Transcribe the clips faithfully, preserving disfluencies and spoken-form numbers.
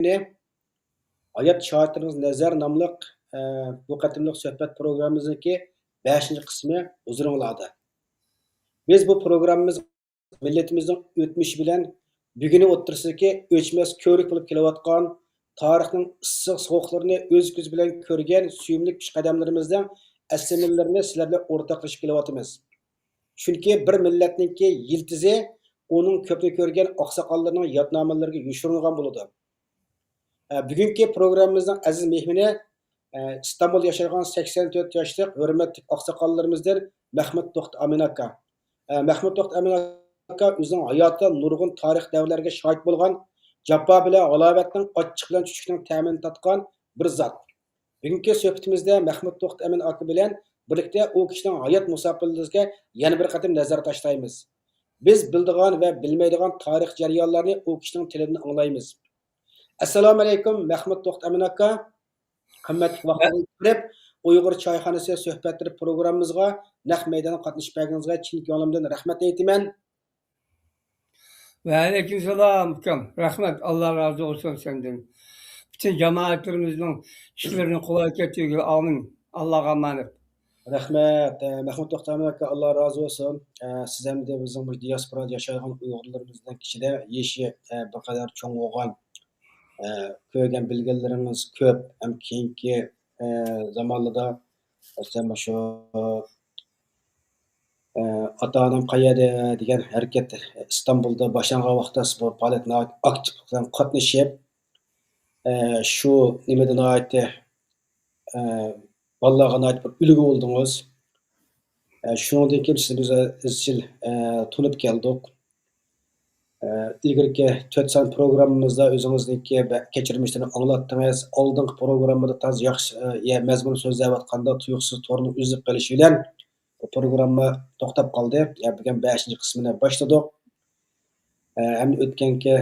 مېھمىنى، ھايات شاھىتلىرىمىز نەزەر ناملىق، ئە، بۇ قېتىملىق سۆھبەت پروگراممىمىزنىڭكى بەشىنچى قىسمى ھۇزۇرۇڭلاردا. بىز بۇ پروگراممىمىز مىللىتىمىزنىڭ ئۆتمۈشى بىلەن بۈگۈنى ئوتتۇرىسىدىكى ئۆچمەس كۆۋرۈك بولۇپ كېلىۋاتقان تارىخنىڭ ئىسسىق سوغۇقلىرىنى ئۆز كۆزى بىلەن كۆرگەن سۆيۈملۈك پېشقەدەملىرىمىزنىڭ ئەسلىمىلىرىنى سىلەر بىلەن ئورتاقلىشىپ كېلىۋاتىمىز. چۈنكى بىر مىللەتنىڭكى يىلتىزى ئۇنىڭ كۆپنى كۆرگەن ئاقساقاللىرىنىڭ يادنامىلىرىگە يوشۇرۇنغان بولىدۇ. ئە، بۈگۈنكى پروگراممىمىزنىڭ ئەزىز مېھمىنى، ئە، ئىستانبۇلدا ياشايدىغان سەكسەن تۆت ياشلىق ھۆرمەتلىك ئاقساقاللىرىمىزدىن مەھمۇت توختى ئامىن ئاكا. ئە، مەھمۇت توختى ئامىن ئاكا ئۆزىنىڭ ھاياتىدا نۇرغۇن تارىخ دەۋرلەرگە شاھىت بولغان، جاپا بىلەن ھالاۋەتنىڭ، ئاچچىق بىلەن چۈچۈكنىڭ تەمىنى تاتقان بىر زات. بۈگۈنكى سۆھبىتىمىزدە مەھمۇت توختى ئەمىن ئاكا بىلەن بىرلىكتە ئۇ كىشىنىڭ ھايات مۇساپىلىرىگە يەنە بىر قېتىم نەزەر تاشلايمىز. بىز بىلىدىغان ۋە بىلمەيدىغان تارىخ جەريانلارنى ئۇ كىشىنىڭ تىلىدىن ئاڭلايمىز. ئەسسالامۇئەلەيكۇم، مەھمۇت توختى ئەمىن ئاكا. قىممەتلىك ۋاقتىڭىزنى بېرىپ، ئۇيغۇر چايخانىسى سۆھبەتلىرى پروگراممىمىزغا نەق مەيدانغا قاتنىشىپ بەرگىنىڭىزگە چىن كۆڭلۈمدىن رەھمەت ئېيتىمەن. ۋەئەلەيكۇم سالام، ئۇكام. رەھمەت، ئاللا رازى بولسۇن سەندىن. پۈتۈن جامائەتلىرىمىزنىڭ ئىشلىرىنى قولايلىق ئەتكۈزگىن. ئامىن. ئاللاغا ئامانەت. رەھمەت، ئە، مەھمۇت توختى ئەمىن ئاكا، ئاللا رازى بولسۇن. ئە، سىز ھەمدە بىزنىڭ بۇ دىياسپورادا ياشايدىغان ئۇيغۇرلىرىمىزنىڭ ئىچىدە يېشى، ئە، بىر قەدەر چوڭ بولغان، ئە، كۆرگەن بىلگەنلىرىڭىز كۆپ. ھەم كېيىنكى، ئە، زامانلاردا، مەسىلەن، مۇشۇ، ئە، ئاتا ئانام قەيەردە دېگەن ھەرىكەت ئىستانبۇلدا باشلانغان ۋاقىتتا سىز بۇ پائالىيەتتە ناھايىتى ئاكتىپ بىلەن قاتنىشىپ، ئە، شۇ نېمىدە ناھايىتى، ئە، بالىلارغا ناھايىتى بىر ئۈلگە بولدىڭىز. ئە، شۇنىڭدىن كېيىن سىزنى بىز ئىزچىل، ئە، تونۇپ كەلدۇق. ئە، ئىلگىرىكى تۆت سان پروگراممىمىزدا ئۆزىڭىزنىڭكى بە-، كەچۈرمىشلىرىنى ئاڭلاتتىڭىز. ئالدىنقى پروگراممىدا تازا ياخشى، ئە، يە-، مەزمۇن سۆزلەۋاتقاندا تۇيۇقسىز تورنىڭ ئۈزۈلۈپ قېلىشى بىلەن بۇ پروگرامما توختاپ قالدى. يا، بۈگۈن بەشىنچى قىسمىنى باشلىدۇق. ئە، ئەمدى ئۆتكەنكى،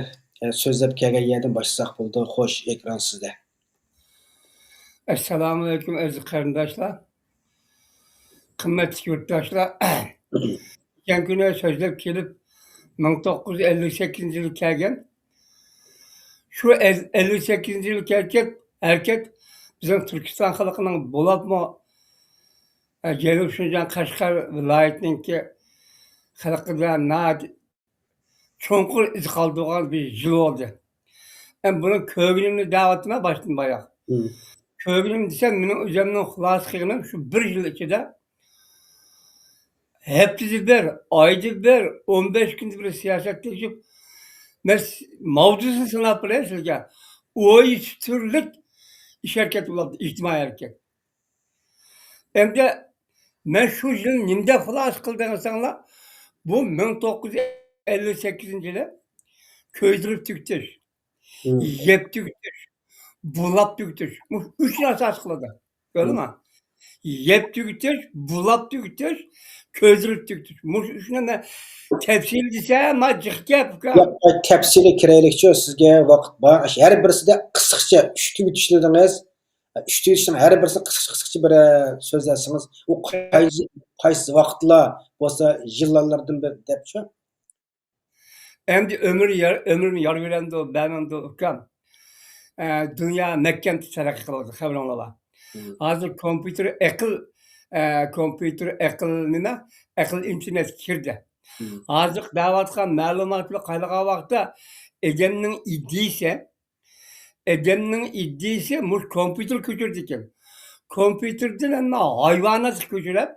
ئە، سۆزلەپ كەلگەن يەردىن باشلىساق بولىدۇ. خوش، ئېكران سىزدە. ئەسسالامۇئەلەيكۇم، ئەزىز قېرىنداشلار، قىممەتلىك يۇرتداشلار. ئۆتكەن كۈنى سۆزلەپ كېلىپ، مىڭ توققۇز يۈز ئەللىك سەككىزىنچى يىلى كەلگەن. شۇ ئەل-، ئەللىك سەككىزىنچى يىلى كەلگەن ھەرىكەت بىزنىڭ تۈركىستان خەلقىنىڭ بولۇپمۇ، ئە، جەنۇبىي شىنجاڭ قەشقەر ۋىلايىتىنىڭكى خەلقىدە ناھايىتى چوڭقۇر ئىز قالدۇرغان بىر يىل بولدى. ئەمما بۇنى كۆرگىنىمنى دەۋاتىمەن باشتىن باياق. مم. كۆرگىنىم دېسەم، مېنىڭ ئۆزۈمنىڭ خۇلاسە قىلغىنىم شۇ بىر يىل ئىچىدە ھەپتىدە بىر، ئايدا بىر، ئون بەش كۈندە بىر سىياسەتتە يۈرۈپ، مەن س-، ماۋزۇسىنى ساناپ بېرەي سىزگە. ئون ئۈچ تۈرلۈك ئىش ھەرىكەت بولۇپتۇ، ئىجتىمائىي ھەرىكەت. ئەمدى مەن شۇ يىلنى نېمە دەپ خۇلاسە قىلدىم دېسەڭلار، بۇ مىڭ توققۇز يۈز ئەللىك سەككىزىنچى يىلى كۆيدۈرۈپ تۈگىتىش، مم. يەپ تۈگىتىش، بۇلاپ تۈگىتىش. مۇشۇ ئۈچنى ئاساس قىلىدۇ. كۆردۈڭمۇ؟ مم. يەپ تۈگىتىش، بۇلاپ تۈگىتىش، كۆيدۈرۈپ تۈگىتىش. مۇشۇ ئۈچنى مەن تەپسىلىي دېسەم، ما جىق گەپ، ئۇكا. ياق، تەپسىلىي كىرەيلىكچۇ، سىزگە ۋاقىت بار. ھەر بىرسىدە قىسقىچە ئۈچ تۈگىتىشنى دېدىڭىز. ئۈچ تۈگىتىشنىڭ ھەر بىرسىنى قىسقىچە، قىسقىچە بىر، ئە، سۆزلەسىڭىز، ئۇ قايسى، قايسى ۋاقىتلار بولسا يىللاردىن بىر دەپچۇ. ئەمدى ئۆمۈر يار-، ئۆمرۈم يار بېرەمدۇ، بەرمەمدۇ، ئۇكام. ئە، دۇنيا مەھكەم تەرەققىي قىلىۋاتىدۇ، خەۋىرىڭلار بار. مم. ھازىر كومپيۇتېر ئەقىل، ئە، كومپيۇتېر ئەقىل نېمە؟ ئەقىل ئىنتېرنېتكە كىردى. مم. ھازىر بەرىۋاتقان مەلۇماتلار قايلىغان ۋاقىتتا ئادەمنىڭ ئىدىيىسى، ئادەمنىڭ ئىدىيىسى مۇشۇ كومپيۇتېر كۆچۈرىدىكەن. كومپيۇتېردىن ھەممە ھايۋاناتقا كۆچۈرۈپ،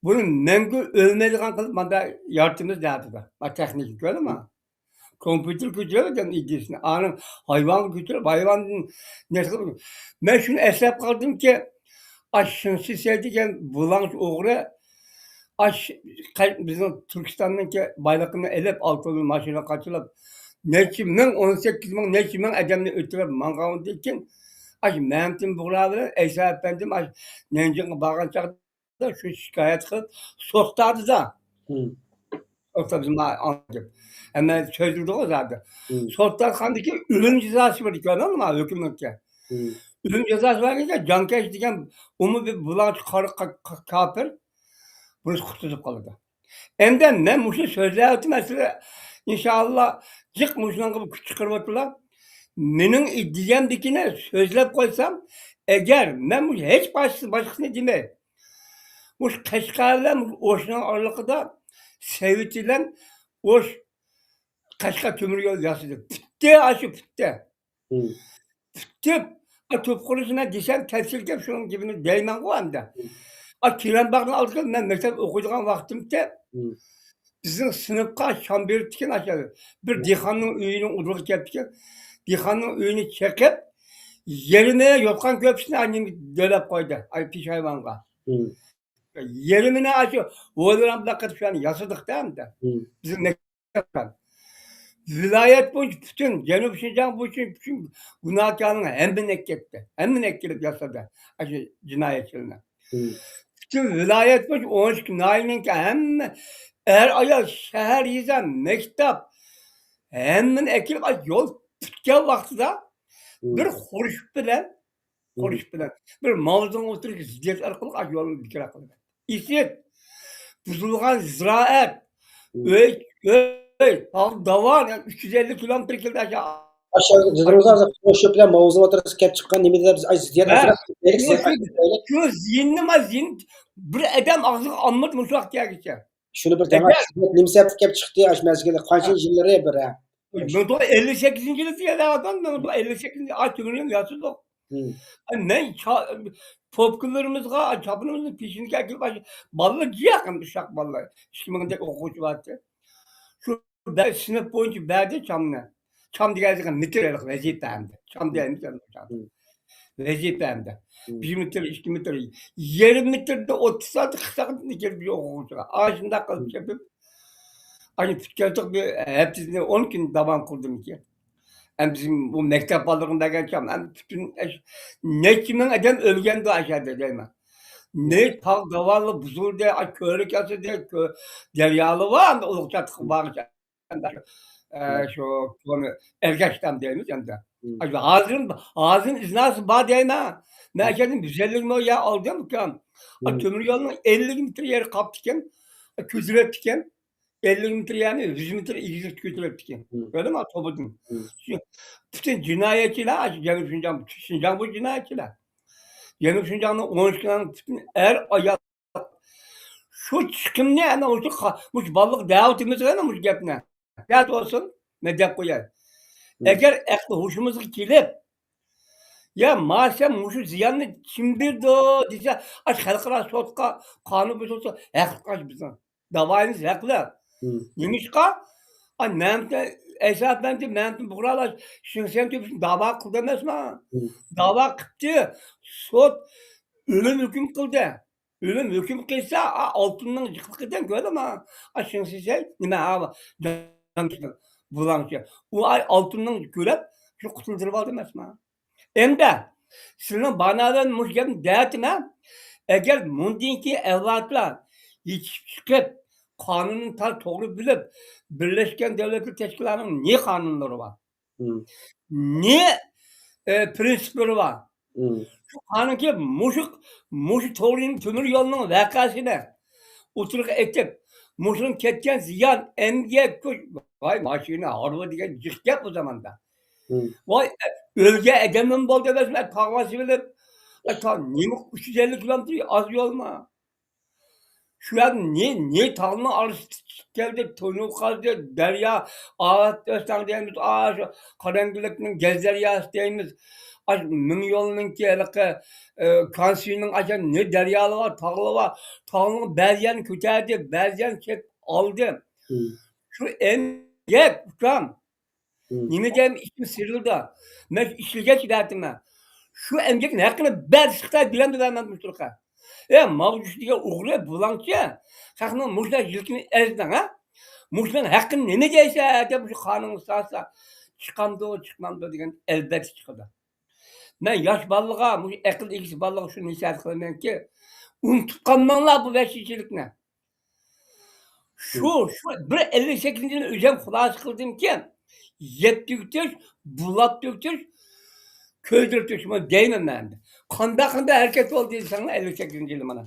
بۇنى مەڭگۈ ئۆلمەيدىغان قىلىپ ماندا يارىتىمىز دەۋاتىدۇ. ما تېخنىكا كۆرىمۇ؟ كومپيۇتېر كۆچۈرۈپ ئادەم ئىدىيىسىنى. ئانىڭ ھايۋانغا كۆچۈرۈپ، ھايۋاندىن نەرسە قىلىپ. مەن شۇنى ئەسلەپ قالدىمكى، ئاش شېڭ شىسەي دېگەن بۇلاڭچى ئوغرى، ئاش، قەي-، بىزنىڭ تۈركىستاننىڭكى بايلىقىنى ئېلىپ، ئالتۇننى، ماشىنىنى قاچىلاپ، نەچچە مىڭ، ئون سەككىز مىڭ، نەچچە مىڭ ئادەمنى ئۆلتۈرۈپ ماڭغاندىن كېيىن، ئاش مەمتىم بۇغرا بىلەن ئەيسا ئەپەندىم ئاش نەنجىڭغا بارغان چاغدا شۇ شىكايەت قىلىپ سوتتا دېدى. مم. سوتتا بىز ما-، ئەمما سۆزلىدىغۇ زادى. مم. سوتتا قاندىكى ئۆلۈم جازاسى بەردى، كۆردۈڭمۇ ھۆكۈمەتكە؟ مم. ئۆلۈم جازاسى بەرگەنكەن، جانكەش دېگەن ئۇمۇ بىر بۇلاڭچى قارا قا-، قا-، كاپىر. بۇنى قۇتقۇزۇپ قالىدۇ. ئەمدى مەن مۇشۇ سۆزلەۋاتىمەن سىلەر، ئىنشائاللا، جىق مۇشۇنىڭغا بىر كۈچ چىقىرىۋاتىدۇ. مېنىڭ دېگەندىكىنى سۆزلەپ قويسام، ئەگەر مەن ھېچ باشقىسى، باشقىسىنى دېمەي، مۇشۇ قەشقەر بىلەن مۇشۇ ئوشنىڭ ئارىلىقىدا سەۋىتى بىلەن ئوش، قەشقەر تۆمۈر يول ياسىدى. پۈتتى، ئاشۇ پۈتتى. پۈتتى. توپ قۇرۇشىنى دېسەم، تەپسىلىي گەپ، شۇنىڭ گېپىنى دەيمەنغۇ ئەمدى. ئا، كېرەمباغنىڭ ئالدىغا مەن مەكتەپ ئوقۇيدىغان ۋاقتىمدا، بىزنىڭ سىنىپقا شام بېرىپتىكەن ئاشۇ. بىر دېھقاننىڭ ئۆيىنىڭ ئۇدۇلىغا كەپتىكەن. دېھقاننىڭ ئۆيىنى چېقىپ، يېرىمى يوتقان كۆپۈكنى نېمە دۆلەپ قويدى، ئاي، پېشايۋانغا. يېرىمىنى ئاشۇ ھويلىلار بىلەن قېتىپ شۇ يەرنى ياسىدۇقتا ئەمدى. بىزنىڭ مەكتەپ. ۋىلايەت بويىچە پۈتۈن جەنۇبىي شىنجاڭ بويىچە پۈتۈن گۇناھكارنىڭ ھەممىنى ئەكەتتى. ھەممىنى ئەكىلىپ ياسىدى. ئاشۇ جىنايەتچىلەرنى. پۈتۈن ۋىلايەت بويىچە ئون ئىككى ناھىيەنىڭكى ھەممە ئەر-ئايال، شەھەر، يېزا، مەكتەپ، ھەممىنى ئەكىلىپ، ئاشۇ يول پۈتكەن ۋاقتىدا بىر خۇرۇش بىلەن، خۇرۇش بىلەن بىر ماۋزېنىڭ ئوتتۇرىسىغا زىددىيەت ئارقىلىق ئاشۇ يولنى بىكار قىلىدۇ. ئىسىت، بۇزۇلغان زىرائەت، ئۆي، ئۆي، تاغ داۋان، يەنى ئۈچ يۈز ئەللىك كىلومېتىر كېلىدۇ ئاشۇ. ئاشۇ دېدىڭىز ھازىر، خۇرۇش بىلەن ماۋزېنىڭ ئوتتۇرىسىغا كەپ چىققان نېمىدە بىز ئاي زىددىيەت ھە، ئازراق شۇ، شۇ زىيىننى ما زىيىن بىر ئادەم ئاغزىغا ئالمىدى مۇشۇ ۋاقىتقا كەلگۈچە. شۇنى بىر دەڭ، ئەگەر نېمە سەۋەبتىن كەپ چىقتى ئاشۇ مەزگىلدە، قانچىنچى يىللىرى بىر، ھە؟ مىڭ توققۇز يۈز ئەللىك سەككىزىنچى يىلى دېگەندەك، مىڭ توققۇز يۈز ئەللىك سەككىزىنچى يىلى ئاي تۆمۈرنى ياسىدۇق. مەن چا-، پوپكىلىرىمىزغا، چاپىنىمىزنى پېشىنىگە ئەكىرىپ، بالىلار جىق ئەمدى ئۇششاق بالىلار. ئىككى مىڭدەك ئوقۇغۇچى بارتى. شۇ بە-، سىنىپ بويىچە بەردى چامنى. چام دېگەن مېتىر ھېلىقى ۋەزىپە ئەمدى. چام دېگەن مېتىر ھېلىقى چام. ۋەزىپە ئەمدى. بىر مېتىر، ئىككى مېتىر، يېرىم مېتىردا ئوتتۇز سانتى، قىرىق سانتىنى كېلىپ بىر ئوقۇغۇچىغا. ئاشۇنداق قىلىپ كېلىپ، ئاشۇ پۈتكەلتىق بىر ھەپتىسىنى ئون كۈن داۋام قىلدىمىكىن. ئەمدى بىزنىڭ بۇ مەكتەپ بالىلىرىغا بەرگەن چام، ئەمدى پۈتۈن ئەش-، نەچچە مىڭ ئادەم ئۆلگەندۇ ئاشۇ يەردە دەيمەن. نەچچە تاغ داۋانلار بۇزۇلدى، ئا، كۆۋرۈك ياسىدى، كۆ-، دەريالار بار، ئەمدى ئۇلۇغ چاتىققا بارغىچە. ئە، شۇ كونا ئەرگەشتام دەيمىز ئەمدى. ئاشۇ ھازىر، ھازىر ئىزناسى بار دەيمەن. مەن ئەكەلدىم، يۈز ئەللىك مو يەر ئالدىم، ئۇكام. ئا، تۆمۈر يولنىڭ ئەللىك مېتىر يېرى قاپتىكەن، ئا، كۆتۈرۈپتىكەن. ئەللىك مېتىر يەرنى يۈز مېتىر ئېگىزلىكتە كۆتۈرۈپتىكەن. كۆردۈڭمۇ، توبىدىن. شۇ پۈتۈن جىنايەتچىلەر، ئاشۇ جەنۇبىي شىنجاڭ، پۈتۈن شىنجاڭ بۇ جىنايەتچىلەر. جەنۇبىي شىنجاڭنىڭ ئون ئىككى ناھىيەسى پۈتۈن ئەر، ئايال. شۇ چىقىمنى ئەنە مۇشۇ قا-، مۇشۇ بالىلارغا دەۋاتىمىز ئەنە مۇشۇ گەپنى. دەۋاتىۋالسۇن، مەن دەپ قوياي. ئەگەر ئەقلى ھوشىمىزغا كېلىپ، يا، ما سەن مۇشۇ زىياننى كىم بېرىدۇ دېسە، ئاشۇ خەلقئارا سوتقا، قانۇن بويىچە ھەقلىق ئاشۇ بىزنىڭ. داۋايىمىز ھەقلىق. نېمىشقا؟ ئا، مەمتى، ئەيسا ئەپەندى، مەمتى بۇغرالار، شىڭسەن تۆپىسىنى داۋا قىلدى ئەمەسما؟ داۋا قىپتى، سوت ئۆلۈم ھۆكۈم قىلدى. ئۆلۈم ھۆكۈم قىلسا، ئا، ئالتۇننىڭ جىقلىقىدىن كۆردىما؟ ئا، شىڭسىسەي، نېمە، ئا، بۇلاڭچى. ئۇ ئاي ئالتۇننىڭ كۆرۈپ، شۇ قۇتۇلدۇرۇپ ئالدى ئەمەسما؟ ئەمدى سىلىنىڭ بانادىن مۇشۇ گەپنى دەۋاتىمەن. ئەگەر مۇندىن كېيىن ئەۋلادلار يېتىشىپ چىقىپ، قانۇننى تال توغرا بىلىپ، بىرلەشكەن دۆلەتلەر تەشكىلاتىنىڭ نى قانۇنلىرى بار؟ نى، ئە، پرىنسىپلىرى بار؟ شۇ قانۇنكى مۇشۇ، مۇشۇ توغرا تۆمۈر يولنىڭ ۋەقەسىنى ئوتتۇرىغا ئېتىپ، مۇشۇنىڭ كەتكەن زىيان، ئەمگەك كۈچ، ۋاي، ماشىنا، ھارۋا دېگەن جىق گەپ ئۇ زاماندا. ۋاي، ئۆلگەن ئادەمنىمۇ بولدى ئەمەسمۇ، تاغ باسىۋېلىپ، ئاي، تا-، نېمە ئۈچ يۈز ئەللىك كىلومېتىر ئاز يولما؟ شۇ يەردىن نى، نى تاغنىڭ ئارىسىدا چىقىپ كەلدى، تونۇر قازدى، دەريا، ئاۋات ئۆستەڭ دەيمىز، ئا، شۇ قەرەڭگىلىكنىڭ گەز دەرياسى دەيمىز. ئاشۇ مىڭ يولنىڭكى ھېلىقى، ئە، كانسىنىڭ ئاشۇ نى دەريالىرى بار، تاغلىرى بار. تاغنىڭ بەزى يەرنى كۆتەردى، بەزى يەرنى چېكىپ ئالدى. شۇ ئەمگەك، ئۇكام. نېمە دەيمەن، ئىچىم سىرىلدى. مەن شۇ ئىشلىگەن شىددەتىمەن. شۇ ئەمگەكنىڭ ھەققىنى بەرسە خىتاي بېرەمدۇ بەرمەمدۇ مۇشۇلارغا؟ ئە، ماۋجۇش دېگەن ئوغرى، بۇلاڭچى. خەقنىڭ مۇشۇنداق يىلكىنى ئەزدىڭ، ھە؟ مۇشۇنىڭ ھەققىنى نېمە دەيسەن دەپ مۇشۇ قانۇنغا سالسا، چىقامدۇ، چىقمامدۇ دېگەن، ئەلۋەتتە چىقىدۇ. مەن ياش بالىلارغا، مۇشۇ ئەقىل ئىگىسى بالىلارغا شۇنى نەسىھەت قىلىمەنكى، ئۇنتۇپ قالماڭلار بۇ ۋەھشىيچىلىكنى. شۇ، شۇ بىر ئەللىك سەككىزىنچى يىلى ئۆزۈم خۇلاسە قىلدىمكى، يەپ تۈگىتىش، بۇلاپ تۈگىتىش، كۆيدۈرۈپ تۈگىتىش، مانا دەيمەن مەن ئەمدى. قانداق، قانداق ھەرىكەت بولدى دېسەڭلار، ئەللىك سەككىزىنچى يىلى مانا.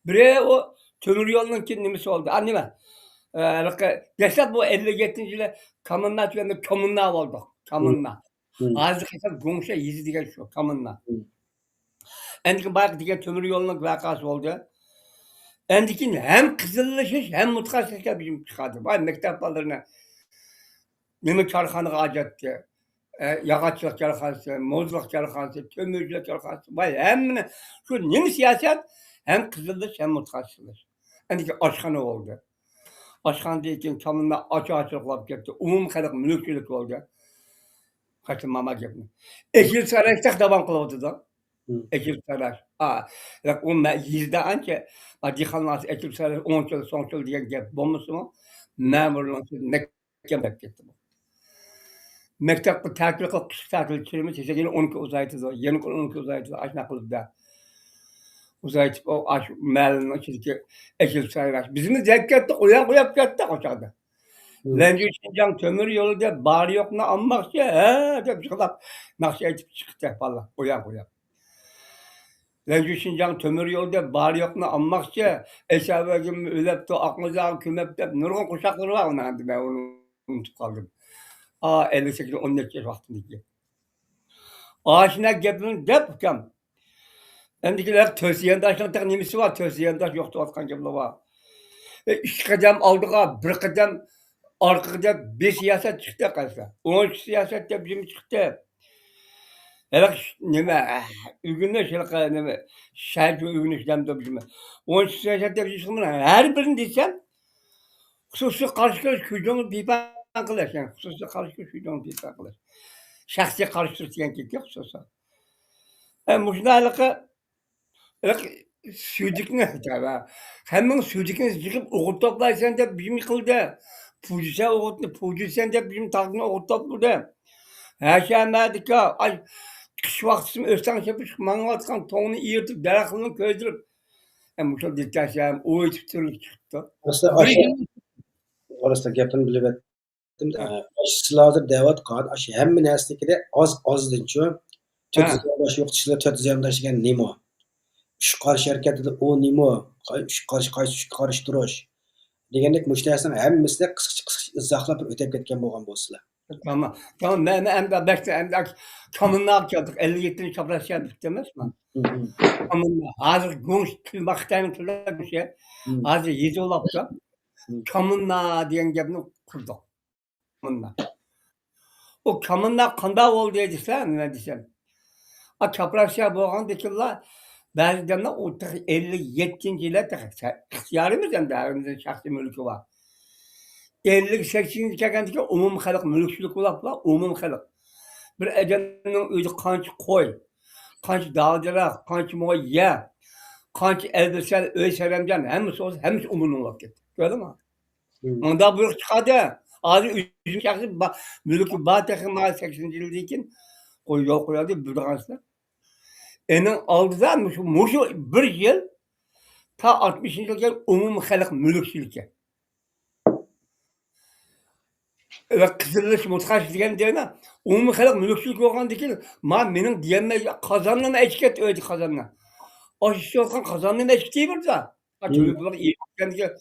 بىرى ئۇ تۆمۈر يولنىڭكى نېمىسى بولدى. ئا، نېمە؟ ئە، ھېلىقى دەسلەپ بۇ ئەللىك يەتتىنچى يىلى كامۇننا تۈگەندە كامۇننا بولدۇق. كامۇننا. ھازىرقى گۇڭشې يېزا دېگەن شۇ، كامېننا. ئەندىكىن بايىقى دېگەن تۆمۈر يولنىڭ ۋەقەسى بولدى. ئەندىكىن ھەم قىزىللىشىش، ھەم مۇتەخەسسىسلەر بىزنى چىقاردى. ۋاي، مەكتەپ بالىلىرىنى نېمە كارخانىغا ئاجاتتى. ئە، ياغاچچىلىق كارخانىسى، موزىلىق كارخانىسى، تۆمۈرچىلىك كارخانىسى، ۋاي، ھەممىنى شۇ نېمە سىياسەت، ھەم قىزىللىشىش، ھەم مۇتەخەسسىسلىشىش. ئەندىكىن ئاشخانا بولدى. ئاشخانىدىن كېيىن كامېننا ئاچا-ئاچىلىق بولۇپ كەتتى. ئومۇمخەلق مۈلۈكچىلىك بولدى. قايتا ماما گەپنى. ئېچىل سارايشتەك داۋام قىلىۋاتىدۇ. ئېچىل سارايش. ئا، ياق، ئۇ مە-، يېزىدا ئانچە، ئا، دېھقانلار ئېچىل سارايش، ئوڭچىل، سوڭچىل دېگەن گەپ بولمىسىمۇ، مەمۇرلارنىڭ مەھكەم بولۇپ كەتتى بۇ. مەكتەپكە تەتىل قىلىپ، قىشلىق تەتىل چۈشۈرىمىز، دېسەك يەنە ئون كۈن ئۇزايتىدۇ، يەنە ئون كۈن ئۇزايتىدۇ، ئاشۇنداق قىلىپ دە. ئۇزايتىپ، ئۇ، ئاشۇ مەھەللىنىڭ ئىچىدىكى ئېچىل سارايش. بىزمۇ دەپ كەتتۇق، ئۇيان قويۇپ كەتتۇق ئۇ چاغدا. لەنجۇ شىنجاڭ تۆمۈر يولىدا بار يوقنى ئالماقچى، ھە، دەپ يىغلاپ ناخشا ئېيتىپ چىقتى بالىلار، ئۇيان قويۇپ. لەنجۇ شىنجاڭ تۆمۈر يولىدا بار يوقنى ئالماقچى، ئەيسا بەگىم ئۆلۈپتۇ، ئاقمۇزاغا كۆمۈپ دەپ نۇرغۇن قوشاقلىرى بار ئۇنىڭ، ئەمدى مەن ئۇنى ئۇنتۇپ قالدىم. ئا، ئەللىك سەككىز، ئون نەچچە ياش ۋاقتىمدىكى. ئاشۇنداق گەپنى دەپ ئۇكام. ئەمدىكىلەر تۆت زىيانداشنىڭ تېخى نېمىسى بار، تۆت زىيانداش يوق دەۋاتقان گەپلەر بار. ئە، ئىككى قەدەم ئالدىغا، بىر قەدەم ئارقىغا دەپ بىر سىياسەت چىقتى قايسى. ئون ئۈچ سىياسەت دەپ بىرنېمە چىقتى. ھېلىقى ش-، نېمە، ئۆگىنىش، ھېلىقى نېمە، شەرقىي ئۆگىنىش دەمدۇ بىزمۇ. ئون ئۈچ سىياسەت دەپ بىر، ھەر بىرىنى دېسەم، خۇسۇسىي قارشى تۇرۇش، شۇجۇڭنى پىپەن قىلىش، يەنى خۇسۇسىي قارشى تۇرۇش، شۇجۇڭنى پىپەن قىلىش. شەخسىي قارشى تۇرۇش دېگەن گەپكەن خۇسۇسىي. ئە، مۇشۇنداق ھېلىقى، ھېلىقى سۈيدۈكنى، ھەممىڭ سۈيدۈكنى يىغىپ ئوغۇت توپلايسەن دەپ بىزمۇ قىلدى. پۇجىسەن ئوغۇتنى، پۇجىسەن دەپ بىزمۇ تاغدىن ئوغۇت توپلىدى. ھەشەمەدىكى، ئاي، قىش ۋاقتىسىمۇ ئۆستەڭ چېپىشقا ماڭىۋاتقان توڭنى ئېرىتىپ، دەرەخلىرىنى كۆيدۈرۈپ، ئە، مۇشۇ دېتەشەم ئويۇتۇپ تۈرلۈك چىقىپتۇ. ئەسلى ئاشۇ، ئارىسىدا گەپنى بۆلۈۋەتتىم. ئە، ئاشۇ سىلەر ھازىر دەۋاتقان، ئاشۇ ھەممە نەرسىدىكىدە ئاز، ئازدىنچۇ. تۆت زىيانداش يوق دېسىلە، تۆت زىيانداش دېگەن نېمە؟ ئۈچ قارشى ھەرىكەتتە ئۇ نېمە؟ قاي-، ئۈچ قارشى قايسى ئۈچكە قارشى تۇرۇش؟ دېگەندەك مۇشۇ نەرسىنىڭ ھەممىسىنى قىسقىچە، قىسقىچە ئىزاھلاپ بىر ئۆتۈپ كەتكەن بولغان بولسىلەر. تامام. تامام. مەن، مەن ئەمدى بەك، ئەمدى كامېنناغا كەلدۇق. ئەللىك يەتتىنچى چاپلاشقا بىتتى ئەمەسمۇ؟ كامېننا. ھازىر گۇڭ تىل، خىتاينىڭ تىلى گۇڭشې. ھازىر يېزىۋالاپتۇ. كامېننا دېگەن گەپنى قۇردۇق. كامېننا. ئۇ كامېننا قانداق بولدى دېسە، مەن دېسەم. ئا، چاپلاشقا بولغاندىكىنلا بەزى ئادەملەر ئۇ تېخى ئەللىك يەتتىنچى يىلى تېخى ئىختىيارىمىز ئەمدى ھەممىمىزنىڭ شەخسىي مۈلكى بار. ئەللىك سەككىزىنچى كەلگەندىكىن ئومۇمىي خەلق مۈلۈكچىلىك بولۇپلا، ئومۇمىي خەلق. بىر ئادەمنىڭ ئۆيىدە قانچە قوي، قانچە دال-دېرەخ، قانچە مو يەر، قانچە ئەلبىسە، ئۆي سەرەمجان، ھەممىسى بولسا، ھەممىسى ئومۇمنىڭ بولۇپ كەتتى. كۆردۈڭمۇ؟ مۇنداق بۇيرۇق چىقاردى. ھازىر ئۆزۈم شەخسىي با-، مۈلكى بار تېخى مانا سەكسىنىنچى يىلدىن كېيىن قوي-، يول قويۇلدى، بىلىدىغانسىلەر. ئېنىڭ ئالدىدا مۇشۇ، مۇشۇ بىر يىل تا ئاتمىشىنچى يىلغىچە ئومۇمىي خەلق مۈلۈكچىلىكى. ۋە قىزىللىش مۇتخەش دېگەن دېگەن ئومۇمىي خەلق مۈلۈكچىلىك بولغاندىكىن، ما مېنىڭ دېيەلمەي قازاننىمۇ ئەچكەت ئۆيدە قازاننى. ئاشۇ ئىچىۋاتقان قازاننىمۇ ئەچكىتى بىردە. ھە، مم. تۆمۈر بۇلاق ئېرىپ كەتكەندىكىن،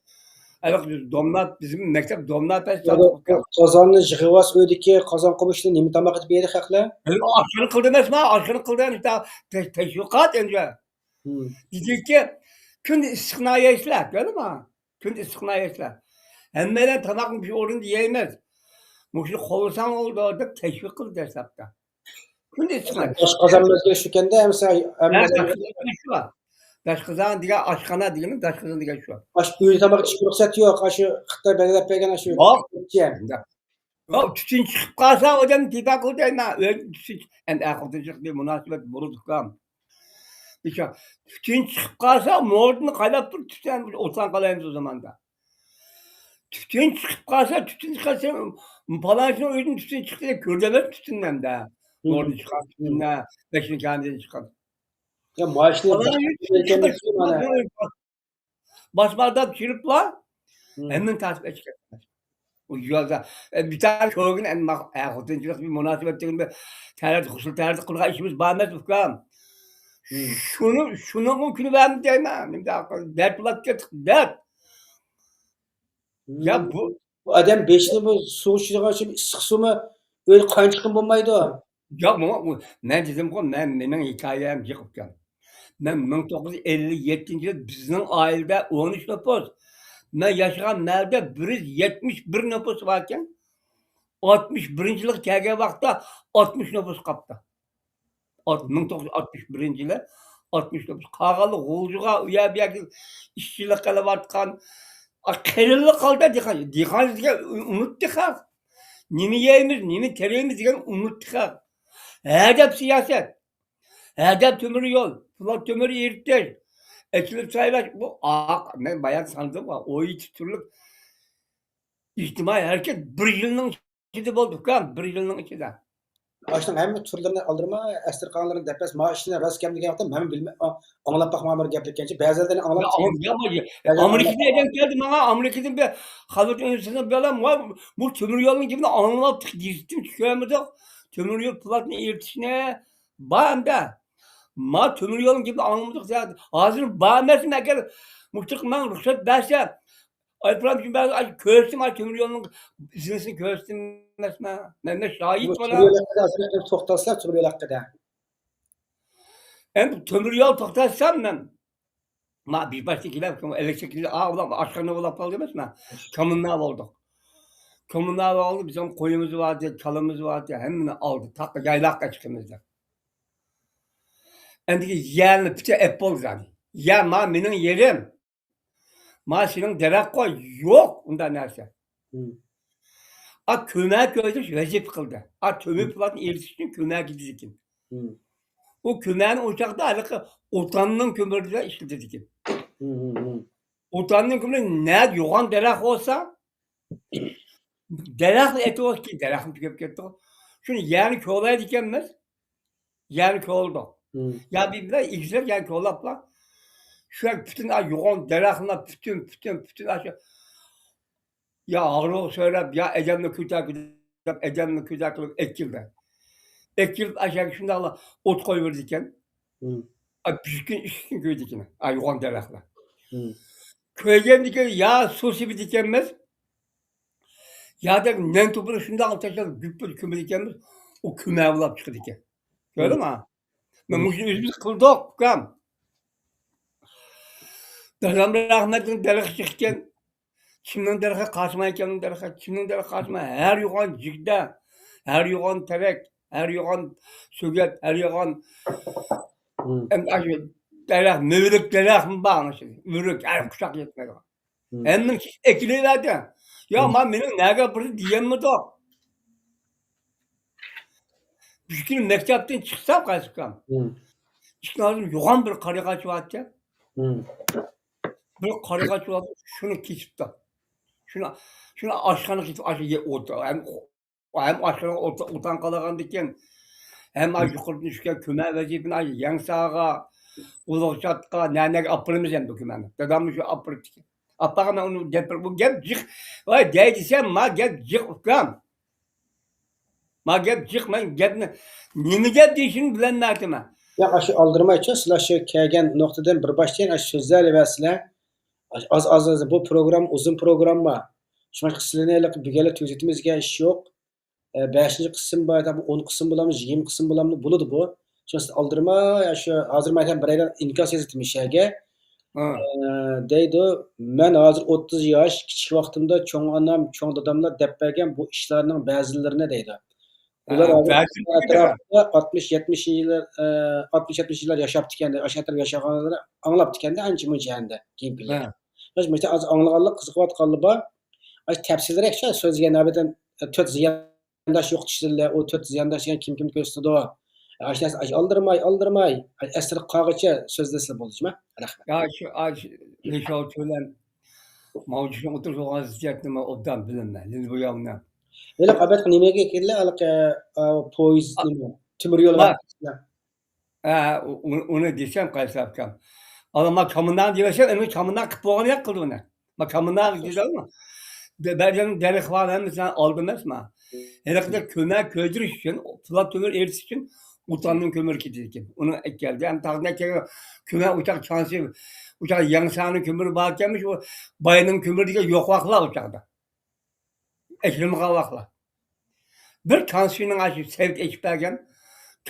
ھېلىقى دومنا، بىزنىڭ مەكتەپ دومنا پەس. قازاننى يىغىۋالسا ئۆيدىكى قازان قومۇشنى نېمە تاماق ئېتىپ يەيدۇ خەقلەر؟ ئاشخانا قىلدى ئەمەسمۇ، ئاشخانا قىلدى ئەمەسمۇ، تەشۋىقات ئەنجا. مم. دېدىكى، كۈندە ئىسسىق نان يەيسىلەر، كۆردۈڭمۇ؟ كۈندە ئىسسىق نان يەيسىلەر. ھەممەيلەن تاماقنى بىر ئورۇندا يەيمىز. مۇشۇنى قوللىساڭ بولىدۇ دەپ تەشۋىق قىلدى دەسلەپتە. كۈندە ئىسسىق نان. داش قازان مەسىلىسى شۇكەندە، ھەممىسى، ھەممە داش قازان شۇ. داش قازان دېگەن ئاشخانا دېگىنى، داش قازان دېگەن شۇ. ئاشۇ ئۆيدە تاماق ئىچىشكە رۇخسەت يوق. ئاشۇ خىتاي بەلگىلەپ بەرگەن ئاشۇ. يوق. يوق، تۈتۈن چىقىپ قالسا ئادەم تېپە قىلدى، ئەمما ئۆيدە تۈتۈن چىق-، ئەمدى ئەر-خوتۇن چىقتى، مۇناسىۋەت بولىدۇ ئۇكام. تۈتۈن چىقىپ قالسا، موردىن قايناپ تۇرۇپ تۈتۈن ئولتۇرغان قالايمىز ئۇ زاماندا. تۈتۈن چىقىپ قالسا، تۈتۈن چىقارسا، پالانچىنىڭ ئۆيىدىن تۈتۈن چىقتى دەپ كۆردى ئەمەس تۈتۈننى ئەمدى. موردىن چىققان تۈتۈننى، بەشنىڭ كەينىدىن چىققان. يا، ماشىنا پالان يۈز چىقىپ باسمادا چۈشۈرۈپلا، ھەممىنى تارتىپ ئەچىكەتتى. ئۇ يولدا، ئە، بىر تال كۆرگىن، ئەمما، ئە، خوتۇنچىلىق بىر مۇناسىۋەت دېگەن بىر تەرەت، غۇسۇل تەرەت قىلغان ئىشىمىز بار ئەمەس، ئۇكام. شۇنى، شۇنىڭغا كۈنى بەرمىدى دەيمەن. نېمە دەپ، دەرد بولۇپ كەتتۇق، دەرد. يا، بۇ، بۇ ئادەم بېشىنى بۇ سۇغا چۈشىدىغان ئىسسىق سۇمۇ ئۆيدە قاينىتىشقىمۇ بولمايدۇ. ياق، ماڭا ئۇ، مەن دېدىمغۇ، مەن، مېنىڭ ھېكايەم جىق ئۇكام. مەن مىڭ توققۇز يۈز ئەللىك يەتتىنچى يىلى بىزنىڭ ئائىلىدە ئون ئۈچ نوپۇس. مەن ياشىغان مەھەللىدە بىر يۈز يەتمىش بىر نوپۇس باركەن. ئاتمىش بىرىنچى يىلغا كەلگەن ۋاقىتتا ئاتمىش نوپۇس قاپتۇ. ئات-، مىڭ توققۇز يۈز ئاتمىش بىرىنچى يىلى ئاتمىش نوپۇس. قالغانلار غۇلجىغا، ئۇ يەر بۇ يەرگە ئىشچىلىق قىلىۋاتقان، ئا، قېرىلىق ھالدا دېھقان، دېھقان دېگەن ئۇنتتى خەق. نېمە يەيمىز، نېمە تېرىيمىز دېگەن ئۇنتتى خەق. ھەدەپ سىياسەت، ھەدەپ تۆمۈر يول، پولات تۆمۈر ئېرىتىش، ئېچىلىپ سايلاش، بۇ ئاق-، مەن بايان سانىدىم، ئون يەتتە تۈرلۈك ئىجتىمائىي ھەرىكەت بىر يىلنىڭ ئىچىدە بولدى، ئۇكام، بىر يىلنىڭ ئىچىدە. ئاشۇنىڭ ھەممە تۈرلىرىنى ئالدىرىما، ئەسلى قالغانلىرىنى دەپ بەرسە، ما ئىشنى راست كەم دېگەن ۋاقىتتا مەنمۇ بىلمەي، ئا-، ئاڭلاپ باقمىغان بىر گەپلىكەنچە، بەزىلىرىنى ئاڭلاپ يا، ئام-، يا، يا، بەزىلەرنى ئامېرىكىدىن ئاڭلاپ ئادەم كەلدى ماڭا، ئامېرىكىدىن بىر خەلۋەت ئۈنىۋېرسىتېتىدىن بىر ئادەم، ۋاي، بۇ تۆمۈر يولنىڭ گېپىنى ئاڭلاپ، گېزىتتىن چۈشۈرمىدۇق. تۆمۈر يول پولاتنى ئېرىتىشنى بار ئەمدى. ما تۆمۈر يولنىڭ گېپىنى ئاڭلىمىدۇق. ھازىر بار ئەمەسمۇ؟ ئەگەر مۇشتۇق ماڭا رۇخسەت بەرسە، ئايروپىلان ئۈچۈن بەرسە، ئاي، كۆرسىتىم، ئاي، تۆمۈر يولنىڭ ئىزنىسىنى كۆرسىتىم ئەمەسمۇ؟ مەن، مەن شاھىت بۇ بولام. تۆمۈر يول ھەققىدە ھازىر توختالسا، تۆمۈر يول ھەققىدە. ئەمدى تۆمۈر يول توختاتسام مەن، ما بىر باشتا كېلىپ، ئەللىك سەككىز، ئا، ئۇلار ئاشخانا بولاپ قالدى ئەمەسمۇ؟ كوممۇنا بولدۇق. كوممۇنا بولدى، بىزنىڭ قويىمىز بار ئىدى، كالىمىز بار ئىدى، ھەممىنى ئالدى، تاققا يايلاققا چىقىمىز دەپ. ئەمدىكى يەرنى پۈتۈن ئەپ بولدى زادى. يەر ما مېنىڭ يېرىم. ما سېنىڭ دەرەخ قوي، يوق ئۇنداق نەرسە. مم. ئا، كۆمەر كۆيدۈرۈش ۋەزىپە قىلدى. ئا، تۆمۈر مم. پولاتنى ئېرىتىش ئۈچۈن كۆمەر كېتىدىكەن. مم. ئۇ كۆمەرنى ئۇ چاغدا ھېلىقى ئوتاننىڭ كۆمۈرىدە ئىشلىتىدىكەن. مم، مم، مم. ئوتاننىڭ كۆمۈرى نەدە يوغان دەرەخ بولسا، دەرەخنى ئېتىۋاتقان، دەرەخمۇ تۈگەپ كەتتىغۇ. شۇنى يەرنى كولايدىكەنمىز. يەرنى كولىدۇق. مم. يا بىر بىلەن ئېگىزلەپ يەرنى كولاپلا. شۇ يەر پۈتۈن، ئا، يوغان دەرەخلەر پۈتۈن، پۈتۈن، پۈتۈن ئاشۇ. يا ھاغرىغا سۆرەپ، يا ئەجەمنى كۆتەر دەپ، ئەجەمنى كۆتەر قىلىپ ئەكىلدى. ئەكىلىپ ئاشۇ يەرگە شۇنداقلا ئوت قويۇۋېرىدىكەن. مم. ئا، بىر كۈن، ئىككى كۈن كۆيىدىكەن. ئا، يوغان دەرەخلەر. مم. كۆيگەندىن كېيىن يا سۇ سېپىدىكەنمىز، يا دەپ نەن توپىنى شۇنداق تاشلاپ گۈپپىدە كۆمىدىكەنمىز، ئۇ كۆمەر بولاپ چىقىدىكەن. كۆردۈڭمۇ؟ مم. مەن مم. مۇشۇنى ئۆزىمىز قىلدۇق، ئۇكام. دادام رەھمەتلىك دەرەخ چىقىدىكەن. كىمنىڭ دەرىخى قارىسىماي، كىمنىڭ دەرىخى، كىمنىڭ دەرىخى قارىسىماي، ھەر يوغان جىگدە، ھەر يوغان تېرەك، ھەر يوغان سۆگەت، ھەر يوغان مم. ئەم-، ئاشۇ دەرەخ، مېۋىلىك دەرەخمۇ بار، ئاشۇ ئۆرۈك، ھەر قۇچاق يەتمەيدىغان. مم. ھەممىنى ئېكىلىۋەردى. يا، مم. ما مېنىڭ نەگە بىر دېگەنمىدۇق. بىر كۈنى مەكتەپتىن چىقسام، قايسى ئۇكام؟ مم. ئىشىكنىڭ ئالدىدا يوغان بىر قارىغاچ بارتى. مم. بىر قارىغاچ بارتى، شۇنى كېسىپتۇ. شۇنى، شۇنى ئاشخانىغا كېتىپ، ئاشۇ يەر ئولتۇر-، ھەم، ھەم ئاشخانىغا ئولتۇر-، ئولتۇرغان قالغاندىكىن، ھەم ئاشۇ يۇقىرىدىن چۈشكەن كۆمەر ۋەزىپىنى ئاشۇ يەڭساغا، ئۇلۇغچاتقا، نەنەگە ئاپىرىمىز ئەمدى كۆمەرنى. داداممۇ شۇ ئاپىرىپتىكەن. ئاپىغا مەن ئۇنى دەپ بېرىپ، بۇ گەپ جىق، ۋاي دەي دېسەم، ما گەپ جىق ئۇكام. ما گەپ جىق، مەن گەپنى، نېمە گەپ دېيىشىمنى بىلەلمەيتتىم مەن. ياق، ئاشۇ ئالدىرىمايچۇ، سىلەر شۇ كەلگەن نۇقتىدىن بىر باشتىن ئاشۇ سۆزلەۋەرسىلەر. ئاز، ئاز، ئاز، بۇ پروگرامما ئۇزۇن پروگرامما. شۇڭا سىلەرنى ھېلىقى بۈگۈنلا تۈگىتىمىز دېگەن ئىش يوق. ئە، بەشىنچى قىسىم بار، بۇ ئون قىسىم بولامدۇ، يىگىرمە قىسىم بولامدۇ، بولىدۇ بۇ. شۇڭا سىز ئالدىرىماي، شۇ ھازىر مەن بىرەيلەن ئىنكاس يېزىۋېتىمەن شەھەرگە. ھە. ئە، دەيدۇ، مەن ھازىر ئوتتۇز ياش، كىچىك ۋاقتىمدا چوڭ ئانام، چوڭ داداملار دەپ بەرگەن بۇ ئىشلارنىڭ بەزىلىرىنى دەيدۇ. بۇلار ھە، ھازىر بەزىلىرى ئەتراپتا ئاتمىش، يەتمىش يىللار، ئە، ئاتمىش، يەتمىش يىللار ياشاپتىكەن، ئاشۇ ئەتراپتا ياشىغانلار ئاڭلاپتىكەندە ئانچە مۇنچە ئەمدى كېيىنكىلەر. ھە. مۇشۇ ھازىر ئاڭلىغانلار، قىزىقىۋاتقانلار بار. ئاشۇ تەپسىلرەك سۆزلىگەن ئابىدەم، تۆت زىيان زىيانداش يوق چۈشتىلە، ئۇ تۆت زىيانداش دېگەن كىم كىم كۆرسىتىدۇ؟ ئاشۇ نەرسە، ئاشۇ ئالدىرىماي، ئالدىرىماي، ئەسلىگە قالغىچە سۆزلىسە بولدى، جۇما؟ رەھمەت. يا، شۇ، ئاشۇ، نېشاۋ تۆلەم، ماۋجۇشنىڭ ئوتتۇرىسىغا زىددىيەتنى مەن ئوبدان بىلىمەن، لىنبۇياۋنى. ھېلىقى ئابەت نېمىگە كىردى؟ ھېلىقى، ئا، پويىز نېمە؟ تۆمۈر يول ھە. ھە، ئۇ-، ئۇنى، ئۇنى دېسەم، قايسى ئاكام؟ ئانا، ما كامېرنانى دېۋەرسەم، ئەمدى كامېرنان قىپ بولغان ياق قىلدى ئۇنى. ما كامېرنان دېدىمۇ؟ دە-، بەزەن دەرەخ بار، ھەممىسىنى ئالدى ئەمەسما؟ ھېلىقىدا كۆمەر كۆيدۈرۈش ئۈچۈن، پولات تۆمۈر ئېرىتىش ئۈچۈن ئۇتاننىڭ كۆمۈرى كېتىدىكەن. ئۇنى ئەكەلدى. ھەم تاغدىن ئەكەلگەن كۆمەر ئوچاق چانسى، ئوچاق يەڭسانىڭ كۆمۈرى باركەنمىش، ئۇ باينىڭ كۆمۈرى دېگەن يوق ۋاقلا ئۇ چاغدا. ئەكىلمىغان ۋاقلا. بىر كانسىنىڭ ئاشۇ سەۋىت ئېچىپ بەرگەن،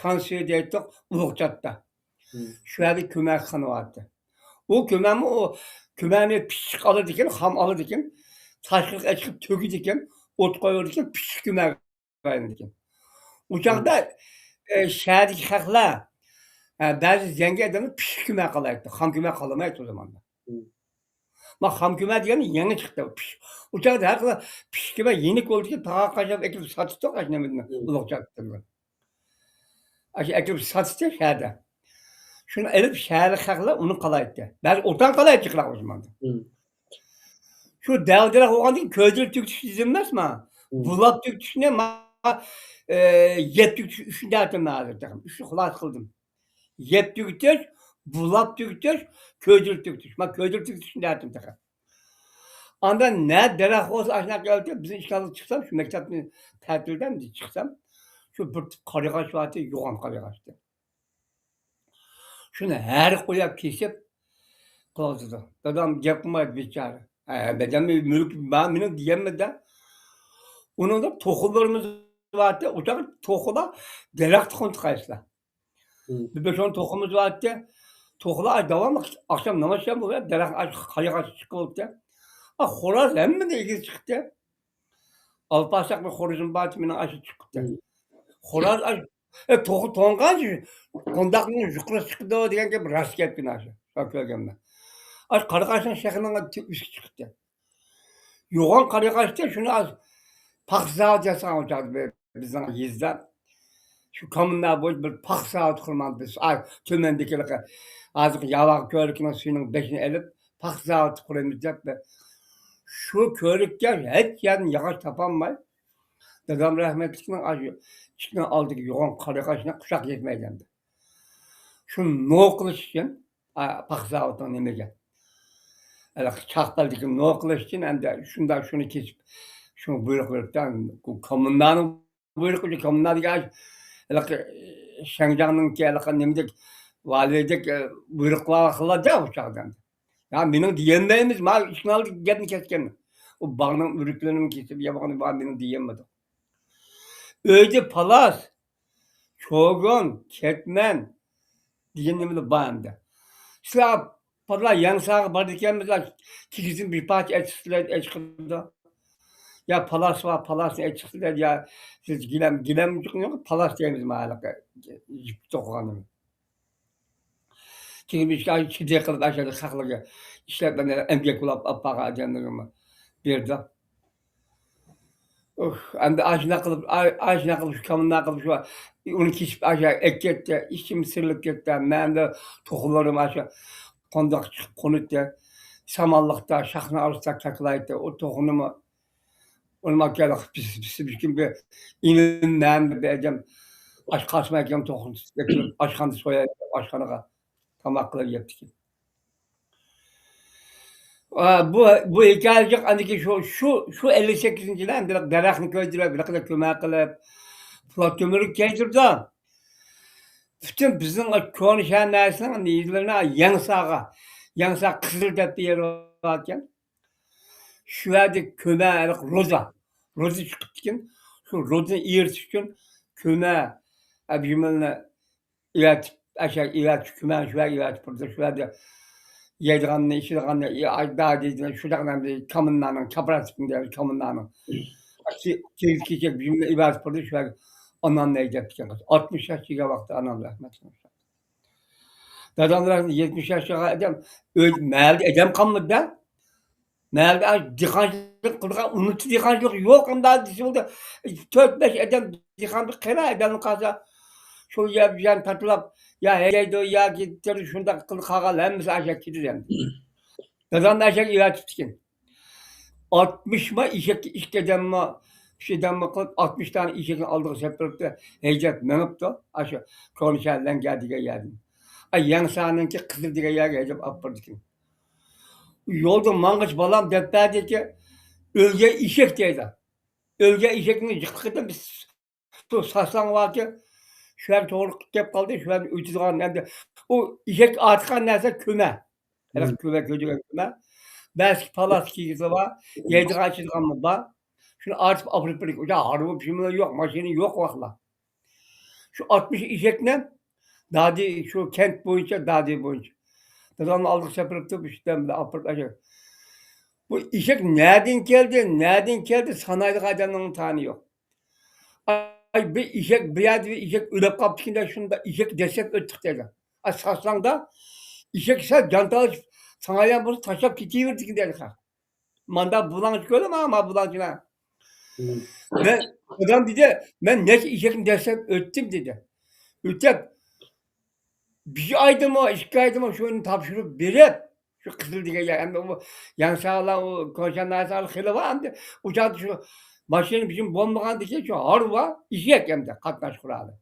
كانسېي دەيتتۇق، ئۇلۇغچاتتا. شۇ يەردە كۆمەرگە خانىۋاتتى. ئۇ كۆمەرمۇ، ئۇ كۆمەرنى پىششىق ئالىدىكەن، خام ئالىدىكەن، تاشقىرىغا ئەچىقىپ تۆكىدىكەن، ئوت قويۇۋېرىدىكەن، پىششىق كۆمەرگە ئايلىنىدىكەن. ئۇ چاغدا، ئە، شەھەردىكى خەقلەر، ئە، بەزى زەڭگى ئادەملەر پىششىق كۆمەر قالايتتى، خام كۆمەر قالىمايتتى ئۇ زاماندا. ما خام كۆمەر دېگەن يېڭى چىقتى. پىش-، ئۇ چاغدا ھەر خىل پىششىق كۆمەر يېنىك بولدىكەن، تاغا قاچاپ ئەكېلىپ ساتتۇق، ئاشۇ نېمىدىن، ئۇلۇغچاتتىن. ئاشۇ ئەكېلىپ ساتتى شەھەردە. شۇنى ئېلىپ شەھەرلىك خەقلەر ئۇنى قالايتتى. بەزى ئوتان قالايتتى قىراق ئوسماندا. شۇ دەل-دەرەخ بولغاندىن كېيىن كۆيدۈرۈپ تۈگىتىش دېدىم ئەمەسما؟ بۇلاپ تۈگىتىشنى ما-، ئە، يەپ تۈگىتىش ئۈچۈن دەۋاتىمەن ھازىر تېخى. ئۈچنى خۇلاسە قىلدىم. يەپ تۈگىتىش، بۇلاپ تۈگىتىش، كۆيدۈرۈپ تۈگىتىش. ما كۆيدۈرۈپ تۈگىتىشنى دەۋاتىمەن تېخى. ئاندىن نە دەرەخ بولسا ئاشۇنداق كەلدى، بىزنىڭ ئىشخانىدىن چىقسام، شۇ مەكتەپنى تەتىلدە چىقسام، شۇ بىر تۈپ قارىغاچ بارتى، يوغان قارىغاچتى. شۇنى ھەر قوياپ كېسىپ قىلغۇزىدۇ. دادام گەپ قىلمايدۇ بىچارە. ھە، دادام مۈلۈك بار مېنىڭ دېگەنمىدە. ئۇنىڭدا توخۇلىرىمىز بارتى. ئۇ چاغدا توخۇلار دەرەخ تۇخۇم تۇقايسىلەر. بىر بەش ئون توخۇمىز بارتى. توخۇلار داۋاملىق ئاخشام ناماز ئىشلەپ بولۇپ دەرەخ قايىغا چىقىپ بولۇپتۇ. ئا، خوراز ھەممىنى ئېگىز چىقتى. ئالپاساق بىر خورىزىم بارتى، مېنىڭ ئاشۇ چىقىپتۇ. خوراز ئاش-، ئە، توخۇ توڭغان قونداقنىڭ يۇقىرىسى چىقىدۇ دېگەن گەپ راست گەپكەن ئاشۇ. شۇ كۆرگەنمەن. ئاش قارىغاچنىڭ شېخىنىڭ ئۈستى چىقىپتۇ. يوغان قارىغاچتا شۇنى ئاز پاخسا زاۋۇت ياسىغان ئۇ چاغدا بىزنىڭ يېزىدا. شۇ كوممۇنا بويىچە بىر پاخسا زاۋۇت قۇرماقچى بىز. ئا، تۆۋەندىكى ھازىرقى ياۋاغ كۆۋرۈكىنىڭ سۈيىنىڭ بېشىنى ئېلىپ، پاخسا زاۋۇتى قۇرىمىز دەپ، شۇ كۆۋرۈككە ھېچ يەردىن ياغاچ تاپالماي، دادام رەھمەتلىكنىڭ ئاشۇ ئىشىكنىڭ ئالدىدىكى يوغان قارىغاچنى قۇچاق يەتمەيدۇ ئەمدى. شۇ نو قىلىش ئۈچۈن، ئا، پاخسا زاۋۇتىنىڭ نېمىگە، ھېلىقى چاقپەلدىكى نو قىلىش ئۈچۈن ئەمدى شۇنداق شۇنى كېسىپ، شۇڭا بۇيرۇق بېرىپتۇ. كوممۇنانىڭ بۇيرۇقى، كوممۇنا دېگەن ھېلىقى شەڭجاڭنىڭكى ھېلىقى نېمىدەك، ۋالىيدەك، ئە، بۇيرۇق قىلىۋالغانلار-دە ئۇ چاغدا. يا، مېنىڭ دېيەلمەيمىز، ما ئىشىكنىڭ ئالدىدىكى گەپنى كەتكەن. ئۇ باغنىڭ ئۆرۈكلىرىنىمۇ كېسىپ يەۋالغىنى بار، مېنىڭ دېيەلمىدۇق. ئۆيدە پالاس، چوگۇن، كەتمەن دېگەن نېمىلەر بار ئەمدى. سىلەر پاللا يەڭساغا بارىدىكەنمىز، كىگىزدىن بىر پارچە ئەچىقسىلەر، ئەچىقىدۇ. يا پالاس بار، پالاسنى ئەچىقسىلەر، يا سىز گىلەم، گىلەم يوق، پالاس دەيمىز ما ھېلىقى يىپ توقۇغاننى. كېيىن بىز ئاشۇ چىدىي قىلىپ، ئاشۇ خەقلەرگە ئىشلەپ، ئەمگەك بولاپ ئاپپارغان ئادەملىرىمۇ بەردى. ئۇھ، ئەمدى ئاشۇنداق قىلىپ، ئا-، ئاشۇنداق قىلىپ، شۇ كامىندا قىلىپ، شۇ ئۇنى كېسىپ، ئاشۇ ئەكەتتى، ئىچىم سىرىلىپ كەتتى. مەن ئەمدى توخۇلىرىم ئاشۇ قونداق چىقىپ قونۇتتى. سامانلىقتا، شاخنىڭ ئارىسىدا كاكىلايتتى. ئۇ توخۇنىمۇ، ئۇنىمۇ كېلىپ، بىز، بىز، بىز، بىر ئىنىم مەن بىر ئادەم ئاش قالسىمۇ ئەكەم توخۇنى تۇتۇپ ئەكىلىپ، ئاشخانىدا سوياي، ئاشخانىغا تاماق قىلىپ يەپتىكەن. ئا، بۇ، بۇ ھېكايىلىك ئاندىكى شۇ، شۇ، شۇ ئەللىك سەككىزىنچى يىلى ئەمدى دەرەخنى كۆيدۈرۈپ، بىر قەدەر كۆمەر قىلىپ، پولات تۆمۈرگە كەيدۈرىدۇ. پۈتۈن بىزنىڭ كونا شەھەر ناھىيەسىنىڭ يېزىلىرىنى يەڭساغا، يەڭسا قىزىل دەپ بىر يەر باركەن. شۇ يەردە كۆمە، ھېلىقى روزا، روزا چىقىپتىكەن. شۇ روزىنى ئېرىتىش ئۈچۈن كۆمە، ئەبىمىلنى ئېۋەتىپ، ئاشۇ ئېۋەتىپ، كۆمەنى شۇ يەرگە ئېۋەتىپ بېرىدۇ. شۇ يەردە يەيدىغاننى، ئىچىدىغاننى، ئايدا دەيدىغان شۇنداق نەرسە، كامىننانىڭ، كاپىراتىپنىڭ دەيدۇ، كامىننانىڭ. كېچە، كېچە بىمنى ئېۋەتىپ بېرىدۇ، شۇ يەرگە ئانامنى ھەيدەپتىكەن. ئاتمىش ياش كىرگەن ۋاقتى ئانام رەھمەتلىك. دادام رەھمەتلىك يەتمىش ياش چىققان ئادەم، ئۆي، مەھەللىدە ئادەم قالمىدى-دە. مەھەللىدە دېھقانچىلىق قىلىدىغان ئۇنىتى دېھقانچىلىق يوق، ئۇنداق دېسە بولدى. تۆت، بەش ئادەم دېھقان بىر قېرى ئادەمنى قالسا، شۇ يەر بۇ يەرنى پاتىلاپ، يا ھەيدەيدۇ، ياكى شۇنداق قىلىپ قالغان ھەممىسى ئاشۇ يەرگە كېتىدۇ ئەمدى. دادامنى ئاشۇ يەرگە ئېۋەتىپتىكەن. ئاتمىش ما ئېشەككە ئىككى ئادەممۇ، ئۈچ ئادەممۇ قىلىپ، ئاتمىش دانە ئېشەكنى ئالدىغا سەپلەپتۇ، ھەيدەپ مېڭىپتۇ. ئاشۇ كونا شەھەر لەڭگە دېگەن يەردىن. ئا، يەڭسانىڭكى قىزىل دېگەن يەرگە ھەيدەپ ئاپىرىدىكەن. يولدا ماڭغۇچە بالام دەپ بەردىكى، ئۆلگەن ئېشەك دەيدۇ. ئۆلگەن ئېشەكنى يىقىتقىدە بىز شۇ ساسلاڭ باركى، شۇ يەر توغرا كەپ قالدى، شۇ يەردىن ئۆتىدىغان ئەمدى. ئۇ ئېشەك ئارتقان نەرسە كۆمە. ھېلىقى كۆمە، كۆجىگەن كۆمە. بەزى پالاس كىگىزى بار، يەيدىغان، ئىچىدىغانمۇ بار. شۇنى ئارتىپ ئاپىرىپ بېرىدۇ. ئۇ يەردە ھارۋا پىشىمۇ يوق، ماشىنا يوق ۋاقلا. شۇ ئاتمىش ئېشەكنى دادى، شۇ كەنت بويىچە، دادى بويىچە دادامنى ئالدىغا سەپىرىپ تۇرۇپ، ئىشتەم بىلەن ئاپىرىپ ئەشەك. بۇ ئېشەك نەدىن كەلدى، نەدىن كەلدى، سانايدىغان ئادەمنىڭ تانى يوق. ئاي، بىر ئېشەك، بىر يەردە بىر ئېشەك ئۆلۈپ قاپتىكەن، شۇندا ئېشەك دەسسەپ ئۆتتۇق دەيدۇ. ئاي، ساسلاڭدا ئېشەك سەل جان تالىشىپ، ساڭايان بولسا تاشلاپ كېتىۋېرىدىكەن دەيدۇ خەق. ماندا بۇلاڭچى كۆرۈڭ، ما بۇلاڭچىلار. مەن، دادام دېدى، مەن نەچچە ئېشەكنى دەسسەپ ئۆتتۈم دېدى. ئۆتۈپ، بىر ئايدىمۇ، ئىككى ئايدىمۇ شۇنى تاپشۇرۇپ بېرىپ، شۇ قىزىل دېگەن يەر، ئەمدى ئۇ يەڭسالا، ئۇ كوشان ناھىيەسى خېلى بار، ئەمدى ئۇ چاغدا شۇ ماشىنا بىزنىڭ بولمىغاندىكىن، شۇ ھارۋا، ئېشەك ئەمدى قاتناش قورالى.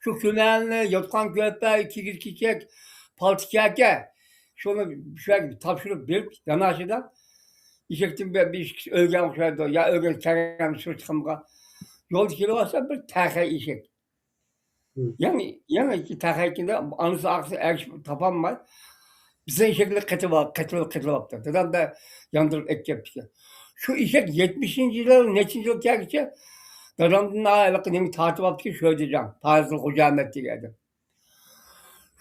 شۇ كۈمەلنى، يوتقان كۆپە، كىگىز كېچەك، پالتا كەكە، شۇنى شۇ يەرگە تاپشۇرۇپ بېرىپ، ياناشىدا ئېشەكتىن بىر، بىر ئىككىسى ئۆلگەن ئوخشايدۇ، يا ئۆلگەن كەلگەن سۇ چىقىمغا. يولدا كېلىۋاتسا بىر تەخەي ئېشەك. يېڭى، يېڭى تەخەي ئىكەن، ئانىسى ئاغىسى ئەگىشىپ تاپالماي، بىزنىڭ ئېشەكلەر قېتىپ، قېتىپ، قېتىلىۋاپتۇ. دادام دا ياندۇرۇپ ئەكەپتىكەن. شۇ ئېشەك يەتمىشىنچى يىل، نەچچىنچى يىل كەلگۈچە دادامدىن ھېلىقى نېمە تارتىۋاپتىكەن، شۆدىجاڭ، پازىل خوجامەت دېگەن ئادەم.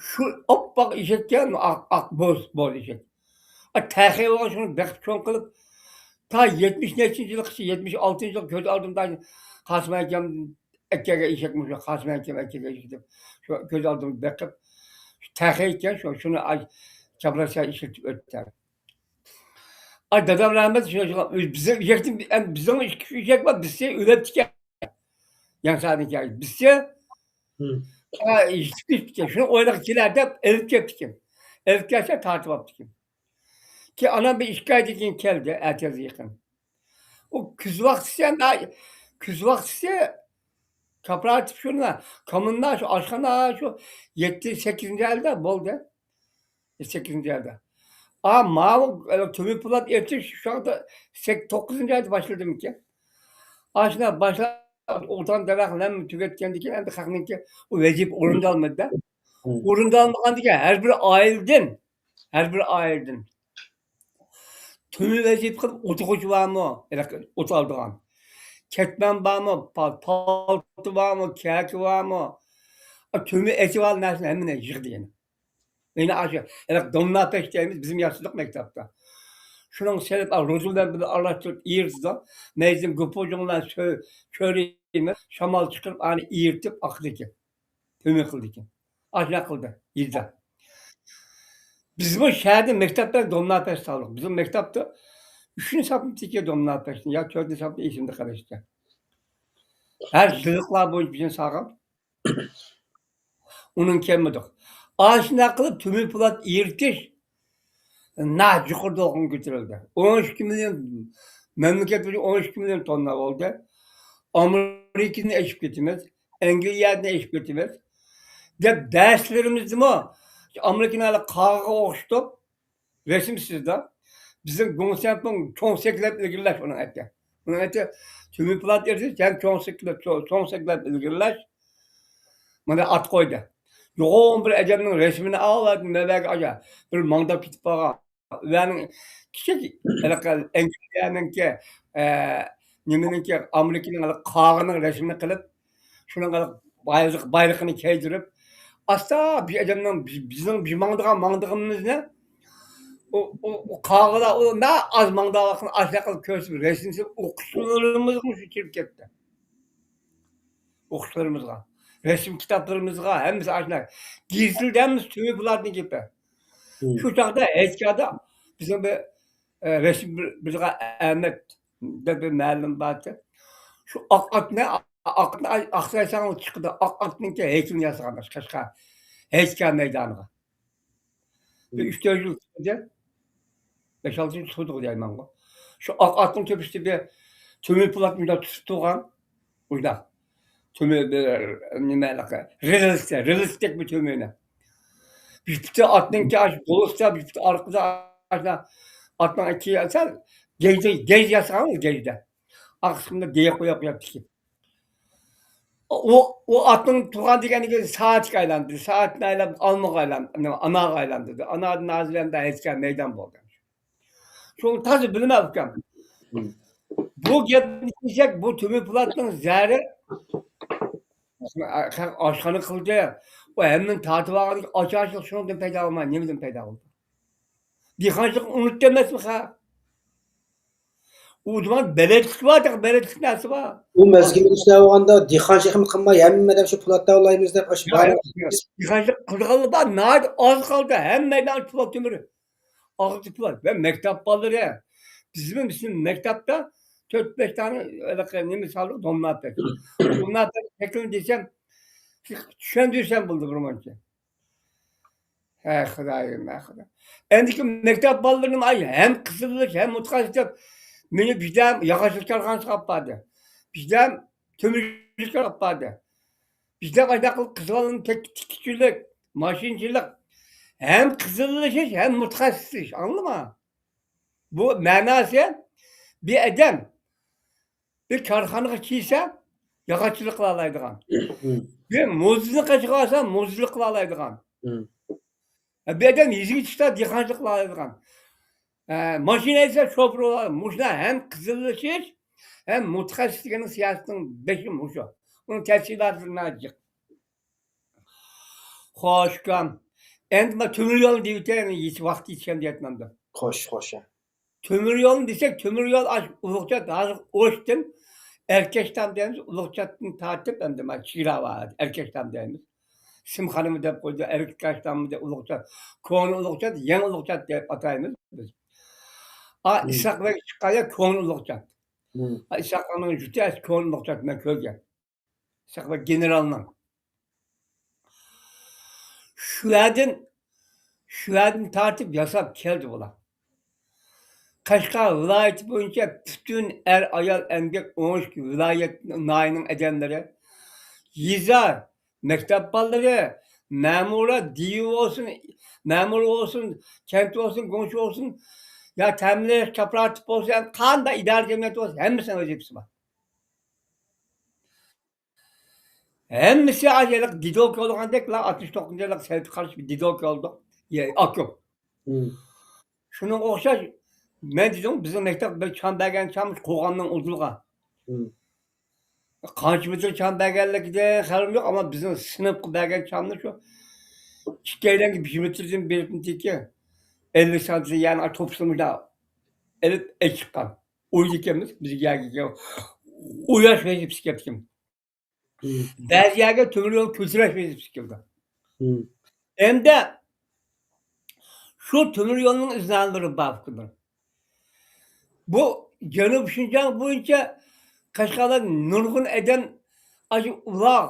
شۇ ئاپئاق ئېشەككەن، ئاق، ئاق بوز، بوز ئېشەك. ئا، تەخەي بولغان شۇنى بېقىپ چوڭ قىلىپ، تا يەتمىش نەچچىنچى يىلغىچە، يەتمىش ئالتىنچى يىلغا كۆز ئالدىمدا قاسىم ئاكام ئەكەلگەن ئېشەك مۇشۇ، قاسىم ئاكام ئەكەلگەن ئېشەك دەپ، شۇ كۆز ئالدىمدا بېقىپ، شۇ تەخەي ئىكەن، شۇ، شۇنى ئاي، چاپلاسا ئىشلىتىپ ئۆتتى. ئاي، دادام رەھمەت، شۇ، شۇ، بىزنىڭ ئېشەكتىن، بىزنىڭ ئىككى، ئۈچ ئېشەك بار، بىرسى ئۆلۈپتىكەن. يەڭسادىن كەلگەن. بىزچە، ئا، يېتىپ كېتىپتىكەن. شۇنى ئويلاپ كېلەر دەپ ئېلىپ كەپتىكەن. ئېلىپ كەلسە تارتىۋاپتىكەن. كېيىن ئانام بىر ئىككى ئايدىن كېيىن كەلدى، ئەتىيازغا يېقىن. ئۇ كۈز ۋاقتىسى ئەمدى، كۈز ۋاقتىسى كاپىراتىپ شۇنى، كوممۇنا شۇ ئاشخانا شۇ يەتتە، سەككىزىنچى ئايدا بولدى. سەككىزىنچى ئايدا. ئا، ماۋۇ، ئە، تۆمۈر پولات ئېرتىش شۇ چاغدا سەك-، توققۇزىنچى ئايدا باشلىدىمىكىن؟ ئاشۇنداق باشلاپ، ئوتان دەرەخلەرنى تۈگەتكەندىن كېيىن، ئەمدى خەقنىڭكى ئۇ ۋەزىپە ئورۇندالمىدى-دە. ئورۇندالمىغاندىكىن، ھەر بىر ئائىلىدىن، ھەر بىر ئائىلىدىن تۆمۈر ۋەزىپە قىلىپ ئوتۇغۇچى بارمۇ؟ ھېلىقى ئوت ئالىدىغان. كەتمەن بارمۇ؟ پال-، پالتا بارمۇ؟ كەكە بارمۇ؟ ئا، تۆمۈر ئېتىۋال نەرسىنى ھەممىنى يىغدى يەنە. يەنە ئاشۇ، ھېلىقى دومنا پەش دەيمىز، بىزمۇ ياسىدۇق مەكتەپتە. شۇنىڭ سېلىپ، ئا، روزى بىلەن بىللە ئارىلاشتۇرۇپ ئېرىتىدۇ. مەيزىدىن گوپۇجۇڭ بىلەن سۆ-، چۆرىيمىز، شامال چىقىرىپ، ئانى ئېرىتىپ ئاقىدىكەن. تۆمۈر قىلىدىكەن. ئاشۇنداق قىلدى يېزا. بىزمۇ شەھەردە مەكتەپتە دومنا پەش سالدۇق. بىزنىڭ مەكتەپتە ئۈچىنچى ساپنىتىكى دومنا پەشنى يا تۆتىنچى ساپنى ئېسىمدە قېلىشتى. ھەر يىللىقلار بويىچە بىزنى سالغان. ئۇنىڭ كەلمىدۇق. ئاشۇنداق قىلىپ تۆمۈر پولات ئېرىتىش ناھايىتى يۇقىرى دولقۇنغا كۆتۈرۈلدى. ئون ئىككى مىليون، مەملىكەت بويىچە ئون ئىككى مىليون توننا بولدى. ئامېرىكىنى ئېشىپ كېتىمىز، ئەنگلىيەنى ئېشىپ كېتىمىز دەپ دەرسلىرىمىزدىمۇ ئامېرىكىنى ھېلى قاغىغا ئوخشىتىپ، رەسىم سىزدى. بىزنىڭ گۇڭسەنپىڭ چوڭ سەكلەپ ئىلگىرىلەش ئۇنىڭ ئەتە. ئۇنىڭ ئەتە تۆمۈر پولات ئېرىتىش ھەم چوڭ سەكلەپ، چوڭ، چوڭ سەكلەپ ئىلگىرىلەش. مانا ئات قويدى. يوغان بىر ئادەمنىڭ رەسىمىنى ئاۋۇ مەبەگە ئاجا بىر ماڭداپ كېتىپ قالغان. ئۇلارنىڭ كىچىك ھېلىقى ئەنگلىيەنىڭكى، ئە، نېمىنىڭكى، ئامېرىكىنىڭ ھېلىقى قاغىنىڭ رەسىمىنى قىلىپ، شۇنىڭ ھېلىقى بايرىق-، بايرىقىنى كىيدۈرۈپ، ئاستا بىر ئادەمنىڭ بىز-، بىزنىڭ بىر ماڭىدىغان ماڭىدىغىنىمىزنى ئۇ، ئۇ، ئۇ قاغىلار ئۇ نە ئاز ماڭىدىغانلىقىنى ئاشۇنداق قىلىپ كۆرسىتىپ، رەسىم سېلىپ ئوقۇتقۇچىلىرىمىزغىمۇ شۇ كىرىپ كەتتى. ئوقۇتقۇچىلىرىمىزغا، رەسىم كىتابلىرىمىزغا، ھەممىسى ئاشۇنداق. گېزىتلەردە ھەممىسى تۆمۈر پولاتنىڭ گېپى. شۇ چاغدا ھېچكادا بىزنىڭ بىر، ئە، رەسىم بىر، بىرغا ئەمەت دەپ بىر مۇئەللىم بار ئىدى. شۇ ئاق ئاتنى، ئاق ئاتنى ئاقسايساڭ چىقىدۇ. ئاق ئاتنىڭكى ھەيكىلىنى ياسىغان قەشقەر ھەيكەل مەيدانىغا. بىر ئۈچ تۆت يىل تۇردى. بەش ئالتە يىل تۇردى دەيمەنغۇ. شۇ ئاق ئاتنىڭ تۆپىسىدە بىر تۆمۈر پولات مۇنداق تۇتۇپ تۇرغان. مۇنداق. تۆمۈر بىر نېمە، رېلىستەك، رېلىستەك بىر تۆمۈرنى. بىر پۇتى ئاتنىڭكى ئاشۇ بولۇستا، بىر پۇتى ئارقىدا ئاشۇ ئاتنىڭ ئىككى سەل گەجدە، گەج ياسىغان گەجدە. ئارقىسىدا دېيە قويۇپ قويۇپتىكەن. ئۇ، ئۇ ئاتنىڭ تۇرغان دېگەنلىكى سائەتكە ئايلاندى. سائەتنى ئايلاپ، ئالمىغا ئايلاندى، ئاناغا ئايلاندى. ئانادىن ھازىر ئەمدى ھېچكە مەيدان بولدى. شۇنى تازا بىلىمەن، ئۇكام. بۇ گەپنى دېسەك، بۇ تۆمۈر پولاتنىڭ زەھىرى خەق ئاشخانا قىلدى. ئۇ ھەممىنى تارتىپ ئالغاندىكىن ئاچارچىلىق شۇنىڭدىن پەيدا بولماي، نېمىدىن پەيدا بولدى؟ دېھقانچىلىقنى ئۇنتتى ئەمەسمۇ خەق؟ ئۇ زامان بەلەتلىك بار، تېخى بەلەتلىك نەرسە بار. ئۇ مەزگىلدە ئىشلەۋاتقاندا دېھقانچىلىقمۇ قىلماي، ھەممەم شۇ پولات تاۋلايمىز دەپ، ئاشۇ ياق، ياق، ياق. دېھقانچىلىق قىلىدىغانلار بار، ناھايىتى ئاز قالدى. ھەممە مەيدان پولات تۆمۈر. ئاغزى پولات. ۋە مەكتەپ بالىلىرى. بىزمۇ، بىزنىڭ مەكتەپتە تۆت، بەش دانە ھېلىقى نېمە سالدۇق، دومناپەك. دومناپەك شەكلىنى دېسەم، چۈشەندۈرسەم بولدى بىر مۇنچە. ھەي خۇدايىم، ھەي خۇدا. ئەمدىكى مەكتەپ بالىلىرىنىڭ ئاي ھەم قىزىللىش، ھەم مۇتەخەسسىس دەپ مېنى بىردەم ياغاچچىلىق كارخانىسىغا ئاپاردى. بىردەم تۆمۈرچىلىككە ئاپاردى. بىردەم ئاشۇنداق قىلىپ قىز بالىنى تىك-، تىككۈچىلىك، ماشىنىچىلىق، ھەم قىزىللىشىش، ھەم مۇتەخەسسىسلىشىش. ئاڭلىما. بۇ مەناسى بىر ئادەم بىر كارخانىغا كىرسە، ياغاچچىلىق قىلالايدىغان. بىر موزىنى قېچىغا ئالسا، موزىچىلىق قىلالايدىغان. بىر ئادەم يېزىغا چىقسا، دېھقانچىلىق قىلالايدىغان. ئە، ماشىنا ھەيدىسە، شوپۇر بولالايدىغان. مۇشۇنداق ھەم قىزىللىشىش، ھەم مۇتەخەسسىس دېگەننىڭ سىياسىتىنىڭ بېشى مۇشۇ. ئۇنىڭ تەپسىلاتى ناھايىتى جىق. خوش، ئۇكام. ئەمدى مانا تۆمۈر يولنى دېيىۋېتەي، يېتىش ۋاقتى يېتىشكەن دېيەتمەمدۇ؟ خوش، خوش. تۆمۈر يولنى دېسەك، تۆمۈر يول ئاشۇ ئۇلۇغچات، ھازىر ئوشتىن ئەركەشتام دەيمىز، ئۇلۇغچاتتىن تارتىپ، ئەمدى مانا چېگرا بار، ئەركەشتام دەيمىز. سىمخانىمۇ دەپ قويدى، ئەركەشتاممۇ دەپ، ئۇلۇغچات، كونا ئۇلۇغچات، يېڭى ئۇلۇغچات دەپ ئاتايمىز بىز. ئا، ئىسھاق بەگ چىققان يەر كونا ئۇلۇغچات. ئا، ئىسھاق ئاكىنىڭ يۇرتى ئەسلى كونا ئۇلۇغچات، مەن كۆرگەن. ئىسھاق بەگ گېنېرالنىڭ. شۇ يەردىن، شۇ يەردىن تارتىپ ياساپ كەلدى بۇلار. قەشقەر ۋىلايىتى بويىچە پۈتۈن ئەر-ئايال ئەمگەك ئون ئىككى ۋىلايەت، ناھىيەنىڭ ئادەملىرى، يېزا، مەكتەپ بالىلىرى، مەمۇرلار، دىيۇ بولسۇن، مەمۇر بولسۇن، كەنت بولسۇن، گۇڭشې بولسۇن، يا تەمىنلەش كوپىراتىپ بولسۇن، قانداق ئىدارە جەمئىيەت بولسۇن، ھەممىسىنىڭ ۋەزىپىسى بار. ھەممىسى ئاشۇ ھېلىقى دېدوكا بولغاندەكلا، ئاتمىش توققۇزىنچى يىللىق سەۋەتكە قارشى بىر دېدوكا بولدۇق. يە، ئاكوپ. شۇنىڭغا ئوخشاش، مەن دېدىم، بىزنىڭ مەكتەپ بىر چام بەرگەن چام قوغاننىڭ ئۇدۇلىغا. قانچە مېتىر چام بەرگەنلىكىدىن خەۋىرىم يوق، ئەمما بىزنىڭ سىنىپقا بەرگەن چامنى شۇ ئىككىيلەنگە بىر مېتىردىن بېرىپتىكى، ئەللىك سانتىمېتىر، يەنى توپىسىنى مۇنداق ئېلىپ ئېچىققان. ئويلىدىكەنمىز، بىزگە يەرگە ئۇياش ۋەزىپىسى كەپتىكەن. بەزى يەرگە تۆمۈر يول كۆچۈرۈش ۋەزىپىسى كېلىدۇ. ھەمدە شۇ تۆمۈر يولنىڭ ئىزنالىرى بار ئۇكىلار. بۇ جەنۇبىي شىنجاڭ بويىچە قەشقەرلەر نۇرغۇن ئادەم ئاشۇ ئۇلاغ،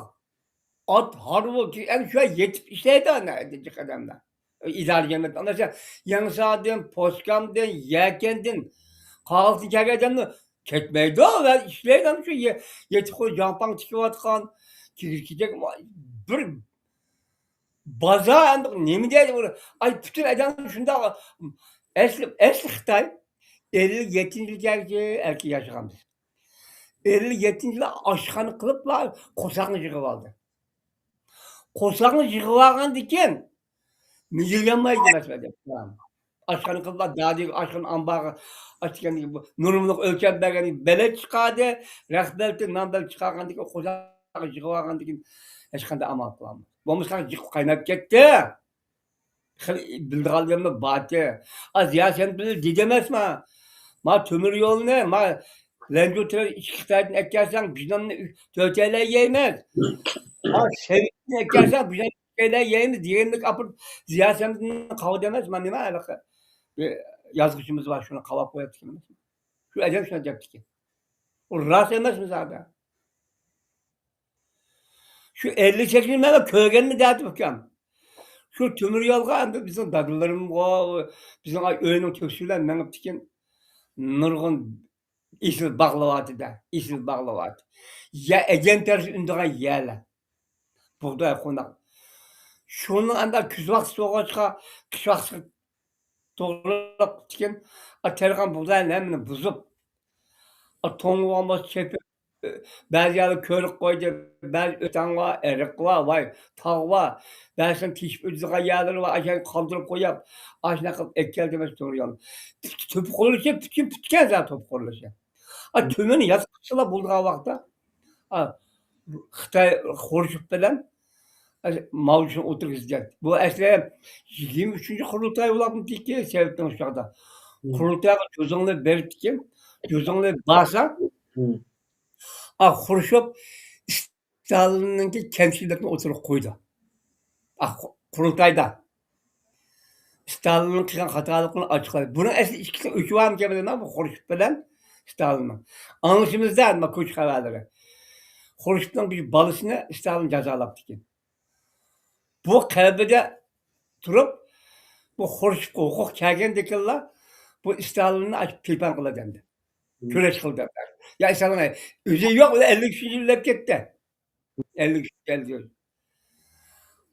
ئات، ھارۋا، ئەنە شۇ يەتىپ ئىشلەيدۇ ئەنە جىق ئادەملەر. ئىدارە جەمئىيەت، ئاندىن يېڭىساردىن، پوسكامدىن، يەكەندىن، قاغىلىقتىن كەلگەن ئادەمنى كەتمەيدۇ ۋە ئىشلەيدۇ. شۇ يە-، يېتىپ قوي جاڭپاڭ تىكىۋاتقان، كىگىز كېچەك بىر بازار، ئەمدى نېمە دەيدۇ ئۇنى؟ ئاي، پۈتۈن ئادەم شۇنداق. ئەسلى، ئەسلى خىتاي ئەللىك يەتتىنچى يىلغىچە ئەركىن ياشىغان بىز. ئەللىك يەتتىنچى يىلى ئاشخانا قىلىپلا قورساقنى يىغىۋالدى. قورساقنى يىغىۋالغاندىن كېيىن، يىغىيالمايدۇ مەسىلەن. ئاشخانا قىلىپلا دادى ئاشخانا ئامبارغا ئاچتىكەن، بۇ نورمىلىق ئۆلچەم بەرگەن بېلەت چىقاردى، رەخت بېلىتى، نان بېلىتى چىقارغاندىن كېيىن، قورساقنى يىغىۋالغاندىن كېيىن ھېچقانداق ئامال قىلالمىدى. بولمىسا جىق قايناپ كەتتى. خېلى بىلىدىغانلىرىممۇ بارتى. ئا، زىيا سەمەت بىلەن دېدى ئەمەسما؟ ما تۆمۈر يولنى، ما لەنجۇ تۆ-، ئىككى خىتايدىن ئەكەلسەڭ، بىز ناننى ئۈچ، تۆتەيلەن يەيمىز. ما شەرقتىن ئەكەلسەڭ، بىز ناننى ئۈچەيلەن يەيمىز دېگەندەك ئاپىرىپ، زىيا سەمەتنى قاۋىدى ئەمەسما؟ نېمە ھېلىقى بىر يازغۇچىمىز بار، شۇنى قاۋاپ قويۇپتىكەن ئەمەسما؟ شۇ ئادەم شۇنداق دەپتىكەن. ئۇ راست ئەمەسمۇ زادى؟ شۇ ئەللىك سەككىزىنچى مەن كۆرگەننى دەتتى ئۇكام. شۇ تۆمۈر يولغا ئەمدى بىزنىڭ دادىلىرىمغۇ، بىزنىڭ ئۆينىڭ تۆكىسى بىلەن مېڭىپتىكىن، نۇرغۇن ئېسىل باغلىۋاتىدە، ئېسىل باغلىۋاتىدۇ. يە ئەجەم تەرىسى ئۈنىدىغان يەرلەر. بۇغداي قوناق. شۇنىڭ ئەمدى كۈز ۋاقتى بولغاچقا، قىش ۋاقتى توغرىلاپ قىپتىكەن. ئا، تېرىغان بۇغداينى ھەممىنى بۇزۇپ، ئا، توڭلىغان بولسا چېپىپ، بەزى يەرلەر كۆرۈپ قويدى، بەزى ئۆتەڭ بار، ئېرىق بار، ۋاي، تاغ بار، بەزىسىنى تېشىپ ئۆتىدىغان يەرلىرى بار، ئاشۇنى قالدۇرۇپ قويۇپ، ئاشۇنداق قىلىپ ئەكەلدى مەن تۆمۈر يولنى. توپا قۇرۇلۇشى، پۈتكۈن پۈتكەن زادى توپا قۇرۇلۇشى. ئا، تۆمۈرنى ياسىغىلى بولىدىغان ۋاقىتتا، ئا، خىتاي خرۇشچېف بىلەن ماۋزېدۇڭنى ئولتۇرغۇزدى. بۇ ئەسلى يىگىرمە ئۈچىنچى قۇرۇلتاي بولاتتىكى سوۋېتنىڭ شۇ چاغدا. قۇرۇلتايغا جۇزۇڭلى بېرىپتىكەن. جۇزۇڭلى بارسا، ئا، خرۇشچېف ستالىننىڭكى كەمچىلىكىنى ئوتتۇرىغا قويدى. ئا، قۇرۇلتايدا. ستالىننىڭ قىلغان خاتالىقىنى ئاچىقلايدۇ. بۇنىڭ ئەسلى ئىككىسى ئۆچۈۋالمىكەن بۇ خرۇشچېف بىلەن ستالىننىڭ. ئاڭلىشىمىزدا، مانا كوچا خەۋەرلىرى. خرۇشچېفنىڭ بىر بالىسىنى ستالىن جازالاپتىكەن. بۇ قەلبىدە تۇرۇپ، بۇ خرۇشچېفقا ھوقۇق كەلگەندىكىنلا بۇ ستالىننى ئاشۇ پىلپان قىلىدۇ ئەمدى. كۈرەش قىلدى. يا ستالىن ئۆزى يوق، ئەللىك ئۈچىنچى يىلى ئۆلۈپ كەتتى. ئەللىك ئۈچ، ئەللىك ئۈچ.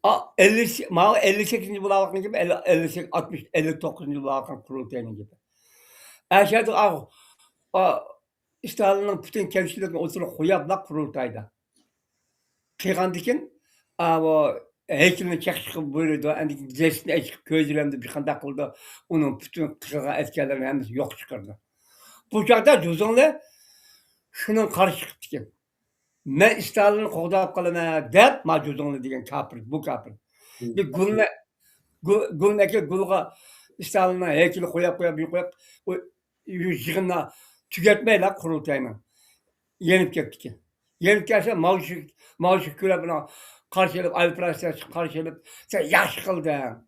ئا، ئەللىك، ماۋۇ ئەللىك سەككىزىنچى بولاۋاتقان گېپى، ئەللىك، ئەللىك سەككىز، ئاتمىش، ئەللىك توققۇزىنچى بولاۋاتقان قۇرۇلتاينىڭ گېپى. ئەشەدە، ئا، ئا، ستالىننىڭ پۈتۈن كەمچىلىكىنى ئوتتۇرىغا قويۇپلا قۇرۇلتايدا. قىلغاندىكىن، ئا، بۇ ھەيكىلنى چېقىشقا بۇيرۇيدۇ، ئاندىن كېيىن جەسىتىنى ئېچىپ كۆزىتىدۇ، بىر قانداق قىلىدۇ، ئۇنىڭ پۈتۈن قىلغان ئەسكەرلىرىنى ھەممىسىنى يوققا چىقىرىدۇ. بۇ چاغدا جۇزۇڭلى شۇنىڭغا قارشى چىقىپتىكەن. مەن ستالىننى قوغداپ قالىمەن دەپ، ما جۇزۇڭلى دېگەن كاپىر، بۇ كاپىر. بىر گۇلنى، گۇ-، گۇلنى ئەكېلىپ، گۇلغا ستالىننىڭ ھەيكىلى قويۇپ، قويۇپ، قويۇپ، ئۇ يىغىننى تۈگەتمەيلا قۇرۇلتاينىڭ يېنىپ كەتتىكەن. يېنىپ كەلسە، ماۋزېدۇڭ، ماۋزېدۇڭ كۆرۈپ، ئۇنىڭ قارشى ئېلىپ، ئايروپىلان ئىچىدىن قارشى ئېلىپ، سەن ياخشى قىلدىڭ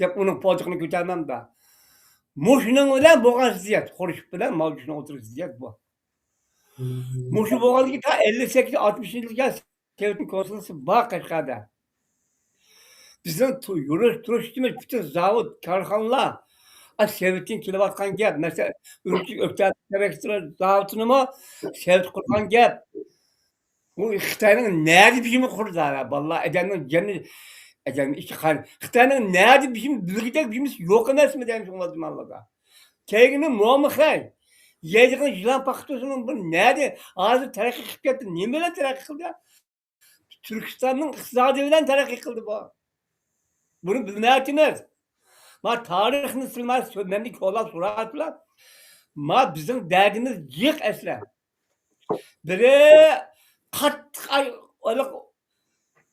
دەپ، ئۇنىڭ پوتىقىنى كۆتۈرمەمدۇ. مۇشۇنىڭ بىلەن بولغان زىددىيەت، خرۇشچېف بىلەن ماۋزېدۇڭنىڭ ئوتتۇرىسىدا زىددىيەت بۇ. مۇشۇ بولغاندىن كېيىن تا ئەللىك سەككىز، ئاتمىشىنچى يىلغىچە سوۋېتنىڭ كونسۇلخانىسى بار قەشقەردە. بىزنىڭ تۇ-، يۈرۈش تۇرۇشىمىز، پۈتۈن زاۋۇت، كارخانىلار، ئا، سوۋېتتىن كېلىۋاتقان گەپ. مەسىلەن، ئۈرۈمچى ئۆكتەم تېرەكتىرى زاۋۇتىنىمۇ سوۋېت قۇرغان گەپ. بۇ خىتاينىڭ نەدە بېشىمى قۇرىدۇ، بالىلار؟ ئادەمنىڭ جېنى، ئادەمنىڭ ئىچى قان. خىتاينىڭ نەدە بېشىمى بىلگۈدەك بېشىمىز يوق ئەمەسمۇ دەيمىز شۇڭلاردا. كەينى مومۇ خەي. يەيدىغان يىلان پاختىسىنىڭ بۇ نەدە ھازىر تەرەققىي قىلىپ كەتتى؟ نېمە بىلەن تەرەققىي قىلدى؟ تۈركىستاننىڭ ئىقتىسادى بىلەن تەرەققىي قىلدى بۇ. بۇنى بىلمەيۋاتىمىز. ما تارىخنى سىلماس، مەندىن كولاپ سوراتلا. ما بىزنىڭ دەردىمىز جىق ئەسلى. بىرى قاتتىق ئاي-،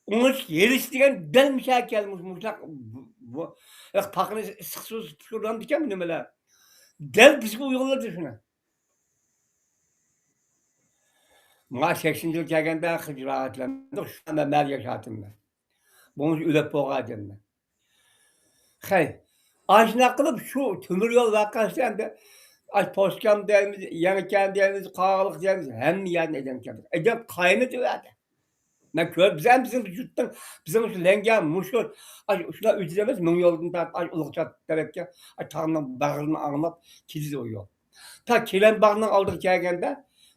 ئوڭۇش يېلىش دېگەن دەل مۇشۇ كەلمىش، مۇشۇنداق بۇ، بۇ، پاقىنى ئىسسىق سۇ پىشۇرىدىكەن بۇ نېمىلەر. دەل بىزگە ئۇيغۇنلىرىدە شۇنى. ما سەكسىنىنچى يىل كەلگەندە خېلى راھەتلەندۇق. شۇ مەن ياشاتىمەن. بولمىسا ئۆلۈپ بولغان ئادەممەن. خەي، ئاشۇنداق قىلىپ شۇ تۆمۈر يول ۋەقەسى ئەمدى ئاش پوسكام دەيمىز، يەڭكەن دەيمىز، قاغىلىق دەيمىز، ھەممە يەردىن ئادەم كەلدى. ئادەم قاينىدى ئۇ يەردە. مەن كۆرۈپ، بىز ھەم بىزنىڭ يۇرتنىڭ، بىزنىڭ شۇ لەڭگە، مۇشۇ، ئاش، شۇنداق ئۆتىدىمىز، مىڭ يولدىن تارتىپ، ئاش ئۇلۇغچات تەرەپكە، ئاش تاغنىڭ باغرىنى ئاڭلاپ كېتىدۇ ئۇ يول. تا كېرەم باغنىڭ ئالدىغا كەلگەندە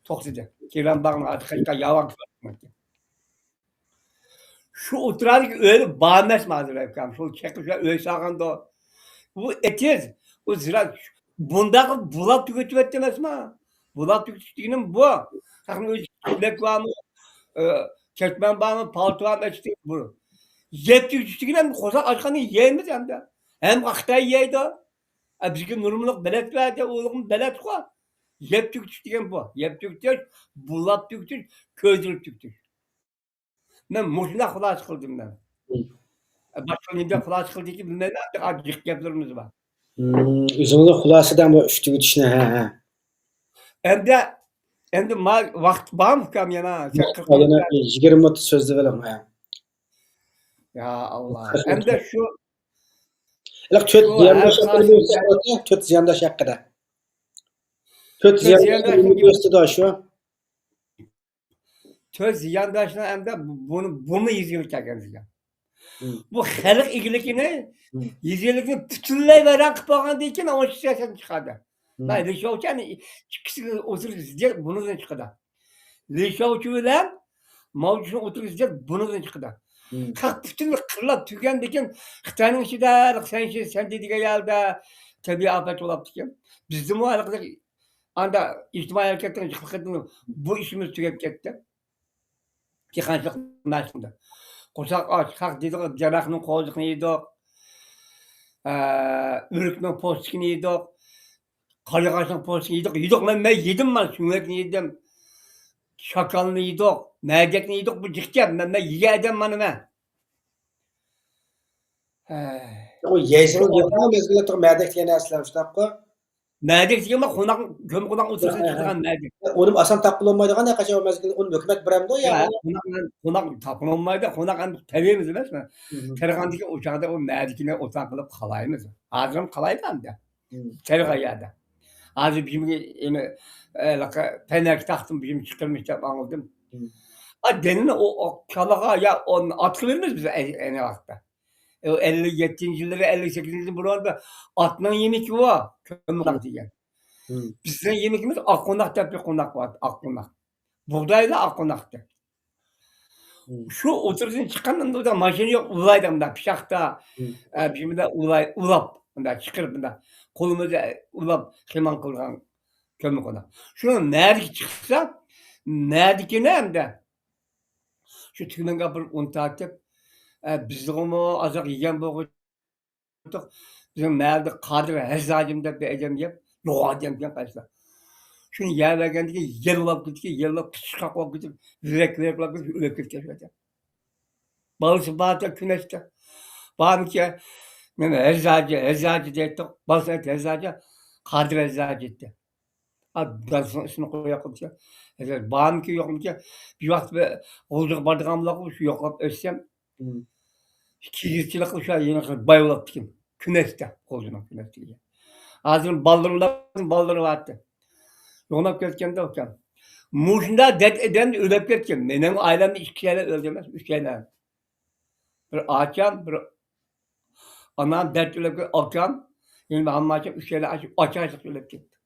توختىدى. كېرەم باغنىڭ ئالدىغا ياۋان كۆرۈنمەيتتى. شۇ ئوتتۇرادىكى ئۆيلەر بار ئەمەسمۇ ھازىر ئەپكام؟ شۇ چېقىپ شۇ ئۆي سالغاندۇ. بۇ ئېتىز، بۇ زىرائەت بۇنداق بۇلاپ تۈگىتىۋەتتى ئەمەسمۇ؟ بۇلاپ تۈگىتىش دېگىنىم بۇ. خەقنىڭ ئۆزى كىچىك بارمۇ؟ ئە، كەتمەن بارمۇ؟ پالتا بارمۇ؟ ئەكىتىپ بۇ. يەپ تۈگىتىش دېگىنى ئەمدى قورساق ئاچقاندا يەيمىز ئەمدى. ھەم خىتاي يەيدۇ. ئە، بىزگە نۇرمىلىق بېلەت بەردى، ئۇلۇغمۇ بېلەتقۇ. يەپ تۈگىتىش دېگەن بۇ. يەپ تۈگىتىش، بۇلاپ تۈگىتىش، كۆيدۈرۈپ تۈگىتىش. مەن مۇشۇنداق خۇلاسە قىلدىم مەن. باشقا نېمە خۇلاسە قىلدىكى بىلمەيمەن، ئەمدى جىق گەپلىرىمىز بار. ئۆزىڭىزنىڭ خۇلاسىدە بۇ ئۈچ تۈگىتىشنى، ھە، ھە. ئەمدى، ئەمدى ما-، ۋاقىت بارمۇ ئۇكام يەنە؟ ياق، يەنە يىگىرمە مىنۇت سۆزلىۋېلىڭ، ھە. يا ئاللا. ئەمدى شۇ، ھېلىقى تۆت زىيانداش ھەققىدە، تۆت زىيانداش ھەققىدە. تۆت زىيانداش ئۇنىۋېرسىتېتى شۇ. تۆت زىيانداشنىڭ ئەمدى بۇنى، بۇمۇ يېزا ئىگىلىكى كەلگەن دېگەن. بۇ خەلق ئىگىلىكىنى، يېزا ئىگىلىكىنى پۈتۈنلەي ۋەيران قىلىپ بولغاندىن كېيىن ئۇنىڭ سىياسەتنى چىقاردى. مانا لى شياۋچۈ ئەنە ئىككىسى ئوتتۇرىسىدا بۇنىڭدىن چىقىدۇ. لى شياۋچۈ بىلەن ماۋ زېدۇڭ ئوتتۇرىسىدا بۇنىڭدىن چىقىدۇ. خەق پۈتۈنلەي قىرلاپ تۈگەندىكىن خىتاينىڭ ئىچىدە سەنشى، سەنجى دېگەن يەردە تەبىئىي ئاپەت بولاپتىكەن. بىزدىمۇ ھېلىقىدەك ئاندا ئىجتىمائىي ھەرىكەتنىڭ جىقلىقىدىن بۇ ئىشىمىز تۈگەپ كەتتى. دېھقانچىلىق مەشىندە. قورساق ئاچ، خەق دېدۇق، دەرەخنىڭ قوزىقىنى يېدۇق، ئە، ئۆرۈكنىڭ پوستىكىنى يېدۇق، قارىغاچنىڭ پوستىكىنى يېدۇق، يېدۇق، مەن، مەن يېدىم، مەن سۆڭەكنى يېدىم، شاكالنى يېدۇق، مەدەكنى يېدۇق، بۇ جىقكەن، مەن، مەن يېگەن ئادەم مانا مەن. ھەي. ئۇ يەيسىڭىز يوقمۇ مەزگىلدە تۇرۇپ مەدەك دېگەن نەرسىلەر شۇنداققۇ؟ مەدەك دېگەن بار، قوناق، كۆممىقوناق ئولتۇرسا چىقىدىغان مەدەك. ئۇنى ئاسان تاپقىلى بولمايدىغان ھەر قاچان مەزگىل، ئۇنى ھۆكۈمەت بېرەمدۇ يا؟ قوناق، قوناق تاپقىلى بولمايدۇ، قوناق ئەمدى تەبىئىيمىز ئەمەسمۇ؟ تېرىغاندىكى ئوچاقتا ئۇ مەدىكىنى ئوتاق قىلىپ قالايمىز. ھازىرمۇ قالايدۇ ئەمدى. تېرىغان يەردە. ھازىر بىزمۇ ئېنى، ھېلىقى پەنەركە تاقتىن بىزمۇ چىقىرمىش دەپ ئاڭلىدىم. ئا، دېنىنى ئۇ، ئۇ كالىغا يا ئاتقا بېرىمىز بىز ئەينى ۋاقىتتا. ئۇ ئەللىك يەتتىنچى يىللىرى، ئەللىك سەككىزىنچى يىلدىن بۇرۇن بىر ئاتنىڭ يېمىكى بار، كۆممىقوناق دېگەن. بىزنىڭ يېمىكىمىز ئاققوناق دەپ بىر قوناق بار، ئاققوناق. بۇغدايلا ئاققوناقتى. شۇ ئوتتۇرىسىدىن چىققاندا ماشىنا يوق، ئۇلايدۇ مۇنداق پىچاقتا، ئە، بىر مۇنداق ئۇلاي-، ئۇلاپ، مۇنداق چىقىرىپ مۇنداق قولىمىزدا ئۇلاپ خېمەن قىلغان كۆممىقوناق. شۇنىڭ نەدىكى چىقسا، نەدىكىنى ئەمدى شۇ تۈگمەنگە ئاپىرىپ ئۇن تارتىپ، ئە، بىزغىمۇ ئازراق يېگەن بولغۇدۇق. بىزنىڭ مەھەللىدە قادىر ھەجى ھاجىم دەپ بىر ئادەم گەپ، يوغان ئادەمكەن قايسىلا. شۇنى يەۋەرگەندىكىن يىللاپ كېتىپ، يىللاپ قىچىشقاق بولۇپ كېتىپ، ۋىرەك-ۋىرەكلاپ كېتىپ ئۆلۈپ كەتكەن شۇ ئادەم. بالىسى باركەن كۈنەشتە. بارمىكەن؟ مەن ھەجى ھاجى، ھەجى ھاجى دەيتتۇق. بالىسى ئېيتتى، ھەجى ھاجى، قادىر ھەجى ھاجى دەيتتى. ئا، دادىسىنىڭ ئىسمىنى قويۇۋاتقىدىكەن. بارمىكىن، يوقمىكىن؟ بىر ۋاقىت بىر غۇلجىغا بارىدىغان بولۇپ، شۇ يوقلاپ ئۆتسەم، كىگىزچىلىك قىلىپ شۇ يەنە باي بولاپتىكەن. كۈنەشتە، غۇلجىنىڭ كۈنەشتىگە. ھازىر بالىلىرىم بار، بالىلىرى بارتى. يوقلاپ كەتكەندە ئۇكام. مۇشۇنداق دەرد ئادەمدە ئۆلۈپ كەتكەن. مېنىڭ ئائىلەمدە ئىككىيلەن ئۆلدى ئەمەس، ئۈچەيلەن. بىر ئاچام، بىر ئانام دەرد ئۆلۈپ كەتتى، ئاكام، يەنە ھامماچام ئۈچەيلەن ئاچ-، ئاچ-، ئاچلىق ئۆلۈپ كەتتى.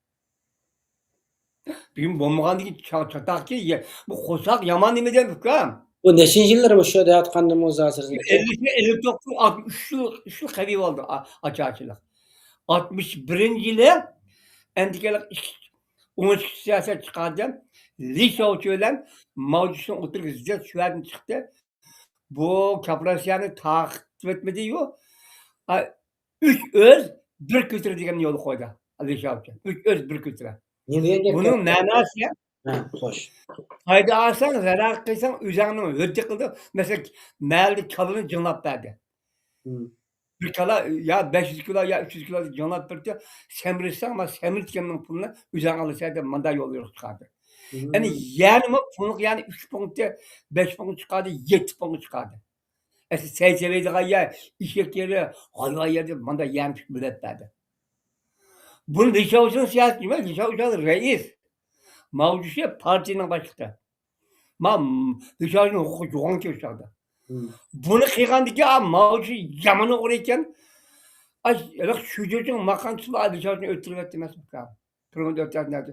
بۈگۈن بولمىغاندىكىن چا-، چاتاقكى، يە-، بۇ قورساق يامان نېمە دەيمىز ئۇكام؟ بۇ نەچچىنچى يىللىرى مۇشۇ يەردە ياتقاندا مۇزاسىرىسى؟ ئەللىك، ئەللىك توققۇز، ئاتمىش، ئۈچ يىل، ئۈچ يىل قەبىيە بولدى، ئا-، ئاچارچىلىق. ئاتمىش بىرىنچى يىلى ئەندىكىلەر ئىككى، ئون ئىككى سىياسەت چىقاردى. لى شياۋچۈ بىلەن ماۋ جۇشنىڭ ئوتتۇرىغا زىددىيەت شۇ يەردىن چىقتى. بۇ كاپىراسىيەنى تارقىتىۋەتمىدى-يۇ. ئا، ئۈچ ئۆز، بىر كۈلتۈر دېگەننى يولغا قويدى. لى شياۋچۈ. ئۈچ ئۆز، بىر كۈلتۈر. نېمە دېگەن گەپ؟ بۇنىڭ مەناسى، ھە، خوش. پايدا ئالساڭ، زەرەر قىلساڭ، ئۆزۈڭنىڭ ھۆددە قىلدى. مەسىلەن، مەھەللىدە كالىنى جىڭلاپ بەردى. بىر كالا يا بەش يۈز كىلو، يا ئۈچ يۈز كىلو جىڭلاپ بېرىپتۇ. سەمرىسەڭ، ما سەمرىتكەننىڭ پۇلىنى ئۆزۈڭ ئالىسەن دەپ مۇنداق يول يورۇق چىقاردى. يەنى يەرنىمۇ پۇڭلۇق، يەنى ئۈچ پۇڭتى، بەش پۇڭ چىقاردى، يەتتە پۇڭ چىقاردى. ئەسلى سەي سېلىدىغان يەر، ئېشەك يېرى، ھايۋان يېرى دەپ مۇنداق يەرنى بۆلۈپ بەردى. بۇنى لى شياۋچۈنىڭ سىياسىتى نېمە؟ لى شياۋچۈن رەئىس. ماۋ جۇشى پارتىيىنىڭ باشلىقى. ما، لى شياۋچۈن ھوقۇقى يوغان كەل چاغدا. بۇنى قىلغاندىكىن، ئا، ماۋ جۇشى يامان ئوغرى ئىكەن. ئا، شۇجىچىڭ ماقان تۇتۇپ، لى شياۋچۈننى ئۆلتۈرۈۋەتتى ئەمەسمىكەن؟ تۈرمىدە ئۆتەر نەدە؟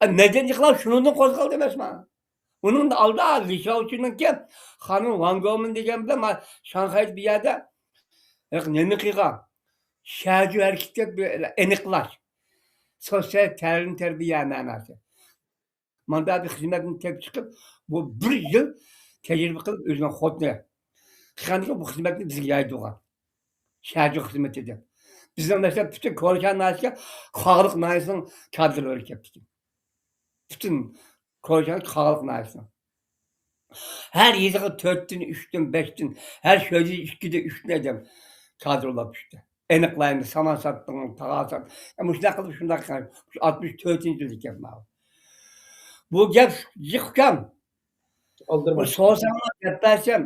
ئا، مەدەنىيەت ئىنقىلاب شۇنىڭدىن قوزغالدى ئەمەسمۇ؟ ئۇنىڭ ئالدىدا لى شياۋچۈننىڭكى خانىم ۋان گومىن دېگەن بىلەن ما شاڭخەيدە بىر يەردە نېمە قىلغان؟ شەجۈ ھەرىكىتى دەپ بىر ئېنىقلاش. سوتسىيال تەلىم تەربىيە مەناسى. ماندا بىر خىزمەتنى تېپىپ چىقىپ، بۇ بىر يىل تەجرىبە قىلىپ، ئۆزىنىڭ خوتۇنى قىلغاندىكىن بۇ خىزمەتنى بىزگە يايدۇرغان. شەجۈ خىزمىتى دەپ. بىزنىڭ مەسىلەن، پۈتۈن كورشان ناھىيەسىگە قاغىلىق ناھىيەسىنىڭ كادىرلىرى كەپتىكەن. پۈتۈن كورشان قاغىلىق ناھىيەسىنىڭ. ھەر يېزىغا تۆتتىن، ئۈچتىن، بەشتىن، ھەر شۆدىدە ئىككىدىن، ئۈچتىن ئادەم كادىرلاپ چۈشتى. ئېنىقلايمىز، سامان ساتتىڭ، تاغا سات-، مۇشۇنداق قىلىپ، شۇنداق قىلىپ، شۇ ئاتمىش تۆتىنچى يىلدا گەپ ماۋۇ. بۇ گەپ جىق ئۇكام. ئالدىرىماي. سورىساڭلار دەپ بەرسەم،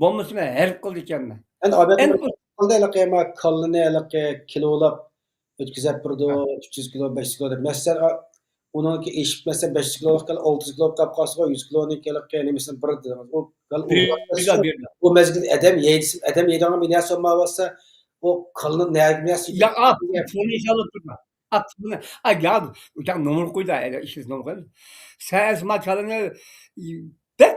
بولمىسا مەن ھەرپ قىلىدىكەنمەن. ئەمدى ئادەتتە ئەمدى بۇ قىلدى ھېلىقى، ما، كاللىنى ھېلىقى كىلولاپ ئۆتكۈزۈپ بېرىدۇ، ھە. ئۈچ يۈز كىلو، بەش يۈز كىلو دەپ. مەسىلەن، ئا، ئۇنىڭكى ئېشىپ، مەسىلەن، بەش يۈز كىلو، ئالتە يۈز كىلو قاپ قالسىغۇ، يۈز كىلونىڭكى ھېلىقى نېمىسىنى بېرىدۇ دېدىڭىز. ئۇ، بىر، بىر. ئۇ مەزگىلدە ئادەم يەيدىسى، ئادەم يەيدىغان بىر نەرسە بولمايۋاتسا، ئۇ كاللىنى نەگە يا، ئا، پۇلنى سالىپ تۇرما. ئا، پۇلنى، ئا، يا، ئۇچاق نومۇر قويدى، ئا، ئىشلىسە نومۇر قويدى. سەن ئەسما كاللىنى بەك،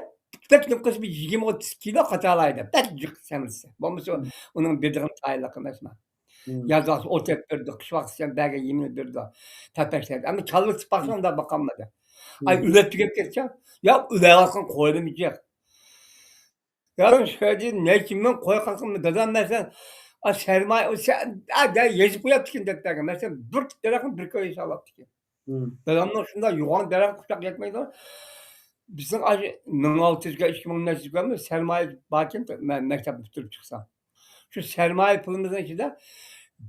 بەك نومۇر قويسا، بىر يىگىرمە ئوتتۇز كىلو قاتالايدۇ. بەك جىق سەمرىسە. بولمىسا، ئۇنىڭ بېدىغىنى تايىنلىق ئەمەسما. ياز ۋاقتى ئوت يەپ بېرىدۇ، قىش ۋاقتى سەن بەرگەن يېمىنى بېرىدۇ. تەپەشلەيدۇ. ئەمما كاللا تۇتۇپ باقسا، ئۇنداق باقالمىدى. ئاي، ئۆلۈپ تۈگەپ كەتسە، يا ئۆلۈۋالغان قويلىرىمۇ جىق. يا، شۇ يەردە نەچچە مىڭ قوي قالغان، دادام مەسىلەن، ئا، سەرمايە، ئا، دە-، يېزىپ قويۇپتىكەن دەپتەرگە. مەسىلەن، بىر تۈپ دەرەخنى بىر كىلو ھېسابلاپتىكەن. دادامنىڭ شۇنداق يوغان دەرەخ قۇچاق يەتمەيدۇ. بىزنىڭ ئاشۇ مىڭ ئالتە يۈزگە، ئىككى مىڭ نەچچە يۈزگە سەرمايە باركەن، مە-، مەكتەپنى پۈتتۈرۈپ چىقسا. شۇ سەرمايە پۇلىمىزنىڭ ئىچىدە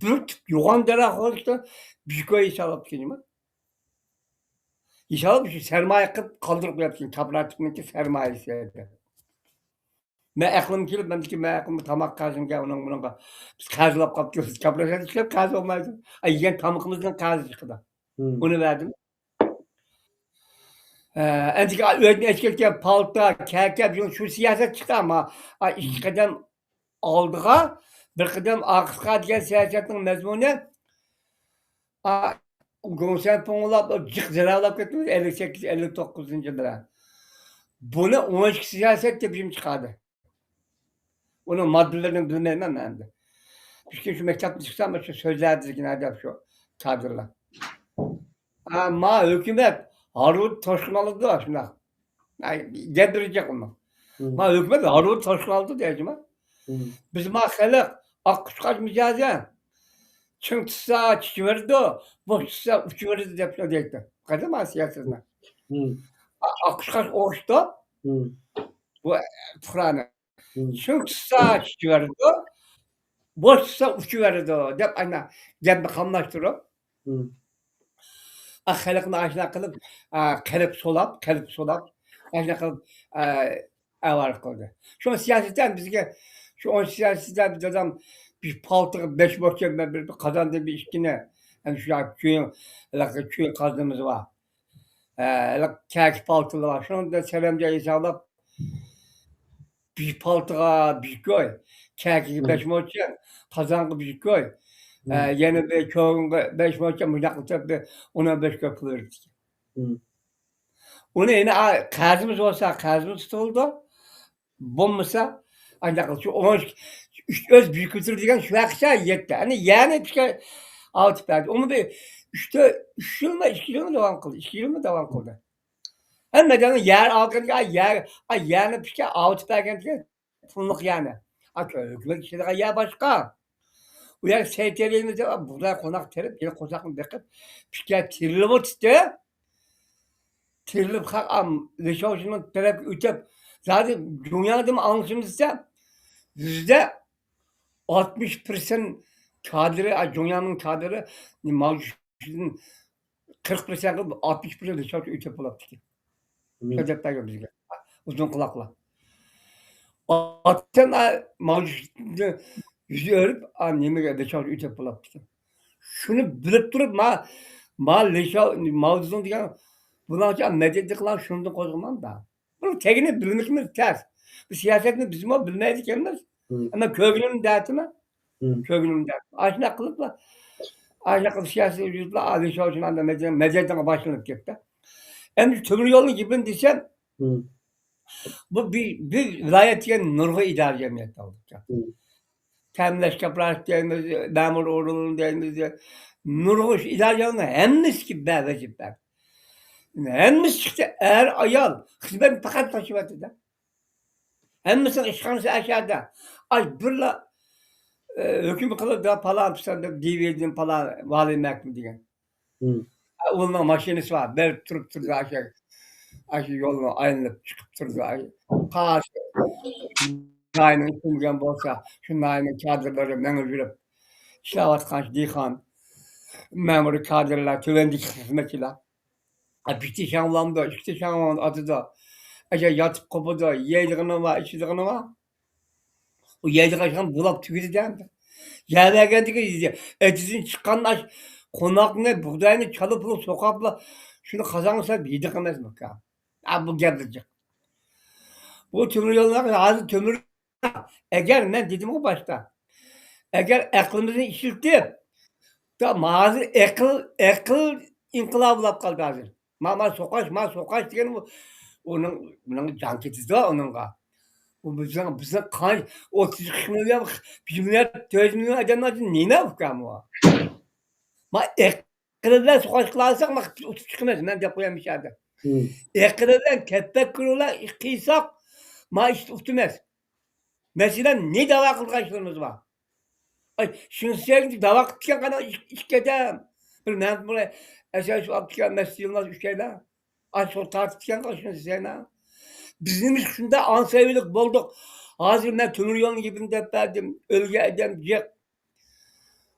بىر تۈپ يوغان دەرەخ بولۇشتا بىكوي ھېسابلاپتىكەن. ھېسابلاپ شۇ سەرمايە قىلىپ قالدۇرۇپ قويۇپتىكەن، كوپىراتىپنىڭكى سەرمايىسى. مەن ئەقلىم كېلىپ، مەندىكى مەن ئەقلىم تاماق قەرزىمگە، ئۇنىڭ بۇنىڭغا بىز قەرزلەپ قاپتۇ، كوپىراتىپ ئىشلەپ قەرز بولمايدۇ. ئا، يېگەن تامىقىمىزدىن قەرز چىقىدۇ. مم. ئۇنى بەردىم. ئە، ئەمدىكى ئۆيدىن ئەچكەككە پالتا، كەكە، شۇ سىياسەت چىقتى، ئەمما، ئا، ئىككى قەدەم ئالدىغا، بىر قەدەم ئارقىغا دېگەن سىياسەتنىڭ مەزمۇنى، ئا، گۇڭسەن پۇڭلاپ، جىق زىراۋلاپ كەتتىمىز، ئەللىك سەككىز، ئەللىك توققۇزىنچى يىللار. بۇنى ئون ئىككى سىياسەت دەپ بىرىم چىقاردى. ئۇنىڭ ماددىلىرىنى بىلمەيمەن مەن ئەمدى. چۈنكى شۇ مەكتەپتىن چىقسام، شۇ سۆزلەردىكىنە دەپ شۇ كادىرلار. ئا، ما ھۆكۈمەت ھارۋىدا توشقۇن ئالىدۇ، شۇنداق. ئاي، گەپ بېرىجەك ئۇنىڭ. مم. ما ھۆكۈمەت ھارۋىدا توشقۇن ئالىدۇ دەيدىما. مم. بىز ما خەلق ئاق قۇشقاچ مىجەزى. چىڭ تۇتسا چىچىۋېرىدۇ، بوش تۇتسا ئۇچۇۋېرىدۇ دەپ دەيتتى. قاراڭ ما سىياسىتىنى. مم. ئا-، ئاق قۇشقاچ ئوخشىتىپ، مم. بۇ پۇقرانى. مم. چىڭ تۇتسا چىچىۋېرىدۇ، بوش تۇتسا ئۇچۇۋېرىدۇ دەپ ئانا گەپنى قاملاشتۇرۇپ، مم. ئا، خەلقنى ئاشۇنداق قىلىپ، ئا، قەلب سولاپ، قەلب سولاپ، ئاشۇنداق قىلىپ، ئا، ئاۋارە قىلدى. شۇڭا سىياسەتتە بىزگە، شۇ ئون سىياسەتتە دادام بىر پالتىغا بەش موچەن، بىر، بىر قازاندىن بىر ئىككىنى، ھەم شۇ چويۇن، ھېلىقى چويۇن قازىنىمىز بار. ئە، ھېلىقى كەكە پالتىلار بار. شۇنىڭدا سەۋەنجان ھېسابلاپ، بىر پالتىغا بىكوي، كەكىگە مم. بەش موچەن، قازانغا بىكوي، ئە، مم. يەنە بىر چويۇنغا بەش موچەن، مۇنداق قىلىپ بىر ئون بەش كوي پۇل بېرىپتىكەن. مم. ئۇنى يەنە، ئا، قەرزىمىز بولسا، قەرزىمىز تۇتۇلىدۇ. بولمىسا، ئانداق شۇ ئون ئۈچ، ئۆز بيۇجېتى دېگەن شۇ ۋاقىتتا يەتتى. ئەنە يەنى ئىككى ئالتە بەردى. ئۇمۇ بىر ئۈچ، تۆت، ئۈچ يىلمۇ، ئىككى يىلمۇ داۋام قىلدى. ئىككى يىلمۇ داۋام قىلدى. ھەممە ئادەمنىڭ يەر ئالغىنىغا يەر، ئا، يەرنى پىكە ئالتە بەرگەن دېگەن پۇللۇق يەرنى. ئا، ھۆكۈمەت ئىشلەيدىغان يەر باشقا. ئۇ يەر سەي تېرىيمىز دەپ، بۇغداي قوناق تېرىپ، يەنە قورساقنى بېقىپ، پىكە تېرىلىۋاتىدۇ. تىرىلىپ قالغان لىشاۋشىنىڭ تەرەپكە ئۆتۈپ، زادى جۇڭياڭدىن ئاڭلىشىمىزچە، يۈزدە ئاتمىش پىرسەنت كادىرى، ئا، جۇڭياڭنىڭ كادىرى، ماۋ جۇشىدىن قىرىق پىرسەنت قىلىپ، ئاتمىش پىرسەنت لىشاۋشىن ئۆتۈپ بولاپتىكەن. مم. سۆزلەپ بەرگەن بىزگە. ئۇزۇن قۇلاقلار. ئاتسەن، ئا، ماۋ جۇشىدىن يۈز ئۆرۈپ، ئا، نېمىگە لىشاۋشىن ئۆتۈپ بولاپتىكەن. شۇنى بىلىپ تۇرۇپ، ما، ما لىشاۋ، ماۋ زېدۇڭ دېگەن، بۇلارچە مەدەنىيەتلىك قىلغان شۇنىڭدىن قوزغىمامدا. بۇنىڭ تېگىنى بىلمىشىمىز تەس. بۇ سىياسەتنى بىزمۇ بىلمەيدىكەنمىز. مم. ئەمما كۆرگىنىم دەتىمە. مم. كۆرگىنىم دەت. ئاشۇنداق قىلىپلا، ئاشۇنداق قىلىپ سىياسىي ۋۇجۇدلار لىشاۋشىن ئاندىن مەدەنىيەتنىڭ باشلىنىپ كەتتى. ئەمدى تۆمۈر يولنىڭ گېپىنى دېسەم، مم. بۇ بىر، بىر ۋىلايەت دېگەن نۇرغۇن ئىدارە جەمئىيەت ئالدى. مم. تەمىنلەش كوپىراتىپى دەيمىز، مەمۇرىي ئورۇن دەيمىز، نۇرغۇن شۇ ئىدارە جەمئىيەتنىڭ ھەممىسىگە بەر ۋەزىپە. ھەممىسى چىقتى، ئەر، ئايال، خىزمەتنى پەقەت تاشلىۋەتتى-دە. ھەممىسىنىڭ ئىشخانىسى ئەشەدە. ئاي بىرلا، ئە، ھۆكۈم قىلىدۇ، پالان پىسان دەپ، دىۋىدىن پالان ۋالىي مەھكىمە دېگەن. مم. ئۇنىڭ ماشىنىسى بار، بېرىپ تۇرۇپ تۇرىدۇ، ئاشۇ، ئاشۇ يولنى ئايلىنىپ چىقىپ تۇرىدۇ. قايسى ناھىيەنىڭ ئىشلىمىگەن بولسا، شۇ ناھىيەنىڭ كادىرلىرى مېڭىپ يۈرۈپ ئىشلەۋاتقان شۇ دېھقان، مەمۇرىي كادىرلار، تۆۋەندىكى خىزمەتچىلەر. ئا، بىر تىشاڭ بولامدۇ، ئىككى تىشاڭ ئاتىدۇ. ئەگەر ياتىپ قوپىدۇ، يەيدىغىنى بار، ئىچىدىغىنى بار. ئۇ يەيدىغان ئىشخانا بولاپ تۈگىدى ئەمدى. يەۋەرگەندىكى ئېتىزدىن چىققان ئاش، قوناقنى، بۇغداينى چالا پۇلا سوقاپلا، شۇنى قازانغا سېلىپ يېدىغان ئەمەسمۇ ئۇكا. ئا، بۇ گەپلىرى جىق. بۇ تۆمۈر يوللار ھازىر تۆمۈر، ئەگەر مەن دېدىمغۇ باشتا، ئەگەر ئەقلىمىزنى ئىشلىتىپ، تا-، ھازىر ئەقىل، ئەقىل ئىنقىلابى بولاپ قالدى ھازىر. ما، ما سوقاش، ما سوقاش دېگەن بۇ، ئۇنىڭ، ئۇنىڭ جان كېتىدۇ ئۇنىڭغا. ئۇ بىزنىڭ، بىزنىڭ قان، ئوتتۇز قىرىق مىليون، بىر مىليارد تۆت يۈز مىليون ئادەملەر ئۈچۈن نېمە ئۇكام ئۇ؟ ما ئەقىل بىلەن سوقاش قىلالىساق، ما ئۇتۇپ چىقىمىز، مەن دەپ قوياي مۇشۇ يەردە. مم. ئەقىل بىلەن تەپەككۇر بىلەن قىلساق، ما ئىشتا ئۇتىمىز. مەسىلەن، نى داۋا قىلغان ئىشلىرىمىز بار. ئاي، شۇنسى داۋا قىپتىكەن قانا ئىككى، ئىككى ئادەم. بىر مەن بۇنى ئەسەر شۇ ئاپتىكەن مەسىلە يىلماز ئۈچەيلا. ئاي، شۇ تارتىپتىكەن قا شۇنسى سەينا. بىز نېمىشقا شۇنداق ئاڭسىيۋىلىك بولدۇق؟ ھازىر مەن تۆمۈر يولنىڭ گېپىنى دەپ بەردىم. ئۆلگەن ئادەم جىق.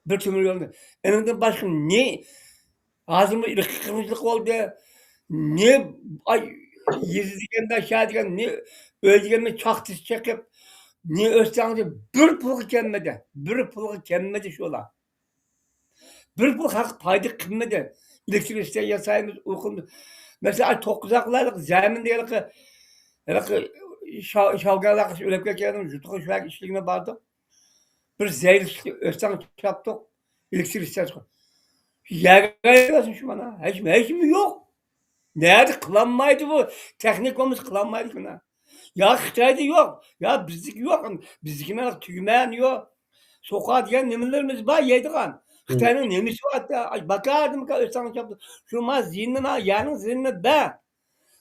بىر تۆمۈر يولنى. ئېنىڭدىن باشقا نى-، ھازىرمۇ ئىرقىي قىرغىنچىلىق بولدى. نى-، ئاي، يېزا دېگەندە، شەھەر دېگەن، نى-، ئۆي دېگەننى چاقتىسى چېقىپ، نى ئۆستەڭدە بىر پۇلغا كەلمىدى. بىر پۇلغا كەلمىدى شۇلار. بىر پۇل خەلققە پايدا قىلمىدى. ئېلېكتىر ئىستانسا ياسايمىز، ئۇ قىلىمىز. مەسىلەن، ئاي توققۇزاقلارلىق زەمىن دېگەنلىكى، ھېلىقى شا-، شاۋگەنلەر ئۆلۈپ كەتكەن، يۇرتىغا شۇ يەرگە ئىشلىگىنى باردۇق. بىر زەيلىكلىك ئۆستەڭ چاپتۇق. ئېلېكتىر ئىستانسا. يەرگە ئايلانسۇن شۇ مانا. ھېچ، ھېچنېمە يوق. نەدە قىلالمايدۇ بۇ؟ تېخنىكا بولمىسا قىلالمايدۇ مانا. يا خىتايدا يوق، يا بىزدىكى يوق. بىزدىكى مانا تۈگمەن يوق. سوقا دېگەن نېمىلىرىمىز بار يەيدىغان. مم. خىتاينىڭ نېمىسى بار؟ ئاي، باكادىمكا ئۆستەڭ چاپتۇق. شۇ ما زىيىنىنى، ما يەرنىڭ زىيىنىنى بەر.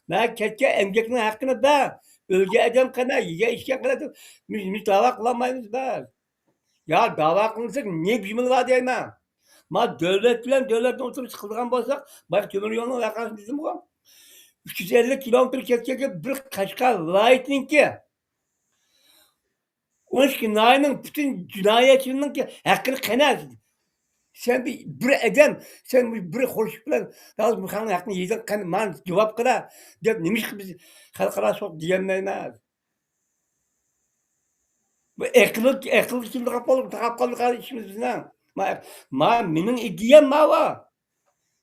مەن كەتكەن ئەمگەكنىڭ ھەققىنى بەر. ئۆلگەن ئادەم قېنى، يېگەن ئىچكەن قېنى دەپ، بىز، بىز داۋا قىلالمايمىز بىز. يا داۋا قىلمىساق، نېمە بىمىل بار دەيمەن. ما دۆلەت بىلەن دۆلەتنىڭ ئوتتۇرىسىدا قىلىدىغان بولساق، بايا تۆمۈر يولنىڭ ۋەقەسىنى دېدىمغۇ. ئۈچ يۈز ئەللىك كىلومېتىر كەتكەنكى بىر قەشقەر ۋىلايىتىنىڭكى ئون ئىككى ناھىيەنىڭ پۈتۈن جىنايەتچىلىرىنىڭكى ھەققىنى قېنى؟ سەن بىر، بىر ئادەم، سەن بىر، بىر خورشىپ بىلەن يالغۇز مۇشۇنىڭ ھەققىنى يېدىڭ، قېنى، مانا جاۋاب قىلە، دەپ نېمىشقا بىز خەلقئارا سوت دېيەلمەيمىز؟ بۇ ئەقىل، ئەقىل كىمدە قاپ قالدى، تاقاپ قالدى قانداق ئىشىمىز بىزنىڭ؟ ما، ما، مېنىڭ ئىدىيەم ماۋۇ.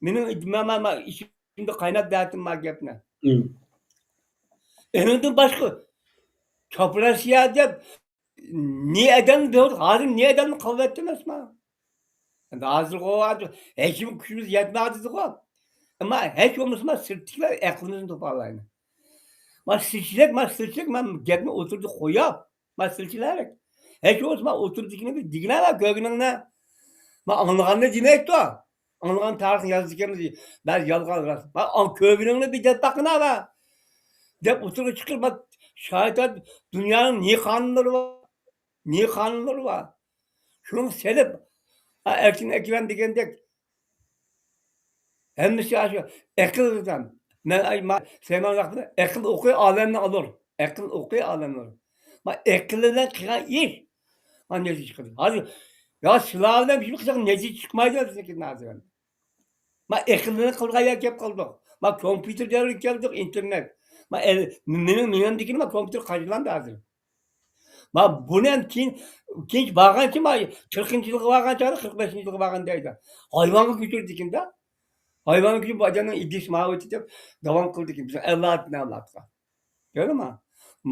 مېنىڭ ئىدىيەم، ما، ما، ما، ئىچىمدە قايناپ دەتتىم ما گەپنى. مم. ئېنىڭدىن باشقا، چاپراسىيا دەپ، نى ئادەمنى بىلىۋاتىدۇ، ھازىر نى ئادەمنى قىلىۋەتتى ئەمەسما؟ ئەمدى ھازىرغۇ ھېچكىم كۈچىمىز يەتمەيۋاتىدىغۇ. ئەمما ھېچ بولمىسا، ما سىرتتىكىلەر ئەقلىمىزنى توپلايلى. ما سىرچىلەك، ما سىرچىلەك، ما گەپنى ئوتتۇرىدا قويۇپ، ما سىرچىلەك. ھېچ بولمىسا، ما ئوتتۇرىدىكىنى بىر دېگىنە، ما كۆرگىنىڭنى. ما ئاڭلىغاننى دېمەيتتۇ. ئاڭلىغان تارىخنى يازىدىكەنمىز، بەزى يالغان راست. ما ئاڭ-، كۆرگىنىڭنى بىر دەپ باققىنا، ما. دەپ ئوتتۇرىغا چىقىرىپ، ما شاھىت، دۇنيانىڭ نى قانۇنلىرى بار. نى قانۇنلىرى بار. شۇنى سېلىپ، ئا، ئەركىن ئەكرەم دېگەندەك، ھەممىسى ئاشۇ ئەقىل دېسەم. مەن، ئاي، ما-، سۇلايمان ۋاقتىدا ئەقىل ئوقى ئالەمنى ئالۇر. ئەقىل ئوقى ئالەمنى ئالۇر. ما ئەقىل بىلەن قىلغان ئىش، ما نەتىجە چىقىدۇ. ھازىر، يا سىلەر بىلەن بىر قىلساق نەتىجە چىقمايدۇ بىزنىڭكى ھازىر. ما ئەقىل بىلەن قىلغان يەرگە كەپ قالدۇق. ما كومپيۇتېر دەۋرىگە كەلدۇق، ئىنتېرنېت. ما ئەل-، مېنىڭ، مېنىڭدىكىنى ما كومپيۇتېر قاچىلاندى ھازىر. ما بۇنى ھەم كېيىن، كېيىن بارغانچە، ما قىرىقىنچى يىلغا بارغان چاغدا، قىرىق بەشىنچى يىلغا بارغان دەيدۇ. ھايۋانغا كۆچۈردىكىن-دە. ھايۋانغا كۆچۈرۈپ، بۇ ئادەمنىڭ ئىدىيىسى ماۋۇ دەپ داۋام قىلدىكىن. بىزنىڭ ئەۋلادتىن ئەۋلادقا. كۆردۈڭمۇ؟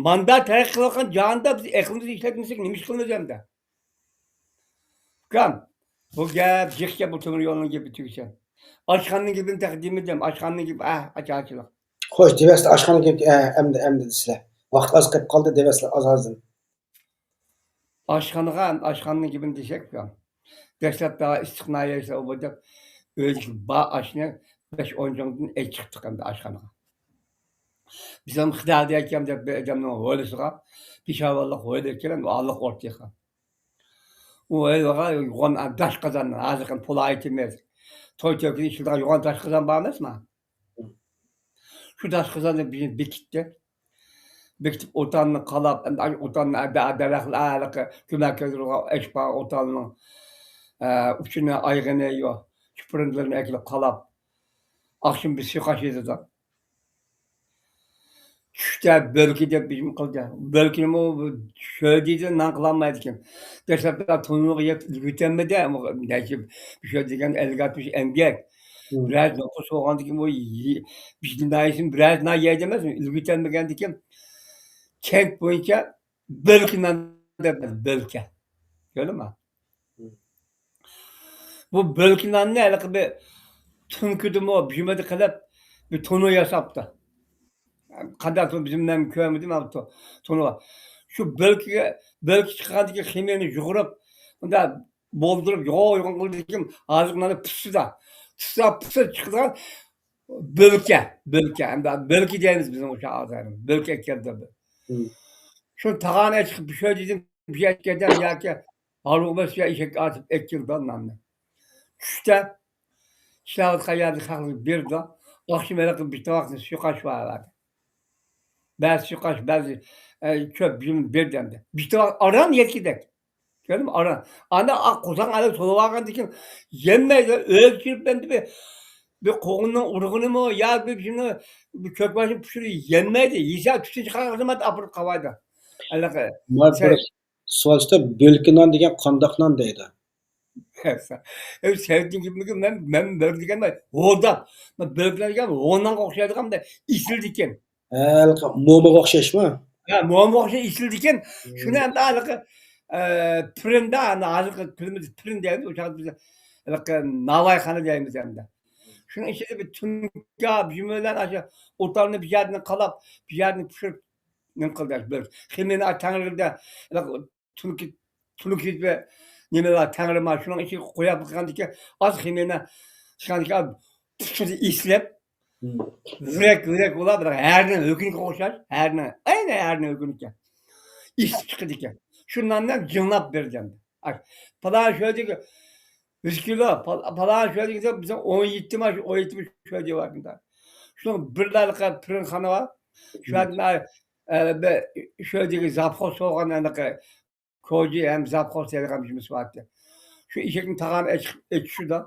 ماندا تەرەققىي قىلىۋاتقان جاھاندا بىز ئەقلىمىزنى ئىشلەتمىسەك، نېمە ئىش قىلىمىز ئەمدى؟ ئۇكام، بۇ گەپ جىق گەپ، بۇ تۆمۈر يولنىڭ گېپى تۈگىسە. ئاشخانىنىڭ گېپىنى تېخى دېمىدىم. ئاشخانىنىڭ گېپى، ئەھ، ئاچارچىلىق. خوش، دېۋەسلى ئاشخانا گېپى، ئە، ئەمدى، ئەمدى دېسىلە. ۋاقىت ئاز قېلىپ قالدى، دېۋەسلى ئاز-ئازدىن. ئاشخانىغا، ئاشخانىنىڭ گېپىنى دېسەك، ئۇكام. دەسلەپتە ئىسسىق نان يەيسە ئۇ بۇ دەپ، ئۆيدىكى بار ئاشنى بەش ئون جۇڭدىن ئېلىپ چىقتۇق ئەمدى ئاشخانىغا. بىز ھەم خىتاي دەيدىكەن دەپ بىر ئادەمنىڭ ھويلىسىغا، پېشاۋۇرلۇق ھويلا ئىكەن، ئۇ ھاللىق ئورتىغا. ئۇ ھويلىغا يوغان داش قازان، ھازىرقى پولى ئېيتىمىز. توي تۆكۈن ئىچىلىدىغان يوغان داش قازان بار ئەمەسما؟ شۇ داش قازاننى بىر بېكىتتى. بېكىتىپ ئوتاننى قالاپ، ئەمدى ئاشۇ ئوتاننى دە-، دەرەخلەر، ھېلىقى كۆمەك كەلتۈرۈلگەن ئەشپا ئوتاننىڭ، ئە، ئۇچىنى، ئايىغىنى، يو-، چۇپرىنلىرىنى ئەكېلىپ قالاپ، ئاخشىمى بىر سۇيۇقئاش يېدۇق. چۈشتە بۆلكە دەپ بىر نېمە قىلدى. بۆلكىنىمۇ شۆدىدە نان قىلالمايدىكەن. دەسلەپتە تونۇرغا يەپ ئۈلگۈرتەلمىدى. نەچچە، شۆ دېگەن ئەللىك ئاتمىش ئەمگەك. مم. بىرەر نوپۇس بولغاندىكىن بۇ يې-، بىزنىڭ ناھىيەسىمۇز بىرەر ناھىيە ئەمەس، ئۈلگۈرتەلمىگەندىكىن كەنت بويىچە بۆلكە نان دەپ، بۆلكە. كۆردۈڭمۇ؟ مم. بۇ بۆلكە ناننى ھېلىقى بىر تۈڭكىدىمۇ بىژمىدە قىلىپ، بىر تونۇر ياساپتۇ. قانداق تونۇر، بىزمۇ مەن كۆرمىدىم، ئاۋۇ تو-، تونۇر. شۇ بۆلكىگە، بۆلكە چىققاندىكى خېمىرنى يۇغۇرۇپ، مۇنداق بولدۇرۇپ، يوغان-يوغان قىلدىكىن، ھازىرقى ناننى پىشسا، پىشسا، پىشسا چىقىدىغان بۆلكە، بۆلكە. ئەمدى بۆلكە دەيمىز بىزنىڭ ئوشۇ ئادەمگە. بۆلكە ئەكەلدى. مم. شۇ تاغارنى چىقىپ پىشۇر دېدىم. بىر يەرگە ياكى ھارۋىغا بېسىپ يا ئېشەككە ئارتىپ ئەكىلدى ناننى. چۈشتە ئىشلەۋاتقان يەردە خەقلەرگە بېرىدۇ. ئاخشىمى ھېلىقى بىر تاۋاقنى سۇيۇقئاش بار. بەزى سۇيۇقئاش، بەزى، ئە، چۆپ، يېمىنى بېرىدۇ ئەمدى. بىر تاۋاق ئاران يەتكۈدەك. كۆردۈڭمۇ؟ ئاران. ئاندىن ئا-، قورساقنى ئەلگە تولۇۋالغاندىن كېيىن يەلمەيدۇ. ئۆيگە كىرىپ ئەمدى بىر، بىر قوغۇننىڭ ئۇرۇغىنىمۇ يا بىر شۇنى، بىر كۆكباشنى پىشۇرۇپ يەلمەيدۇ. يېسە تۈتۈن چىقارغان خىزمەت ئاپىرىپ قاۋايدۇ. ھېلىقى. مانا سەن بىر سوئال، بۆلكە نان دېگەن قانداق نان دەيدۇ؟ ئەي، سەۋەتتىن كېلىپمىكىن، مەن، مەن بۆلكە دېگەن ھوداپ، مەن بۆلكە دېگەن ھونانغا ئوخشايدىغان ئېسىلدىكەن. ھېلىقى مومىغا ئوخشاشمۇ؟ ھە، مومىغا ئوخشاش ئېسىلدىكەن. شۇنى ئەمدى ھېلىقى، ئە، پىرىندا، ئەمدى ھازىرقى تىلىمىز پىرىن دەيمىز، ئۇ چاغدا بىز ھېلىقى ناۋايخانا دەيمىز ئەمدى. شۇنىڭ ئىچىدە بىر تۈنكا بىر بىلەن ئاشۇ ئوتلارنى بىر يەردىن قالاپ، بىر يەردىن پىشۇرۇپ، نېمە قىلدى، بىر خېمىرنى تەڭرىدە، ھېلىقى تۈنكى، تۈنكى بىر نېمە بار، تەڭرى بار، شۇنىڭ ئىچىگە قويۇپ قىلغاندىكى ئاز خېمىرنى چىققاندىكى پۇتىدا ئېسىلىپ، ۋىرەك، ۋىرەك بولۇپ، بىر ھەرنىڭ ھۆكۈنىگە ئوخشاش، ھەرنىڭ، ئەينى ھەرنىڭ ھۆكۈنىگە ئېسىلىپ چىقىدىكەن. شۇ ناننى جىڭلاپ بېرىدۇ. ئاي، پالان شۆدىگە يۈز كىلو، پال-، پالان شۆدىگە بىزنىڭ ئون يەتتە ماش، ئون يەتتە ماش شۆدى بار. شۇنىڭ بىر دانە پىرىنخانا بار. شۇ يەردىن، ئە، بىر شۆدىگە زاپخوس بولغان ئانىقى كوجى ھەم زاپخوس دەيدىغان بىر نېمىسى بارتى. شۇ ئېشەكنىڭ تاغارىنى ئېچىق-، ئېچىشىدا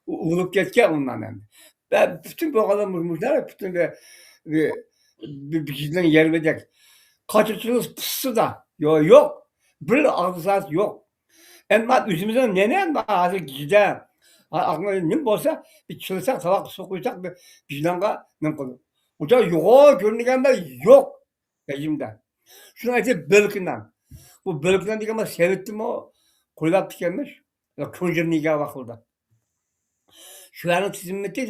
ئۇ ئۇرۇپ كەتكەن ئۇنىڭ ئەمدى. بە-، پۈتۈن بولغانلار مۇ-، مۇشۇلار پۈتۈن بىر، بىر، بىر، بىر گېجىنىڭ يېرىمىدەك. قاچا تۇرۇس پىسسىدا. يو-، يوق. بىر ئاغزى يوق. ئەمما ئۆزىمىزنىڭ نېنى ئەمما ھازىر گېجىدە، ھا، ئاغزىدا نېمە بولسا، بىر چىلىساق، تاۋاققا سۇ قۇيساق، بىر گېجىنىڭغا نېمە قىلىدۇ. ئۇ چاغ يوغان كۆرۈنگەندە يوق. رېجىمدە. شۇنىڭ ئىچىدە بۆلكە نان. بۇ بۆلكە نان دېگەن بۇ سەۋەتتىنمۇ قويۇلۇپتىكەنمىش. كۇنجۇرنىگا ۋاقىلدا. شۇلارنىڭ تىزىملىكى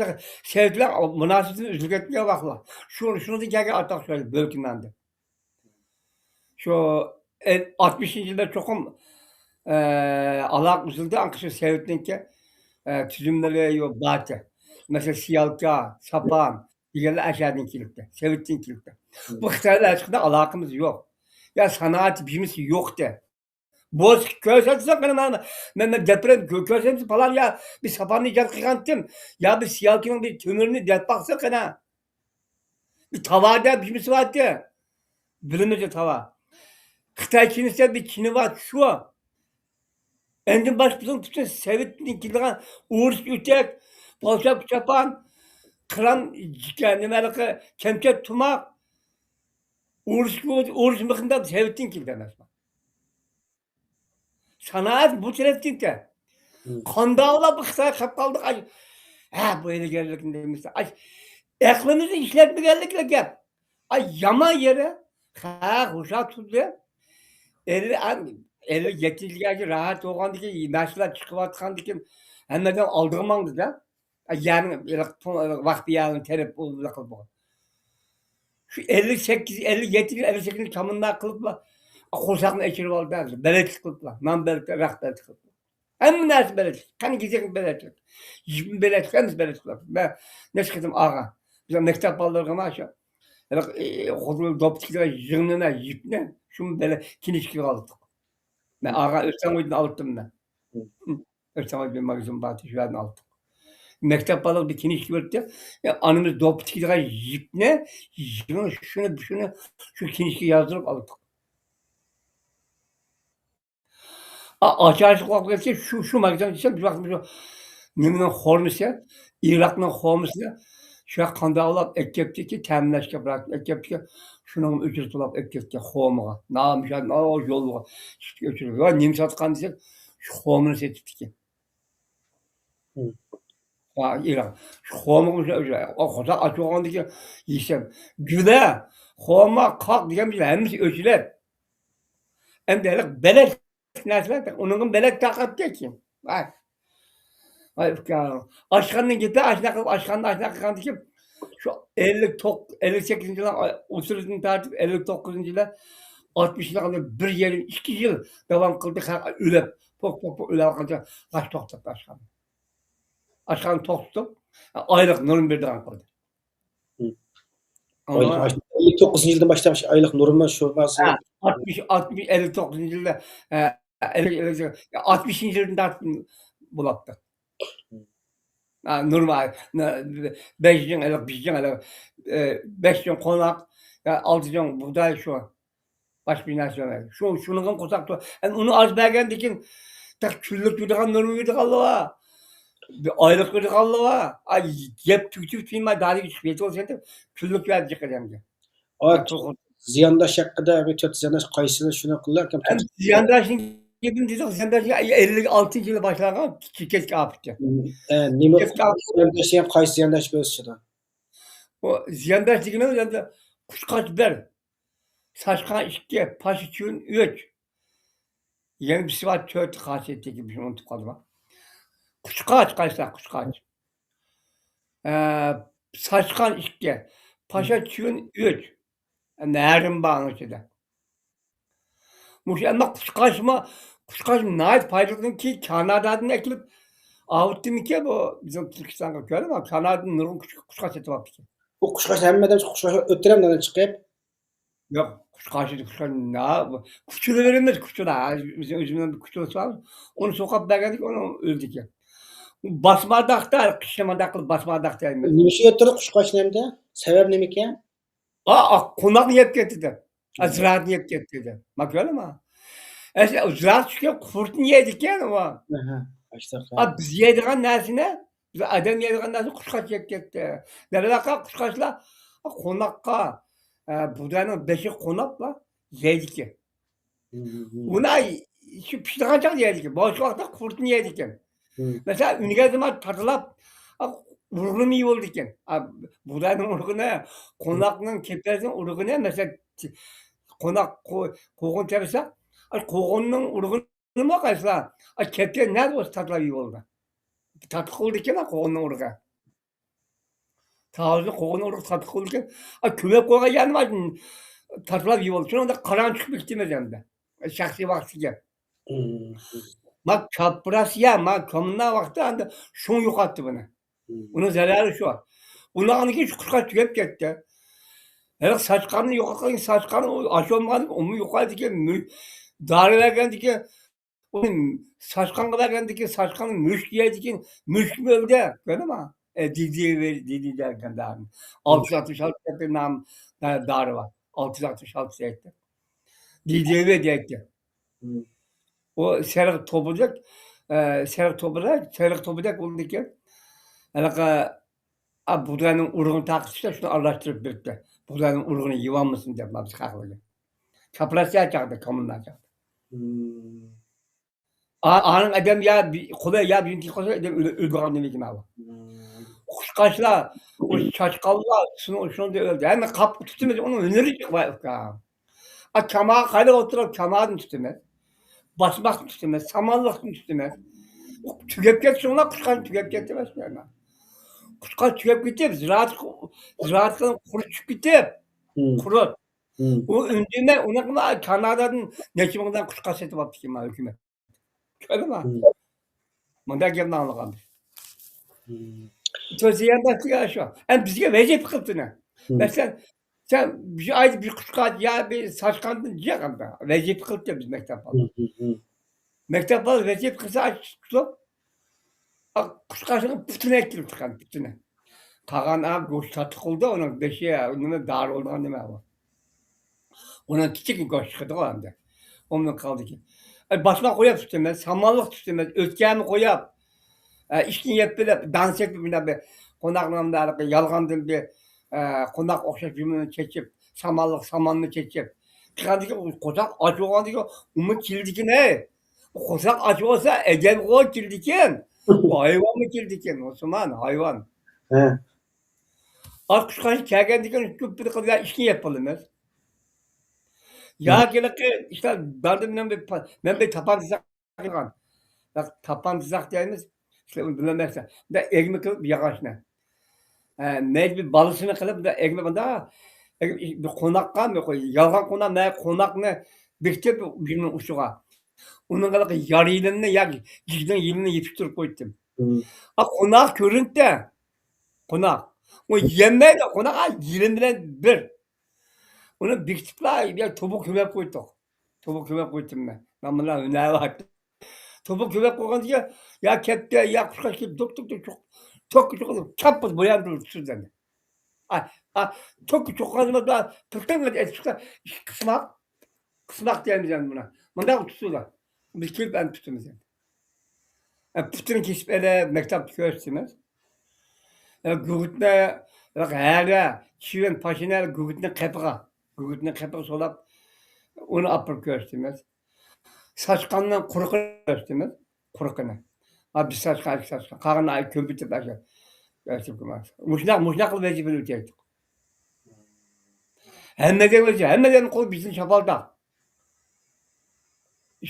سەۋەت بىلەن مۇناسىۋىتىنى ئۈزۈلۈپ كەتمىگەن ۋاقىلار. شۇ، شۇنىڭدىن كەلگەن ئاتاق شۇ بۆلكە نان دەپ. شۇ ئاتمىشىنچى يىلدا چوقۇم، ئە، ئالاقە ئۈزۈلدى. ئانقى شۇ سەۋەتنىڭكى، ئە، تۈزۈملىرى يو-، بارتى. مەسىلەن، سىيالكا، ساپان، دېگەنلەر ئەشەدىن كېلىپتۇ، سوۋېتتىن كېلىپتۇ. بۇ خىتاي بىلەن ھېچقانداق ئالاقىمىز يوق. يا سانائەت بىمىسى يوقتى. بولسا كۆرسەتسە قېنى، مانا مەن، مەن دەپ بېرەي، كۆ-، كۆرسەتسە پالان يا بىر ساپاننى ئىجاد قىلغانتىم، يا بىر سىيالكىنىڭ بىر تۆمۈرىنى دەپ باقسا قېنى. بىر تاۋادا بىمىسى بارتى. بىلىمىز تاۋا. خىتاي چىنىسى بىر چىنى بار، شۇ. ئەندىن باشقا بىزنىڭ پۈتۈن سوۋېتتىن كېلىدىغان ئورۇس ئۆتەك، پالچاق چاپان، قىران، جىكە، نېمە ھېلىقى، كەمچەت تۇماق، ئورۇس، ئورۇس مىخىنداق سوۋېتتىن كېلىدۇ ئەمەسمۇ؟ سانائەت بۇ تەرەپتىن كەل. قانداقلاپ خىتاي قاپ قالدۇق؟ ئاي، ھە، بۇ ھىيلىگەرلىكنى دېمىسە. ئاي، ئەقلىمىزنى ئىشلەتمىگەنلىكلا گەپ. ئاي، يامان يېرى، خەق ھوشيار تۇردى. ئەللىك، ئەللىك يەتتىنچى يىللاردا راھەت بولغاندىكىن، مەھسۇلات چىقىۋاتقاندىكىن، ھەممىدىن ئالدىغا ماڭدى-دە. ئاي، يەرنى، ۋاقپىيانى تېرىپ، بۇ، بۇ قىلىپ بولغان. شۇ ئەللىك سەككىز، ئەللىك يەتتە يىل، ئەللىك سەككىز يىل كامىندا قىلىپلا، قورساقنى ئېچىرىۋالدى، بەلەتلىك قىلىپلا، نان بەلەتلىك، رەخت بەلەتلىك قىلىپلا. ھەممە نەرسە بەلەتلىك. قەنت-كېسەكنى بەلەتلىك. يىپنى بەلەتلىك، ھەممىسى بەلەتلىك. مەن نەچچە قېتىم ئاغا. بىز مەكتەپ بالىلىرىغا مانا شۇ، ھېلىقى، ئى، خوتۇنلار دوپپا تىكىدىغان يىڭنىنى، يىپنى، شۇنى بەلە-، كىنىشكىغا ئالدۇق. مەن ئاغا ئۆستەڭ ئۆيدىن ئالدىم مەن. ئۆستەڭ ئۆيدە بىر ماگىزىن بار، شۇ يەردىن ئالدۇق. مەكتەپ بالىلىرىغا بىر كىنىشكا بېرىپتۇ. يا، ئانىمىز دوپپا تىكىدىغان يىپنى، يىڭنە شۇنى، شۇنى شۇ كىنىشكىگە يازدۇرۇپ ئالدۇق. ئا-، ئاچارچىلىق ۋاقتى كەتسە، شۇ، شۇ ماگىزىنغا كەتسەم، بىر ۋاقىت شۇ نېمىنىڭ خورمىسى، ئىراقنىڭ خورمىسىنى شۇ قانداق ئالاپ ئەكەپتىكى، تەمىنلەشكە بىراق ئەكەپتىكى، شۇنىڭ ئۆچۈرۈپ تولاپ ئەكەپتىكەن خورمىغا. نامىشان، ئاۋۇ يولغا چىقىپ ئۆچۈرۈپ، ۋە نېمە ساتقان دېسەك، شۇ خورمىنى سېتىپتىكەن. ھە، ئىراق. شۇ خورمىغا شۇ، شۇ، ئۇ قورساق ئاچ بولغاندىكىن يېسەم، گۈلە، خورما، قاق دېگەن بىلەن ھەممىسى ئۆچۈرۈپ. ئەمدى ھېلىقى بەلەت نەرسىلەر، ئۇنىڭغا بەلەت تاقەتكەن. ۋاي. ۋاي ئۇكام. ئاشخانىنىڭ گېپى، ئاشۇنداق قىلىپ، ئاشخانىدا ئاشۇنداق قىلغاندىكىن، شۇ ئەللىك توققۇز، ئەللىك سەككىزىنچى يىلنىڭ ئوتتۇرىسىدىن تارتىپ، ئەللىك توققۇزىنچى يىلى ئاتمىش يىلغا بىر يېرىم، ئىككى يىل داۋام قىلدى. خەق ئۆلۈپ، پوك، پوك، پوك ئۆلۈۋالغانچە، ئاش توختاپ ئاشخانا. ئاشخانا توختىتىپ، ئايلىق نورما بېرىدىغان قىلدى. ئايلىق، ئەللىك توققۇزىنچى يىلدىن باشلاپ ئايلىق نورما شۇ ھە، ئاتمىش، ئاتمىش، ئەللىك توققۇزىنچى يىلدا، ھە، ئەللىك، ئەللىك، ئاتمىشىنچى يىلدىن تارتىپ بولاپتۇ. ھە، نورما، بەش جىڭ، ھېلىقى بەش جىڭ، ھېلىقى، ئە، بەش جىڭ قوناق، يا ئالتە جاڭ بۇغداي شۇ. باشقا بىر نەرسە بەرمەيدۇ. شۇ، شۇنىڭغا قوساق تۇر. ئەمدى ئۇنى ئاز بەرگەندىكىن، تېخى كۈنلۈك بېرىدىغان، نورما بېرىدىغانلار بار. بىر ئايلىق بېرىدىغانلار بار. ئاي، يەپ تۈگىتىپ تۇيماي، دادىگە چىقىپ يېتىۋالسا، كۈنلۈك بەردى قەدەمگە. ئاي، زىيانداش ھەققىدە بىر تۆت زىيانداش قايسىنى شۇنى قىلدى؟ ئەمدى زىيانداشنىڭ گېپىنى دېسەك، زىيانداش ئەللىك ئالتىنچى يىلى باشلانغان كېسىك ئاپىتى. ئە، نېمە كېسىك ئاپىتى. زىيانداش دېگەن قايسى زىيانداش بۆلۈشىدۇ؟ ئۇ زىيانداش دېگىنىمىز ئەمدى قۇشقاچ بىر، ساچقان ئىككى، پاشا چىۋىن ئۈچ. يەنە بىرسى بار، تۆت خاسىيەتتىكى، بىر ئۇنتۇپ قالدىم. قۇشقاچ، قايسىلار قۇشقاچ؟ ئە، ساچقان ئىككى، پاشا چىۋىن ئۈچ. ئەمدى ھەرىم بار ئۇنىڭ ئىچىدە. مۇشۇ ئەمما قۇشقاچمۇ، قۇشقاچ ناھايىتى پايدىلىقكەنكى، كانادادىن ئەكېلىپ ئاۋۇتتىمىكى بۇ بىزنىڭ تۈركىستانغا، كۆردۈڭمۇ؟ كانادادىن نۇرغۇن قۇش-، قۇشقاچ سېتىۋاپتىكەن. ئۇ قۇشقاچ ھەممە ئادەم قۇشقاچ ئۆتتۈرەمدۇ ئاندىن چىقىپ؟ ياق، قۇشقاچ، قۇشقاچ، نا-، كۇچۇرا بېرىمىز، كۇچۇرا. بىزنىڭ ئۆزىمىزنىڭ بىر كۇچۇرىسى بار. ئۇنى سوقاپ بەرگەندىكىن ئۇنىڭ ئۆلىدىكەن. باسما داقتا، قىشتا مانداق قىلىپ باسما داقتا يەيمىز. نېمە ئۈچۈن ئۆتتۈردى قۇشقاچنى ئەمدى؟ سەۋەب نېمىكەن؟ ئا، ئا، قوناقنى يەپ كەتتى دەپ. ئا، زىرائەتنى يەپ كەتتى دەپ. ماكۇ ئەمما. ئەسلى زىرائەت چۈشكەن قۇرتنى يەيدىكەن ئۇ. ئا، بىز يەيدىغان نەرسىنى، بىز ئادەم يەيدىغان نەرسىنى قۇشقاچ يەپ كەتتى. دەرۋەقە قۇشقاچلار قوناققا، ئە، بۇغداينىڭ بېشىغا قوناپلا يەيدىكەن. ئۇنى شۇ پىشىدىغان چاغدا يەيدىكەن. باشقا ۋاقىتتا قۇرتىنى يەيدىكەن. مەسىلەن، ئۈنگەن زامان تاتىلاپ، ئا، ئۇرۇغىنىمۇ يېيىۋالىدىكەن. ئا، بۇغداينىڭ ئۇرۇغىنى، قوناقنىڭ، كېپەزنىڭ ئۇرۇغىنى، مەسىلەن، قوناق قو-، قوغۇن تېرىساق، ئا، قوغۇننىڭ ئۇرۇغىنىمۇ قايسىلار؟ ئا، كەپكەن نەدە بولسا تاتىلاپ يېيىۋالىدۇ. تاتلىق بولىدىكەن، قوغۇننىڭ ئۇرۇغى. تاۋۇزنى قوغۇن ئۇرۇق تاتلىق بولىدىكەن. ئا، كۆمۈپ قويغان يەرنى تاتلاپ يېيىۋالىدۇ. شۇنىڭدا قاراڭغۇ چىقىپ كېتىمىز ئەمدى. شەخسىي ۋاقتىگە. ما كاپراسىيە، ما كوممۇنا ۋاقتى ئەمدى شۇڭ يوقاتتى بۇنى. ئۇنىڭ زەرەرى شۇ. ئۇنىڭدىن كېيىن شۇ قۇشقاچ تۈگەپ كەتتى. ھېلىقى ساچقاننى يوقاتقان، ساچقاننى ئاشۇرمىغان، ئۇمۇ يوقايدىكەن، دارى بەرگەندىكىن، ئۇنى ساچقانغا بەرگەندىكىن، ساچقاننى مۈشۈك يەيدىكەن، مۈشۈكمۇ ئۆلدى، كۆردۈڭمۇ؟ ئە، دىدى، دىدى دەركەن دارىنى. ئالتە يۈز ئاتمىش ئالتە دەپ بىر نام، دارى بار. ئالتە يۈز ئاتمىش ئالتە دەيتتى. دىدى دەيتتى. ئۇ سېرىق توپىدەك، ئە، سېرىق توپىدەك، سېرىق توپىدەك بولىدىكەن. ھېلىقى، ئا، بۇغداينىڭ ئۇرۇغىنى تارقىتىشتا شۇنى ئارىلاشتۇرۇپ بېرىپتۇ. بۇغداينىڭ ئۇرۇغىنى يېۋالمىسۇن دەپ، مانا بىز خەقلەرگە. كاپراسىيە چاغدا، كوممۇنا چاغدا. ئا-، ئانىڭ ئادەم يا بى-، قولى يا بىنكى قولى ئادەم ئۆلە-، ئۆلىدىغان نېمە ئىكەن ئۇ. قۇشقاچلار، ئۇ چاشقانلار، شۇنىڭ، شۇنىڭدا ئۆلدى. ھەممە قاپقا تۇتىمىز، ئۇنىڭ ھۈنىرى جىق بار ئۇكام. ئا، كاماغا قايىل ئولتۇرۇپ، كامادىن تۇتىمىز. باسماقتىن تۇتىمىز، سامانلىقتىن تۇتىمىز. تۈگەپ كەتتى شۇڭلار، قۇشقاچ تۈگەپ كەتتى باشقا. قۇشقاچ تۈگەپ كېتىپ، زىرائەت، زىرائەت قۇرۇت چۈشۈپ كېتىپ، قۇرۇت. ئۇ ئۈندىمەي، ئۇنىڭغا كانادادىن نەچچە مىڭدان قۇشقاچ سېتىۋاپتىكەن مانا ھۆكۈمەت. كۆردۈڭمۇ؟ مۇنداق گەپنى ئاڭلىغان. تۆت زىيانداش دېگەن شۇ. ئەمدى بىزگە ۋەزىپە قىلىپتۇ نە. مەسىلەن، سەن بىر ئايدا بىر قۇشقاچ يا بىر ساچقاندىن جىق ئەمدى. ۋەزىپە قىلىپتۇ بىز مەكتەپ بالىلار. مەكتەپ بالىلار ۋەزىپە قىلسا، ئاچ تۇتۇپ، قۇشقاچنىڭ پۇتىنى ئەكىرىپ چىققان، پۇتىنى. قالغان ئا گۆش تاتلىق بولدى، ئۇنىڭ بېشى، نېمە، دارى بولىدىغان نېمە بۇ. ئۇنىڭ كىچىك گۆش چىقىدىغۇ ئەمدى. ئۇنىڭ قالدىكى. ئە، باسما قويۇپ تۇتىمىز، سامانلىق تۇتىمىز، ئۆتكەنمۇ قويۇپ. ئە، ئىشتىن يەپ بىلىپ، دانسەك بىر بىر قوناقنىڭ يالغاندىن بىر، ئە، قوناق ئوخشاش بىر چېچىپ، سامانلىق، ساماننى چېچىپ. چىققاندىكى قورساق ئاچ بولغاندىكى ئۇمۇ كېلىدىكەن، ھەي. قورساق ئاچ بولسا، ئەجەلغۇ كېلىدىكەن. ھايۋانمۇ كېلىدىكەن، مۇسۇلمان، ھايۋان. ھە. ئاچ قۇشقاچ كەلگەندىكىن، شۇ بىر قىلغان ئىشنى يەپ بولىمىز. ياكى ھېلىقى ئىشلار، دادام مەن بىر پا-، مەن بىر تاپان تىزاق قىلغان. تاپان تىزاق دەيمىز، سىلەر ئۇنى بىلەلمەيسىلەر. بۇنداق ئەگمە قىلىپ ياغاچنى. ھە، مەيلى بىر بالىسىنى قىلىپ، بۇنداق ئەگمە، بۇنداق ئەگمە، بىر قوناققا، بىر قوي-، يالغان قوناق، مەن قوناقنى بېكىتىپ، يېنىنىڭ ئۇچىغا. ئۇنىڭغا يار يېلىنىنى ياكى جىگدىنىڭ يېلىنى يېپىشتۇرۇپ قويدۇم. ئا، قوناق كۆرۈندى. قوناق. ئۇ يەلمەيدۇ، قوناق، ئا، يېلىم بىلەن بىر. ئۇنى بېكىتىپلا، يا توپا كۆمۈپ قويدۇق. توپا كۆمۈپ قويدۇم مەن. مانا بۇنداق ھۈنەر بار. توپا كۆمۈپ قويغاندىكىن، يا كەپتە، يا قۇشقاچ كېلىپ، دوك، دوك، دوك، دوك، توك، توك، توك، چاپ بوياندۇرۇپ تۇتىدۇ. ئا، ئا، توك چوققاندا پىلتىڭ ئېتىپ چىقسا، ئىككى قىسماق، قىسماق دەيمىز ئەمدى بۇنى. مۇنداق تۇتىدۇ. بىز كېلىپ ئەمدى تۇتىمىز ئەمدى. ئە، پۇتىنى كېسىپ ئېلىپ، مەكتەپتە كۆرسىتىمىز. ئە، گۈگۈتنى، ھەرە، چىۋىن، پاشىنە، گۈگۈتنى قېپىغا، گۈگۈتنى قېپىغا سولاپ، ئۇنى ئاپىرىپ كۆرسىتىمىز. ساچقاننىڭ قۇرۇقىنى كۆرسىتىمىز. قۇرۇقىنى. ئا، بىر ساچقان، ئىككى ساچقان. قالغىنىنى ئاي كۆمپۈتۈپ ئەشە. مۇشۇنداق، مۇشۇنداق قىلىپ ۋەزىپىنى ئۆتەيتتۇق. ھەممىدىن ئۆتە، ھەممىدىن قول بىزنى شاپالداق.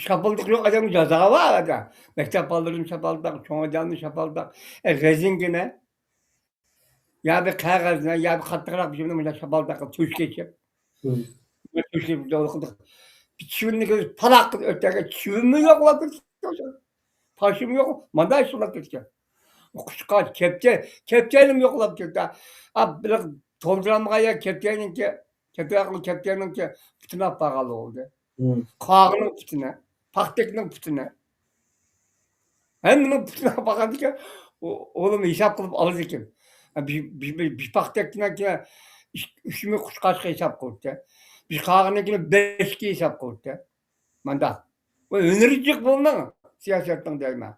شاپالداق يوق ئادەمگە جازا بار ئەدە. مەكتەپ بالىلىرىنى شاپالداق، چوڭ ئادەمنى شاپالداق. ئە، رەزىنكىنى. يا بىر قەغەزنى، يا بىر قاتتىقراق بىر شېئىنى مۇنداق شاپالداق قىلىپ، تۆشكە ئېچىپ. مم. تۆشكە ئېچىپ، بىر چىۋىننى كۆرسە، پالاق قىلىپ ئۆتەرگە، چىۋىنمۇ يوقلاپ كەتكەن. پاشىمۇ يوق، مانداق ئىش بولۇپ كەتكەن. قۇشقاچ، كەپتە-، كەپتەرنىمۇ يوقلاپ كەتتى. ئا، بىر تولدۇرالمىغان يا كەپتەرنىڭكى، كەپتەر، كەپتەرنىڭكى پۇتىنى ئاپ بارغانلا بولدى. مم. قاغىنىڭ پۇتىنى، پاختەكنىڭ پۇتىنى. ھەممىنىڭ پۇتىنى ئاپ بارغاندىكىن، ئۇ، ئۇلىمۇ ھېساب قىلىپ ئالىدىكەن. بىر، بىر، بىر، بىر پاختەكنىڭكى ئۈچ، ئۈچ مىڭ قۇشقاچقا ھېساب قىلىپتۇ. بىر قاغىنىڭكىنى بەشكە ھېساب قىلىپتۇ. مانداق. بۇ ھۈنىرى جىق بۇنىڭ، سىياسەتنىڭ دەيمەن.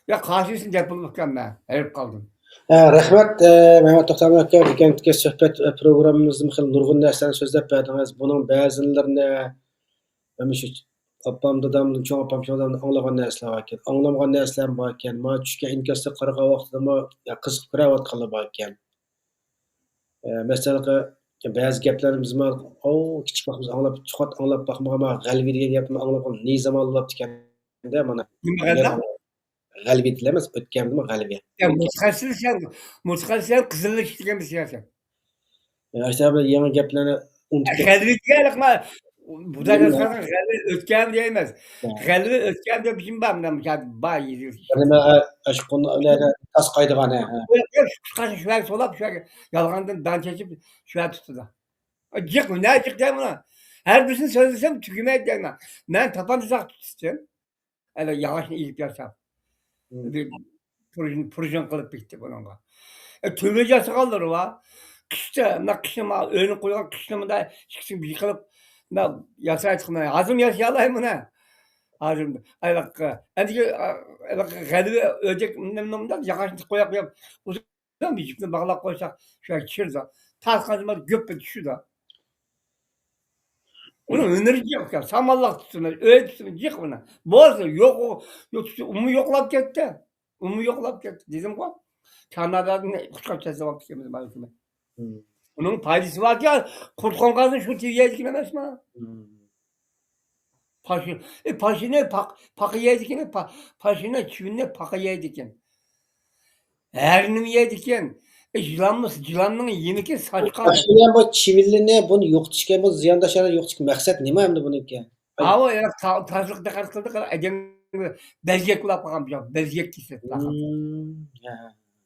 يا قارشىسىنى دەپ بولۇپ ئىكەن، مەن ھېرىپ قالدىم. ھە، رەھمەت، ئە، مەمەت توختامۇرات ئاكا، ئۆتكەن سۆھبەت، ئە، پروگراممىمىزدىمۇ خېلى نۇرغۇن نەرسىلەرنى سۆزلەپ بەردىڭىز. بۇنىڭ بەزىلىرىنى، مەن مۇشۇ ئاپام، دادامدىن، چوڭ ئاپام، چوڭ دادامدىن ئاڭلىغان نەرسىلەر باركەن. ئاڭلىمىغان نەرسىلەرمۇ باركەن. مانا چۈشكەن ئىنكاسلىرىغا قارىغان ۋاقتىدىمۇ، يا، قىزىقىپ كۆرۈۋاتقانلار باركەن. ئە، مەسىلەن، بەزى گەپلەرنى بىزمۇ، ئو، كىچىك ۋاقتىمىزدا ئاڭلاپ، چوقۇم ئاڭلاپ باقمىغان، مانا غەلۋە دېگەن گەپنى ئاڭلىغان، نى زامان بولاپتىكەن-دە، مانا. نېمە غەلۋە؟ غەلۋە دېيىلەمەس، ئۆتكەندىمۇ غەلۋە. يا، مۇتەخەسسىس، مۇتەخەسسىس قىزىللىق دېگەن بىر سىياسەت. ئاشۇنداق بىر يېڭى گەپلەرنى ئۇنتۇپ كەتتىم. غەلۋە دېگەنلىك ما، بۇدا يەتكەن غەلۋە ئۆتكەن دەيمىز. ھە. غەلۋە ئۆتكەن دەپ بىشىم بار، مانا بار يېزىلىش. يەنى مەن، ئە، ئاشۇ قۇملاردا تاس قايدىغان، ھە، ھە. قۇشقاچنى شۇ يەرگە سولاپ، شۇ يەرگە يالغاندىن دان چېچىپ، شۇ يەردە تۇتىدۇ. جىق، نە جىق دەي مانا. ھەر بىرسىنى سۆزلىسەم تۈگىمەيدۇ دەيمەن. مەن تاپان تۇزاق تۇتۇشتىم. ئەنە ياغاچنى ئېلىپ ياساپ، مم. بىر پۇرژىن، پۇرژىن قىلىپ بېكىتتى بۇنىڭغا. ئە، تۆمۈر ياسىغانلىرى بار. قىشتا، مۇنداق قىشنى ما-، ئۆينى قويغان قىشنى مۇنداق ئىككىسىنى بىر قىلىپ، مۇنداق ياسايتتۇق. ھازىرمۇ ياسىيالايمەن ھە. ھازىر ئايلاققا، ئەندىكى، ئا، ئايلاققا غەلۋە ئۆردەك مۇنداق، مۇنداق ياغاچنى قويۇپ، قويۇپ، ئۇزۇن بىر يىپنى باغلاپ قويساق، شۇ يەرگە چىرىدا. تاسقانسا گۆپلا چۈشىدۇ. ئۇنىڭ ھۈنىرى جىق ئىكەن. سامانلىق تۇتىمىز، ئۆي تۇتىمىز، جىق ئۇنى. بولسا يوق، يوق، ئۇمۇ يوقلاپ كەتتى. ئۇمۇ يوقلاپ كەتتى. دېدىمغۇ، كانادادىن قۇشقاچ ياساپ ئاپتىكەنمىز مانا. مم. ئۇنىڭ پايدىسى باركەن، قۇرت قوڭغازنى شۇ تېگىپ يەيدىكەن ئەمەسمۇ؟ مم. پاشىنا، ئى، پاشىنا پاق-، پاقا يەيدىكەن، پا-، پاشىنا چىۋىننى پاقا يەيدىكەن. ھەر نېمە يەيدىكەن. ئى، يىلانمۇ، يىلاننىڭ يېمىكى ساچقان. پاشىنا بۇ چىۋىنلىنى، بۇنى يوقىتىشكە، بۇ زىيانداشلارنى يوقىتىشكە مەقسەت نېمە ئەمدى بۇنىڭكى؟ ئاۋۇ، يەنە تا-، تازىلىققا دىققەت قىلدۇق، ئادەمگە بەزگەك بولاپ قالغان بۇ، بەزگەك كېسىلى. مم، ھە.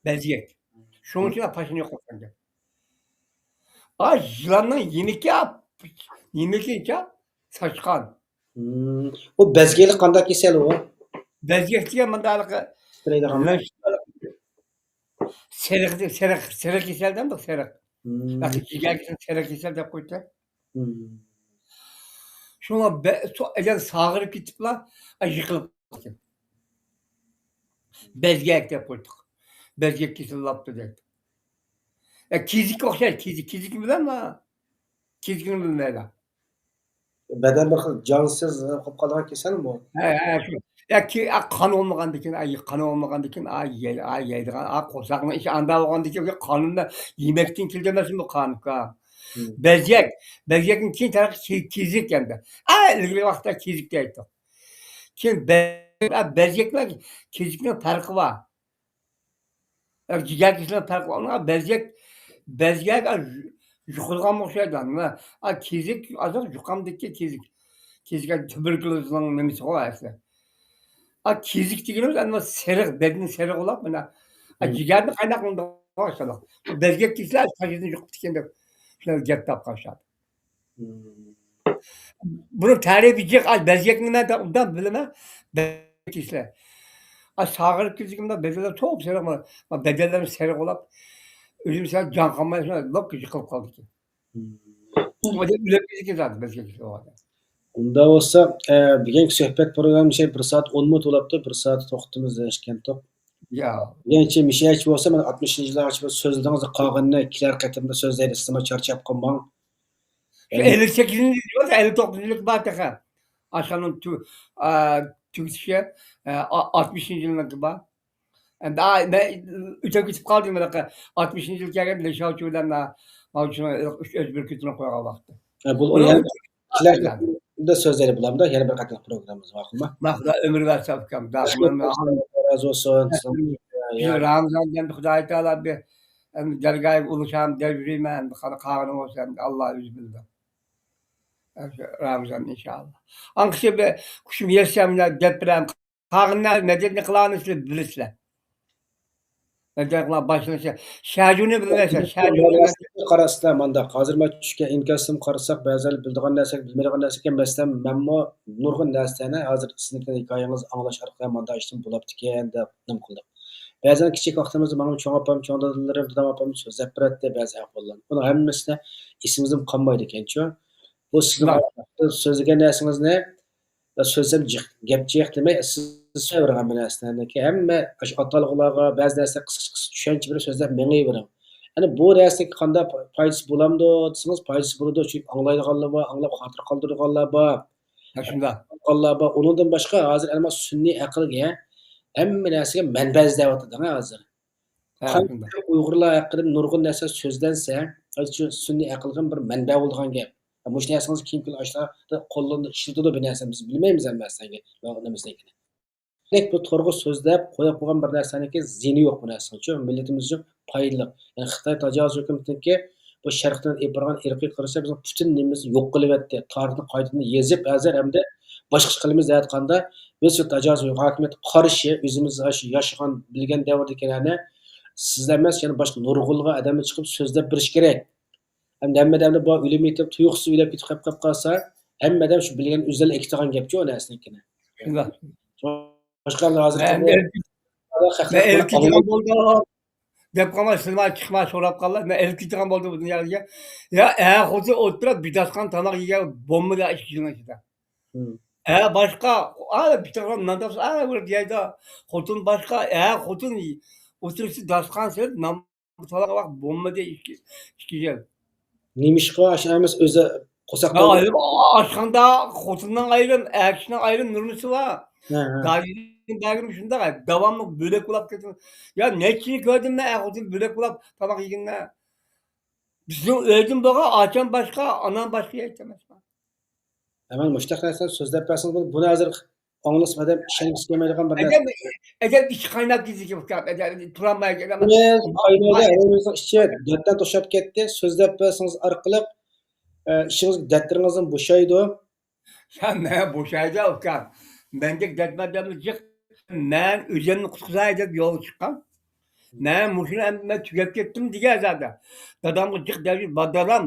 بەزگەك. شۇنىڭ ئۈچۈن پاشىنا يوقاپ قالدى. ئا، يىلاننىڭ يېمىكى، يېمىكى ساچقان. مم. ئۇ بەزگەكلىك قانداق كېسەل ئۇ؟ بەزگەك دېگەن مۇنداق ھېلىقى سېرىق، سېرىق، سېرىق كېسەل دەمدۇق، سېرىق. مم. ھېلىقى جىگەر كېسەل، سېرىق كېسەل دەپ قويدى. مم. شۇڭا بە-، سو-، ئەجەل ساغىرىپ كېتىپلا، ئا، يىقىلىپ قالدى. بەزگەك دەپ قويدۇق. بەزگەك كېسىلى لاپتۇ دەيدۇ. يا كېزىككە ئوخشايدۇ، كېزىك، كېزىكنى بىلەمما؟ كېزىكنى بىلمەيدۇ. بەدەن بىر خىل جانسىز بولۇپ قالىدىغان كېسەلمۇ؟ ھە، ھە، شۇ. يا كى-، يا قان بولمىغاندىكىن، ئاي، قان بولمىغاندىكىن، ئاي، يەي-، ئاي، يەيدىغان، ئا، قورساقنىڭ ئىچى ئاندا بولغاندىكىن، قانۇندا يېمەكتىن كېلىدۇ ئەمەسمۇ بۇ قانۇنغا؟ مم. بەزگەك، بەزگەكتىن كېيىن تەرەققىي كى-، كېزىك ئەمدى. ئا، ئىلگىرى ۋاقىتتا كېزىك دەيتتۇق. كېيىن بە-، بەزگەك بىلەن كېزىكنىڭ پەرقى بار. جىگەر كېسىلىنىڭ پەرقى بار. بەزگەك، بەزگەك، ئا، يۇ-، يۇقىدىغان ئوخشايدۇ. مانا، ئا، كېزىك، ئازراق يۇقامدىكى كېزىك. كېزىك تۇبېركۇلوزنىڭ نېمىسىغۇ ئەسلى. ئا، كېزىك دېگىنىمىز ئەمدى سېرىق، بەدىنى سېرىق ئۇلاپ، مانا، ئا، مم. جىگەرنى قايناق قىلىدىغان ئوخشايدۇ. بەزگەك كېسىلى تاجىدىن يۇقۇپتىكەن دەپ، شۇلار گەپ تاپقان شۇ. مم. بۇنىڭ تەرىپى جىق، ئاي، بەزگەك نېمە دەپ ئوبدان بىلىمەن. بەزگەك كېسىلى. ئاي، ساغىرىپ كېتىدىكەن، بەدەنلەر توپ سېرىق، بەدەنلىرىم سېرىق بولاپ، ئۆزۈم سەل جان قالماي، لوپ يىقىلىپ قالدىكەن. ئۇ ئادەم ئۆلۈپ كېتىدىكەن زادى، بەلكى ئۇ ئادەم. ئۇنداق بولسا، ئە، بۈگۈنكى سۆھبەت پروگراممىسى بىر سائەت ئون مىنۇت بولۇپتۇ، بىر سائەت توختىمىز دېيىشكەنتۇق. يا. بۈگۈنچە مىشەچ بولسا، مانا ئاتمىشىنچى يىللارغىچە بىر سۆزلىرىڭىزنى قالغىنىنى كېلەر قېتىمدا سۆزلەيلى، سىزمۇ چارچاپ قالماڭ. شۇ ئەللىك سەككىزىنچى يىل، ئەللىك توققۇزىنچى يىللىقى بار تېخى. ئاشۇنىڭ تۈ-، ئا، تۈگىتىشى، ئا، ئا-، ئاتمىشىنچى يىلنىڭكى بار. ئەمدى، ئا، مەن ئۆتۈپ كېتىپ قالدىم، مانا، ئاتمىشىنچى يىل كەلگەندە لېشاۋچى بىلەن ماۋچىنىڭ ئۆز بىر كېتىنى قويغان ۋاقتى. ھە، بۇ ئۇنىڭ يەنە كېلەر قېتىمدا سۆزلەيلى بولامدا، يەنە بىر قېتىملىق پروگراممىمىز ماقۇلمۇ؟ ماقۇل، ئۆمۈر بەرسە ئۇكام، داخىل. رازى بولسۇن. رامىزان دېگەن خۇداي تائالا بىر، ئەمدى دەرگاھىغا ئۇلىشام دەپ يۈرىمەن، قالغىنى بولسا ئەمدى ئاللا ئۆزى بىلىدۇ. رامىزان ئىنشائاللا. ئاڭقىسى بىر قۇشۇم يەتسە دەپ بېرەم. قالغىنىنى مەدەنىيەتنى قىلغاننى سىلەر بىلىسىلەر. مەدەنىيەت قىلغان باشلىنىشى. شەجۇنى بىلمەيسەن، شەجۇنى بىلمەيسەن. قاراسىلەر مانداق. ھازىر مەن چۈشكەن ئىنكاستىن قارىساق، بەزىلەر بىلىدىغان نەرسە، بىلمەيدىغان نەرسە ئىكەن. مەسىلەن، مەنمۇ نۇرغۇن نەرسىلەرنى ھازىر سىزنىڭكى ھېكايىڭىزنى ئاڭلاش ئارقىلىق مانداق ئىشتىن بولاپتىكەن دەپ نېمە قىلدۇق. بەزەن كىچىك ۋاقتىمىزدا ماڭا چوڭ ئاپام، چوڭ دادىلىرىم، دادام ئاپام سۆزلەپ بېرەتتى بەزى ئەھۋاللارنى. ئۇنىڭ ھەممىسىنى ئېسىمىزدىن قالمايدىكەنچۇ. بۇ سىزنىڭ سۆزلىگەن نەرسىڭىزنى سۆزلەم جىق، گەپ جىق دېمەي، سىز سۆزلەۋېرىڭ ھەممە نەرسىلەرنى. ھەممە ئاشۇ ئاتالغۇلارغا بەزى نەرسە قىسقىچە، قىسقىچە چۈشەنچە بېرىپ سۆزلەپ مېڭىۋېرىڭ. ئەنە بۇ نەرسىنىڭ قانداق پايدىسى بولامدۇ دېسىڭىز، پايدىسى بولىدۇ. چۈنكى ئاڭلايدىغانلار بار، ئاڭلاپ خاتىرە قالدۇرىدىغانلار بار. ھە، شۇنداق. قالغانلار بار. ئۇنىڭدىن باشقا ھازىر ئەنە شۇ سۈنئىي ئەقىلگە ھەممە نەرسىگە مەنبە ئىزدەۋاتىدۇ ھازىر. ھە، شۇنداق. ئۇيغۇرلار ھەققىدە نۇرغۇن نەرسە سۆزلەنسە، شۇ سۈنئىي ئەقىلگە بىر مەنبە بولىدىغان گەپ. مۇشۇ نەرسىڭىز كېيىن كۈن ئاشۇلاردا قوللىنىدۇ، ئىشلىتىدۇ بۇ نەرسىنى، بىز بىلمەيمىز ھەممە نەرسىنى، نېمىسىنى. دېمەك، بۇ تورغا سۆزلەپ قويۇپ قويغان بىر نەرسىنىڭكى زىيىنى يوق بۇ نەرسىنىڭ، چۈنكى مىللىتىمىز ئۈچۈن پايدىلىق. يەنى خىتاي تاجاۋۇز ھۆكۈمىتىنىڭكى بۇ شەرقتىن ئېلىپ بارغان ئىرقىي قىرغىنچىلىق بىزنىڭ پۈتۈن نېمىمىزنى يوق قىلىۋەتتى. تارىخنى قايتىدىن يېزىپ، ھازىر ھەمدە باشقىچە قىلىمىز دەۋاتقاندا، بىز شۇ تاجاۋۇز ھاكىمىيەتكە قارشى ئۆزىمىز ياش-، ياشىغان، بىلگەن دەۋردىكىلەرنى سىزلەر ئەمەس، يەنە باشقا نۇرغۇنلىغان ئادەملەر چىقىپ سۆزلەپ بېرىشى كېرەك. ئەمدى ھەممە ئادەمدە بار ئۆلۈم يېتىپ، تۇيۇقسىز ئۆلۈپ كېتىپ قېلىپ، قېلىپ قالسا، ھەممە ئادەم شۇ بىلگەن ئۆزلىرى ئېكىتىدىغان گەپچۇ ئۇ نەرسىنىڭكىنى. شۇنداق. باشقا ھازىر مەن ئەلكىدىغان بولدۇم دەپ قالماي، سىلەر چىقما سوراپ قاللا. مەن ئەلكىدىغان بولدۇم بۇ دۇنياغا. يا ئەر خوتۇن ئولتۇرۇپ بىر داستىخان تاماق يېگەن بولمىدى ئىككى يىلنىڭ ئىچىدە. ھە، باشقا، ئە، بىر تاماق نان تاپسا، ئە، بىر يەردە خوتۇن باشقا، ئەر خوتۇن ئولتۇرۇشتا داستىخان سېلىپ نان تالاق ۋاق بولمىدى ئىككى، ئىككى يىل. نېمىشقا ئاشۇ ئەمەس ئۆزى قورساق ھە، توق ئايرىم، ئاشخانىدا خوتۇننىڭ ئايرىم، ئەر كىشىنىڭ ئايرىم نورمىسى بار. ھە، ھە. دايىم، دايىم شۇنداق، داۋاملىق بۆلەك بولاپ كېتىدۇ. يا نەچچە يىل كۆردۈم مەن ئەر خوتۇن بۆلەك بولاپ تاماق يېگىنىنى. بىزنىڭ ئۆيدىن بولغان ئاچام باشقا، ئانام باشقا يەيتتى ئەمەسمۇ. ئەمەن مۇشتاق نەرسىلەرنى سۆزلەپ بەرسىڭىز بولىدۇ. بۇنى ھازىر ئاڭلىسا ئادەم ئىشەنگۈسى كەلمەيدىغان بىر نەرسە. ئادەم، ئادەم ئىچى قايناپ كېتىدىكەن، ئۇكام. ئادەم تۇرالمايدىكەن. ئادەم قاينايدۇ، ئادەمنىڭ ئىچى دەردتىن توشۇپ كەتتى. سۆزلەپ بەرسىڭىز ئارقىلىق، ئە، ئىچىڭىز دەردلىرىڭىزدىن بوشايدۇ. يا، مەن بوشايدۇ، ئۇكام. مەندەك دەردمەن ئادەمنى جىق. مەن ئۆزۈمنى قۇتقۇزاي دەپ يولغا چىققان. مەن مۇشۇنى ئەمدى مەن تۈگەپ كەتتىم دېگەن زادى. دادامغا جىق دەۋېتىپ، با-، دادام،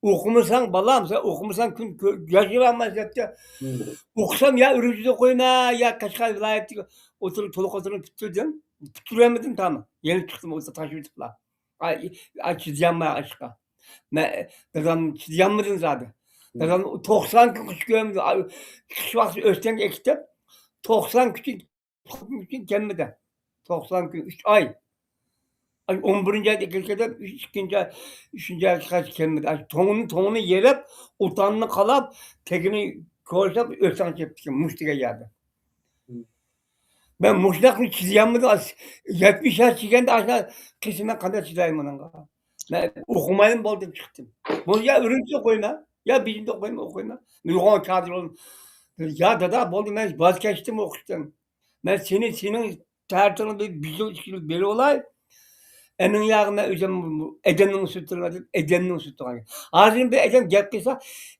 ئوقۇمىساڭ بالام، سەن ئوقۇمىساڭ كۈن كۆ-، ياشىيالمايسەن دەپتۇ. مم. ئوقۇسام يا ئۈرۈمچىدە ئوقۇيمەن، يا قەشقەر ۋىلايەتتىكى ئوتتۇرا، تولۇق ئوتتۇرىنى پۈتتۈردۈم. پۈتتۈرەلمىدىم تامام. يەنە چىقتىم ئوتتۇرا تاشلىۋېتىپلا. ئاي، ئاي، چىدىيالماي ئاشقا. مەن، دادام چىدىيالمىدىم زادى. مم. دادام توقسان كۈن قىش كۆرمىدى. ئاي، قىش ۋاقتى ئۆستەڭگە ئەكېتىپ، توقسان كۈن كۈن كەلمىدى. توقسان كۈن، ئۈچ ئاي. ئاي، ئون بىرىنچى ئايدا كەلگەن، ئىككىنچى ئاي، ئۈچىنچى ئايغىچە كەلمىدى. ئاي، توڭىنى، توڭىنى يېرىپ، ئوتاننى قالاپ، تېگىنى كوچلاپ، ئۆستەڭ چېپتىكەن، مۇشۇ دېگەن يەردە. مەن مۇشۇنداق چىدىيالمىدىم. ئاس-، يەتمىش ياش چىگەندە ئاشۇنداق قىلسا مەن قانداق چىدايمەن ئۇنىڭغا؟ مەن ئوقۇمايمەن بولدى دەپ چىقتىم. بۇ يا ئۈرۈمچىدە ئوقۇيمەن، يا بېيجىڭدا ئوقۇيمەن، ئوقۇيمەن. نۇرغۇن كادىر بولدۇم. يا دادا، بولدى، مەن ۋاز كەچتىم ئوقۇشتىن. مەن سېنى، سېنىڭ تەرىتىڭنى بىر، بىر يىل، ئىككى يىل بېرىۋالاي. ئەنىڭ ياغى مەن ئۆزۈم ئەدەمنىڭ سۈتىنى دەپ، ئەدەمنىڭ سۈتىنى. ھازىر بىر ئەدەم گەپ قىلسا،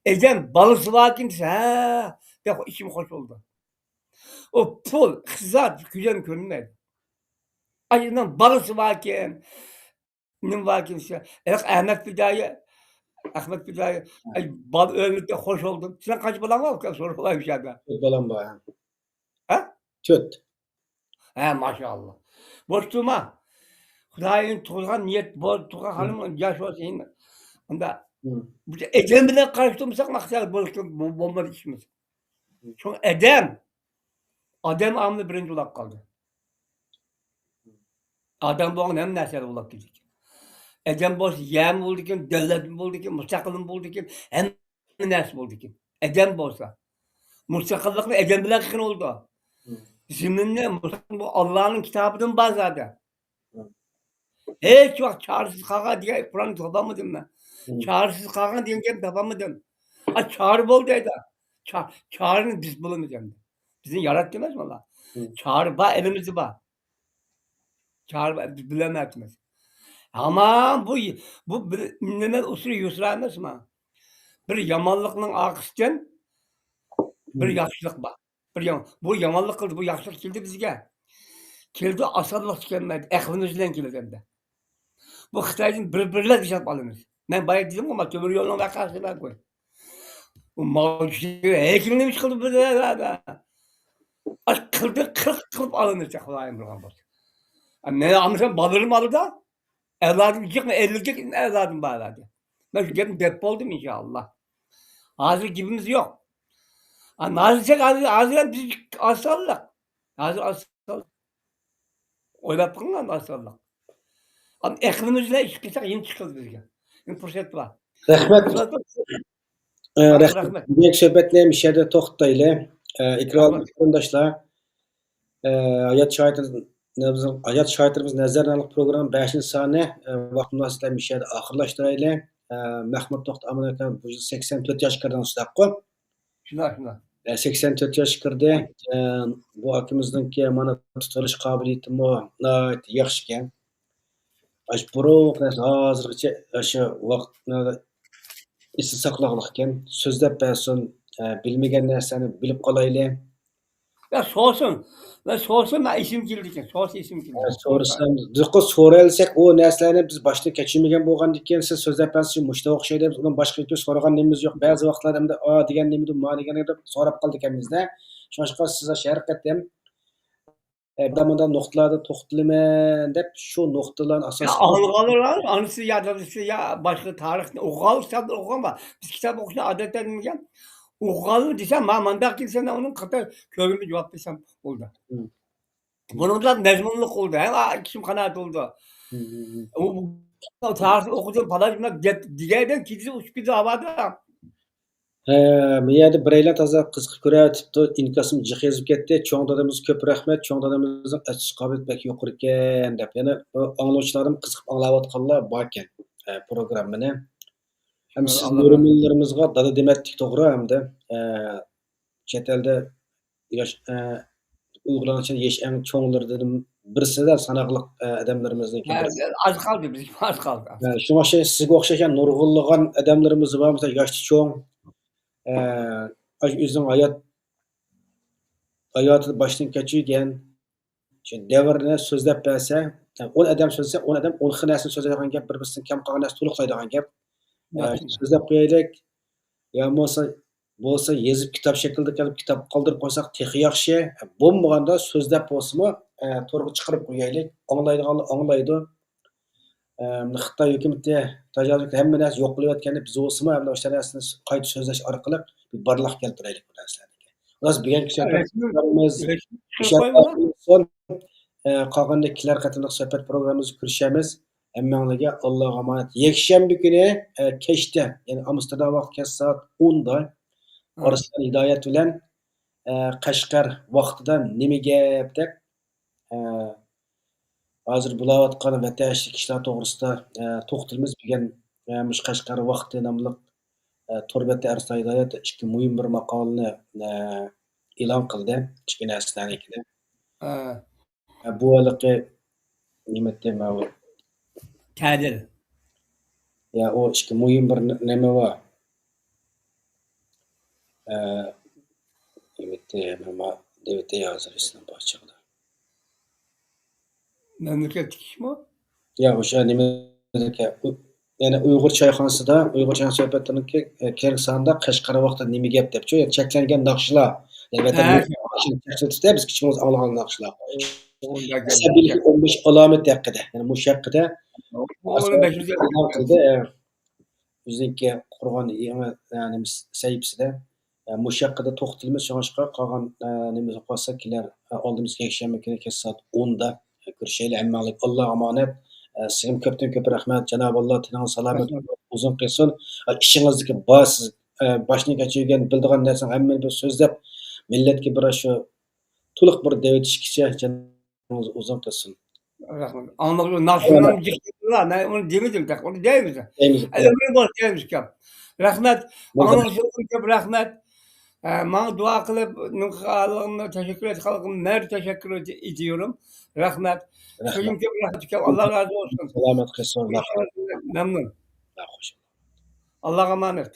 ئەدەم بالىسى باركەن دېسە، ھە، دەپ ئىچىم خوش بولىدۇ. ئۇ پۇل، ئىقتىساد كۆزۈم كۆرۈنمەيدۇ. ئاي، ئۇنىڭ بالىسى باركەن، نېمە باركەن دېسە، ئەخمەت پىدائىي، ئەخمەت پىدائىي، ئاي، بالا ئۆلدى، خوش بولدۇم. سېنىڭ قانچە بالاڭ بار ئۇكام؟ سوراپ ئالاي مۇشۇ يەردە. تۆت بالام بار. ھە؟ تۆت. ھە، ماشائاللا. بوش تۇرما. خۇدايىم تۇغۇلغان نىيەت بول، تۇغۇلغان خانىم ياش بولسا، ئەمدى بۇ ئەجەل بىلەن قارشى تۇرمىساق، مەقسەت بولۇشقا بولمايدۇ ئىشىمىز. شۇڭا ئادەم، ئادەم ئامىلى بىرىنچى بولاپ قالدى. ئادەم بولغان ھەممە نەرسە بولاپ كېتىدىكەن. ئادەم بولسا يەرمۇ بولىدىكەن، دۆلەتمۇ بولىدىكەن، مۇستەقىلمۇ بولىدىكەن، ھەممە نەرسە بولىدىكەن. ئادەم بولسا. مۇستەقىللىقنى ئادەم بىلەن قىلغىلى بولىدۇ. زېمىننى مۇستەقىل، بۇ ئاللانىڭ كىتابىدىن بار زادى. ھېچ ۋاقىت چارىسىز قالغان دېگەن قۇرئاننى تاپالمىدىم مەن. چارىسىز قالغان دېگەن گەپنى تاپالمىدىم. ئا، چارە بول دەيدۇ. چا-، چارىنى بىز بولىمىز ئەمدى. بىزنى ياراتتى ئەمەس، باللا. چارە بار، ئېلىمىزدە بار. چارە بار، بىز بىلەلمەيۋاتىمىز. ھامان بۇ، بۇ بىر نېمە، ئۇسرى يۇسرا ئەمەسما؟ بىر يامانلىقنىڭ ئارقىسىدىن بىر ياخشىلىق بار. بىر يام-، بۇ يامانلىق قىلدى، بۇ ياخشىلىق كەلدى بىزگە. كەلدى، ئاسانلىقچە كەلمەيدۇ، ئەقلىمىز بىلەن كېلىدۇ ئەمدى. بۇ خىتايدىن بىر-بىرلەپ ياساپ ئالىمىز. مەن بايا دېدىمغۇ، مانا تۆمۈر يولنىڭ ۋەقەسى بار. ئۇ ماۋ ھېيكىلنى نېمە ئىش قىلدى بۇ يەردە؟ ئاش قىلدى، قىرىق قىلىپ ئالىمىز، خۇدايىم بۇيرۇغان بولسا. مەن ئالمىسام، بالىلىرىم ئالىدۇ. ئەۋلادىم جىق، ئەللىك ئەۋلادىم بار ئەۋلادى. مەن شۇ گەپنى دەپ بولدۇم، ئىنشائاللا. ھازىر گېپىمىز يوق. ھازىر، ھازىر، ھازىر بىز ئاز سانلىق. ھازىر ئاز سانلىق. ئويلاپ بېقىڭ، ئاز سانلىق. ئەقلىمىز بىلەن ئىش قىلساق، يېڭى چىقىدۇ بىزگە. يېڭى پۇرسەت بار. رەھمەت. پۇرسەت بار. ئە، رەھمەت. رەھمەت. بۇ سۆھبەتنى مۇشۇ يەردە توختىتايلى. ئە، ئىكراملىق رەھمەت. قېرىنداشلار. ئە، ھايات شاھىتىمىز، ھايات شاھىتلىرىمىز نەزەرنامىلىك پروگرامما بەشىنچى سانى، ئە، ۋاقتىمىز ئاز بىلەن مۇشۇ يەردە ئاخىرلاشتۇرايلى. ئە، مەھمۇت توختى ئامىن ئاكا بۇ يىل سەكسەن تۆت ياشقا كىردى، شۇنداققۇ؟ شۇنداق، شۇنداق. ئە، سەكسەن تۆت ياشقا كىردى. ئە، بۇ ئاكىمىزنىڭكى مانا تۇتۇۋېلىش قابىلىيىتىمۇ ناھايىتى ياخشىكەن. ئاشۇ بۇرۇنقى نەرسە ھازىرغىچە ئاشۇ ۋاقىتنى ئېسىدە ساقلىغانلىقكەن. سۆزلەپ بەرسۇن، ئە، بىلمىگەن نەرسىلەرنى بىلىپ قالايلى. يا سورىسۇن. مەن سورىسۇن، مەن ئېسىمگە كېلىدىكەن. سورىسا ئېسىمگە كېلىدىكەن. يا سورىسام، يوق، سورىۋالساق ئۇ نەرسىلەرنى بىز باشتىن كەچۈرمىگەن بولغاندىكىن، سىز سۆزلەپ بەرسىز، مۇشۇنداق ئوخشايدۇ، بىز ئۇنىڭ باشقا يەرگە سورىغان نېمىمىز يوق. بەزى ۋاقىتلاردا ئەمدى ئا دېگەن نېمىدۇ، ما دېگەن نېمىدۇ سوراپ قالىدىكەنمىز-دە. شۇڭلاشقا سىز ھەر قېتىم ئە، مۇنداق نۇقتىلاردا توختىلىمەن دەپ، شۇ نۇقتىلارنى يا ئاساس قىلىپ ئاڭلىغانلار، ئانىسى يا دادىسى يا باشقا تارىخنى ئوقۇغان، كىتابنى ئوقۇغان بار. بىز كىتاب ئوقۇشنى ئادەتلەندۈرگەن. ئوقۇغانلار دېسەم، ما مانداق كېلسە، مەن ئۇنىڭ قاتار كۆرۈنمە جاۋاب بېرسەم بولدى. مم. بۇنىڭ بىلەن مەزمۇنلۇق بولدى. ھەم ئا-، كىشىم قانائەت بولدى. مم، مم، مم. ئۇ، ئۇ تارىخنى ئوقۇدۇم، پالان شۇنداق دەپ دېگەندىن كېچىسى ئۇچۇپ كېتىدۇ ھاۋادا. ھە، بۇ يەردە بىرەيلەن تازا قىزىقىپ كۆرۈۋېتىپتۇ، ئىنكاسىمۇ جىق يېزىپ كەتتى. چوڭ دادىمىزغا كۆپ رەھمەت، چوڭ دادىمىزنىڭ ئەستە قابىلىيىتى بەك يۇقىرىكەن دەپ. يەنە بۇ ئاڭلىغۇچىلاردىن قىزىقىپ ئاڭلاۋاتقانلار باركەن، ئە، پروگراممىنى. ھەم ھە، سىز ئاللا رازى بولسۇن. نۇرىمۇنلىرىمىزغا دادا دېمەتلىك توغرا، ھەمدە، ئە، چەت ئەلدە ياش، ئە، ئۇيغۇرلارنىڭ ئىچىدە يېشى ئەڭ چوڭلىرىدىن بىرسىدە ساناقلىق، ئە، ئادەملىرىمىزنىڭكى ھە، بىرسى. ئاز قالدى، بىزگە ئاز قالدى. ھە، شۇڭا ئوخشاش، سىزگە ئوخشاش يەنە نۇرغۇنلىغان ئادەملىرىمىز بار، مەسىلەن، ياشى چوڭ، ئە، ئاشۇ ئۆزىنىڭ ھايات، ھاياتىدا باشتىن كەچۈرگەن، شۇ دەۋرنى سۆزلەپ بەرسە، ئون ئادەم سۆزلىسە، ئون ئادەم ئون خىل نەرسىنى سۆزلەيدىغان گەپ، بىر-بىرسىدىن كەم قالغان نەرسە تولۇقلايدىغان گەپ. ئە، سۆزلەپ قويايلى. يا بولمىسا، بولسا يېزىپ كىتاب شەكلىدە قىلىپ كىتاب قالدۇرۇپ قويساق تېخى ياخشى. بولمىغاندا سۆزلەپ بولسىمۇ، ئە، تورغا چىقىرىپ قويايلى. ئاڭلايدىغانلار ئاڭلايدۇ. ئە، خىتاي ھۆكۈمىتى تاجاۋۇز ھەممە نەرسە يوق قىلىۋەتكەندە بىز بولسىمۇ ھەممە ئاشۇ نەرسىنى قايتا سۆزلەش ئارقىلىق بىر بارلىققا كەلتۈرەيلىك بۇ نەرسىلەرنى. بىراز بۈگۈنكى سۆھبەت رەسمىي، پروگراممىمىز رەسمىي چىقىپ قويمىدى. ئە، قالغاندا كېلەر قېتىملىق سۆھبەت پروگراممىمىزدا كۆرۈشەرمىز. ھەممەڭلارگە ئاللاغا ئامانەت. يەكشەنبە كۈنى، ئە، كەچتە، يەنى ئامستېردام ۋاقتى كەچ سائەت ئوندا ئارسلان ھىدايەت بىلەن، ئە، قەشقەر ۋاقتىدا نېمە گەپ دەپ، ئە، ھازىر بولاۋاتقان ۋەتەن ئىچىدىكى ئىشلار توغرىسىدا، ئە، توختىلىمىز. بۈگۈن، ئە، مۇشۇ قەشقەر ۋاقتى ناملىق، ئە، تور بەتتە ئارسلان ھىدايەت ئىككى مۇھىم بىر ماقالىنى، ئە، ئېلان قىلدى. ئىككى نەرسىلەرنىڭكىنى. ھە. ھە، بۇ ھېلىقى نېمە دەيتتى، ماۋۇ تەدىل. يا، ئۇ ئىككى مۇھىم بىر ن-، نېمە بار. ئە، نېمە دەيتتى، مانا دەۋېتەي ھازىر ئېسىمدىن بار چاغدا. مەملىكەت تىكىشمۇ؟ يا، ئوشۇ نېمە، ئۇ، يەنى ئۇيغۇر چايخانىسىدا، ئۇيغۇر چايخانا سۆھبەتلىرىنىڭكى، ئە، كېلەر سانىدا قەشقەر ۋاقتىدا نېمە گەپ دەپچۇ، يەنى چەكلەنگەن ناخشىلار. يەنى ۋەتەن ھە. ناخشىلىرىنى چەكلىتىپتۇ، بىز كىچىك ۋاقىتتا ئاڭلىغان ناخشىلار. ئەسەبىيلىك ئون بەش ئالامىتى ھەققىدە، يەنى مۇشۇ ھەققىدە ئۇنى بەش يۈز ئەللىك ئۆزىنىڭكى قۇرغان يېڭى، يەنى، سەھىپىسىدە، ئە، مۇشۇ ھەققىدە توختىلىمىز. شۇڭلاشقا قالغان، ئە، نېمىمىزنى قويساق، كېلەر، ئە، ئالدىمىزدىكى يەكشەنبە كۈنى كەچ سائەت ئوندا كۆرۈشەيلى. ھەممەڭلارگە ئاللاغا ئامانەت. ئە، سىزگىمۇ كۆپتىن كۆپ رەھمەت. جانابى ئاللا تېنىڭىز سالامەت، ئۇزۇن قىلسۇن. ئە، ئىشىڭىزدىكى بار، سىز، ئە، باشتىن كەچۈرگەن، بىلىدىغان نەرسىڭىز ھەممىنى بىر سۆزلەپ، مىللەتكە بىر شۇ تولۇق بىر دەۋېتىشكىچە جېنىڭىز ئۇزۇن قىلسۇن. رەھمەت. ئاڭلىغۇچى ناخشىنىڭ جىقلىرى، مەن ئۇنى دېمىدىم تېخى، ئۇنى دەيمىز. دەيمىز. ئەمرى بار، دەيمىز كەپ. رەھمەت. ئاڭلىغۇچىلىرىمغا كۆپ رەھمەت. ئە، ماڭا دۇئا قىلىپ، نېمە قىلغانلىقىمنى، تەشەككۈر ئېيتقانلىقىمنى نەدە تەشەككۈر ئېيتىيورۇم. رەھمەت. رەھمەت. سىزگىمۇ كۆپ رەھمەت كەپ. ئاللا رازى بولسۇن. سالامەت قىلسۇن. مەمنۇن. خوش. ئاللاغا ئامانەت.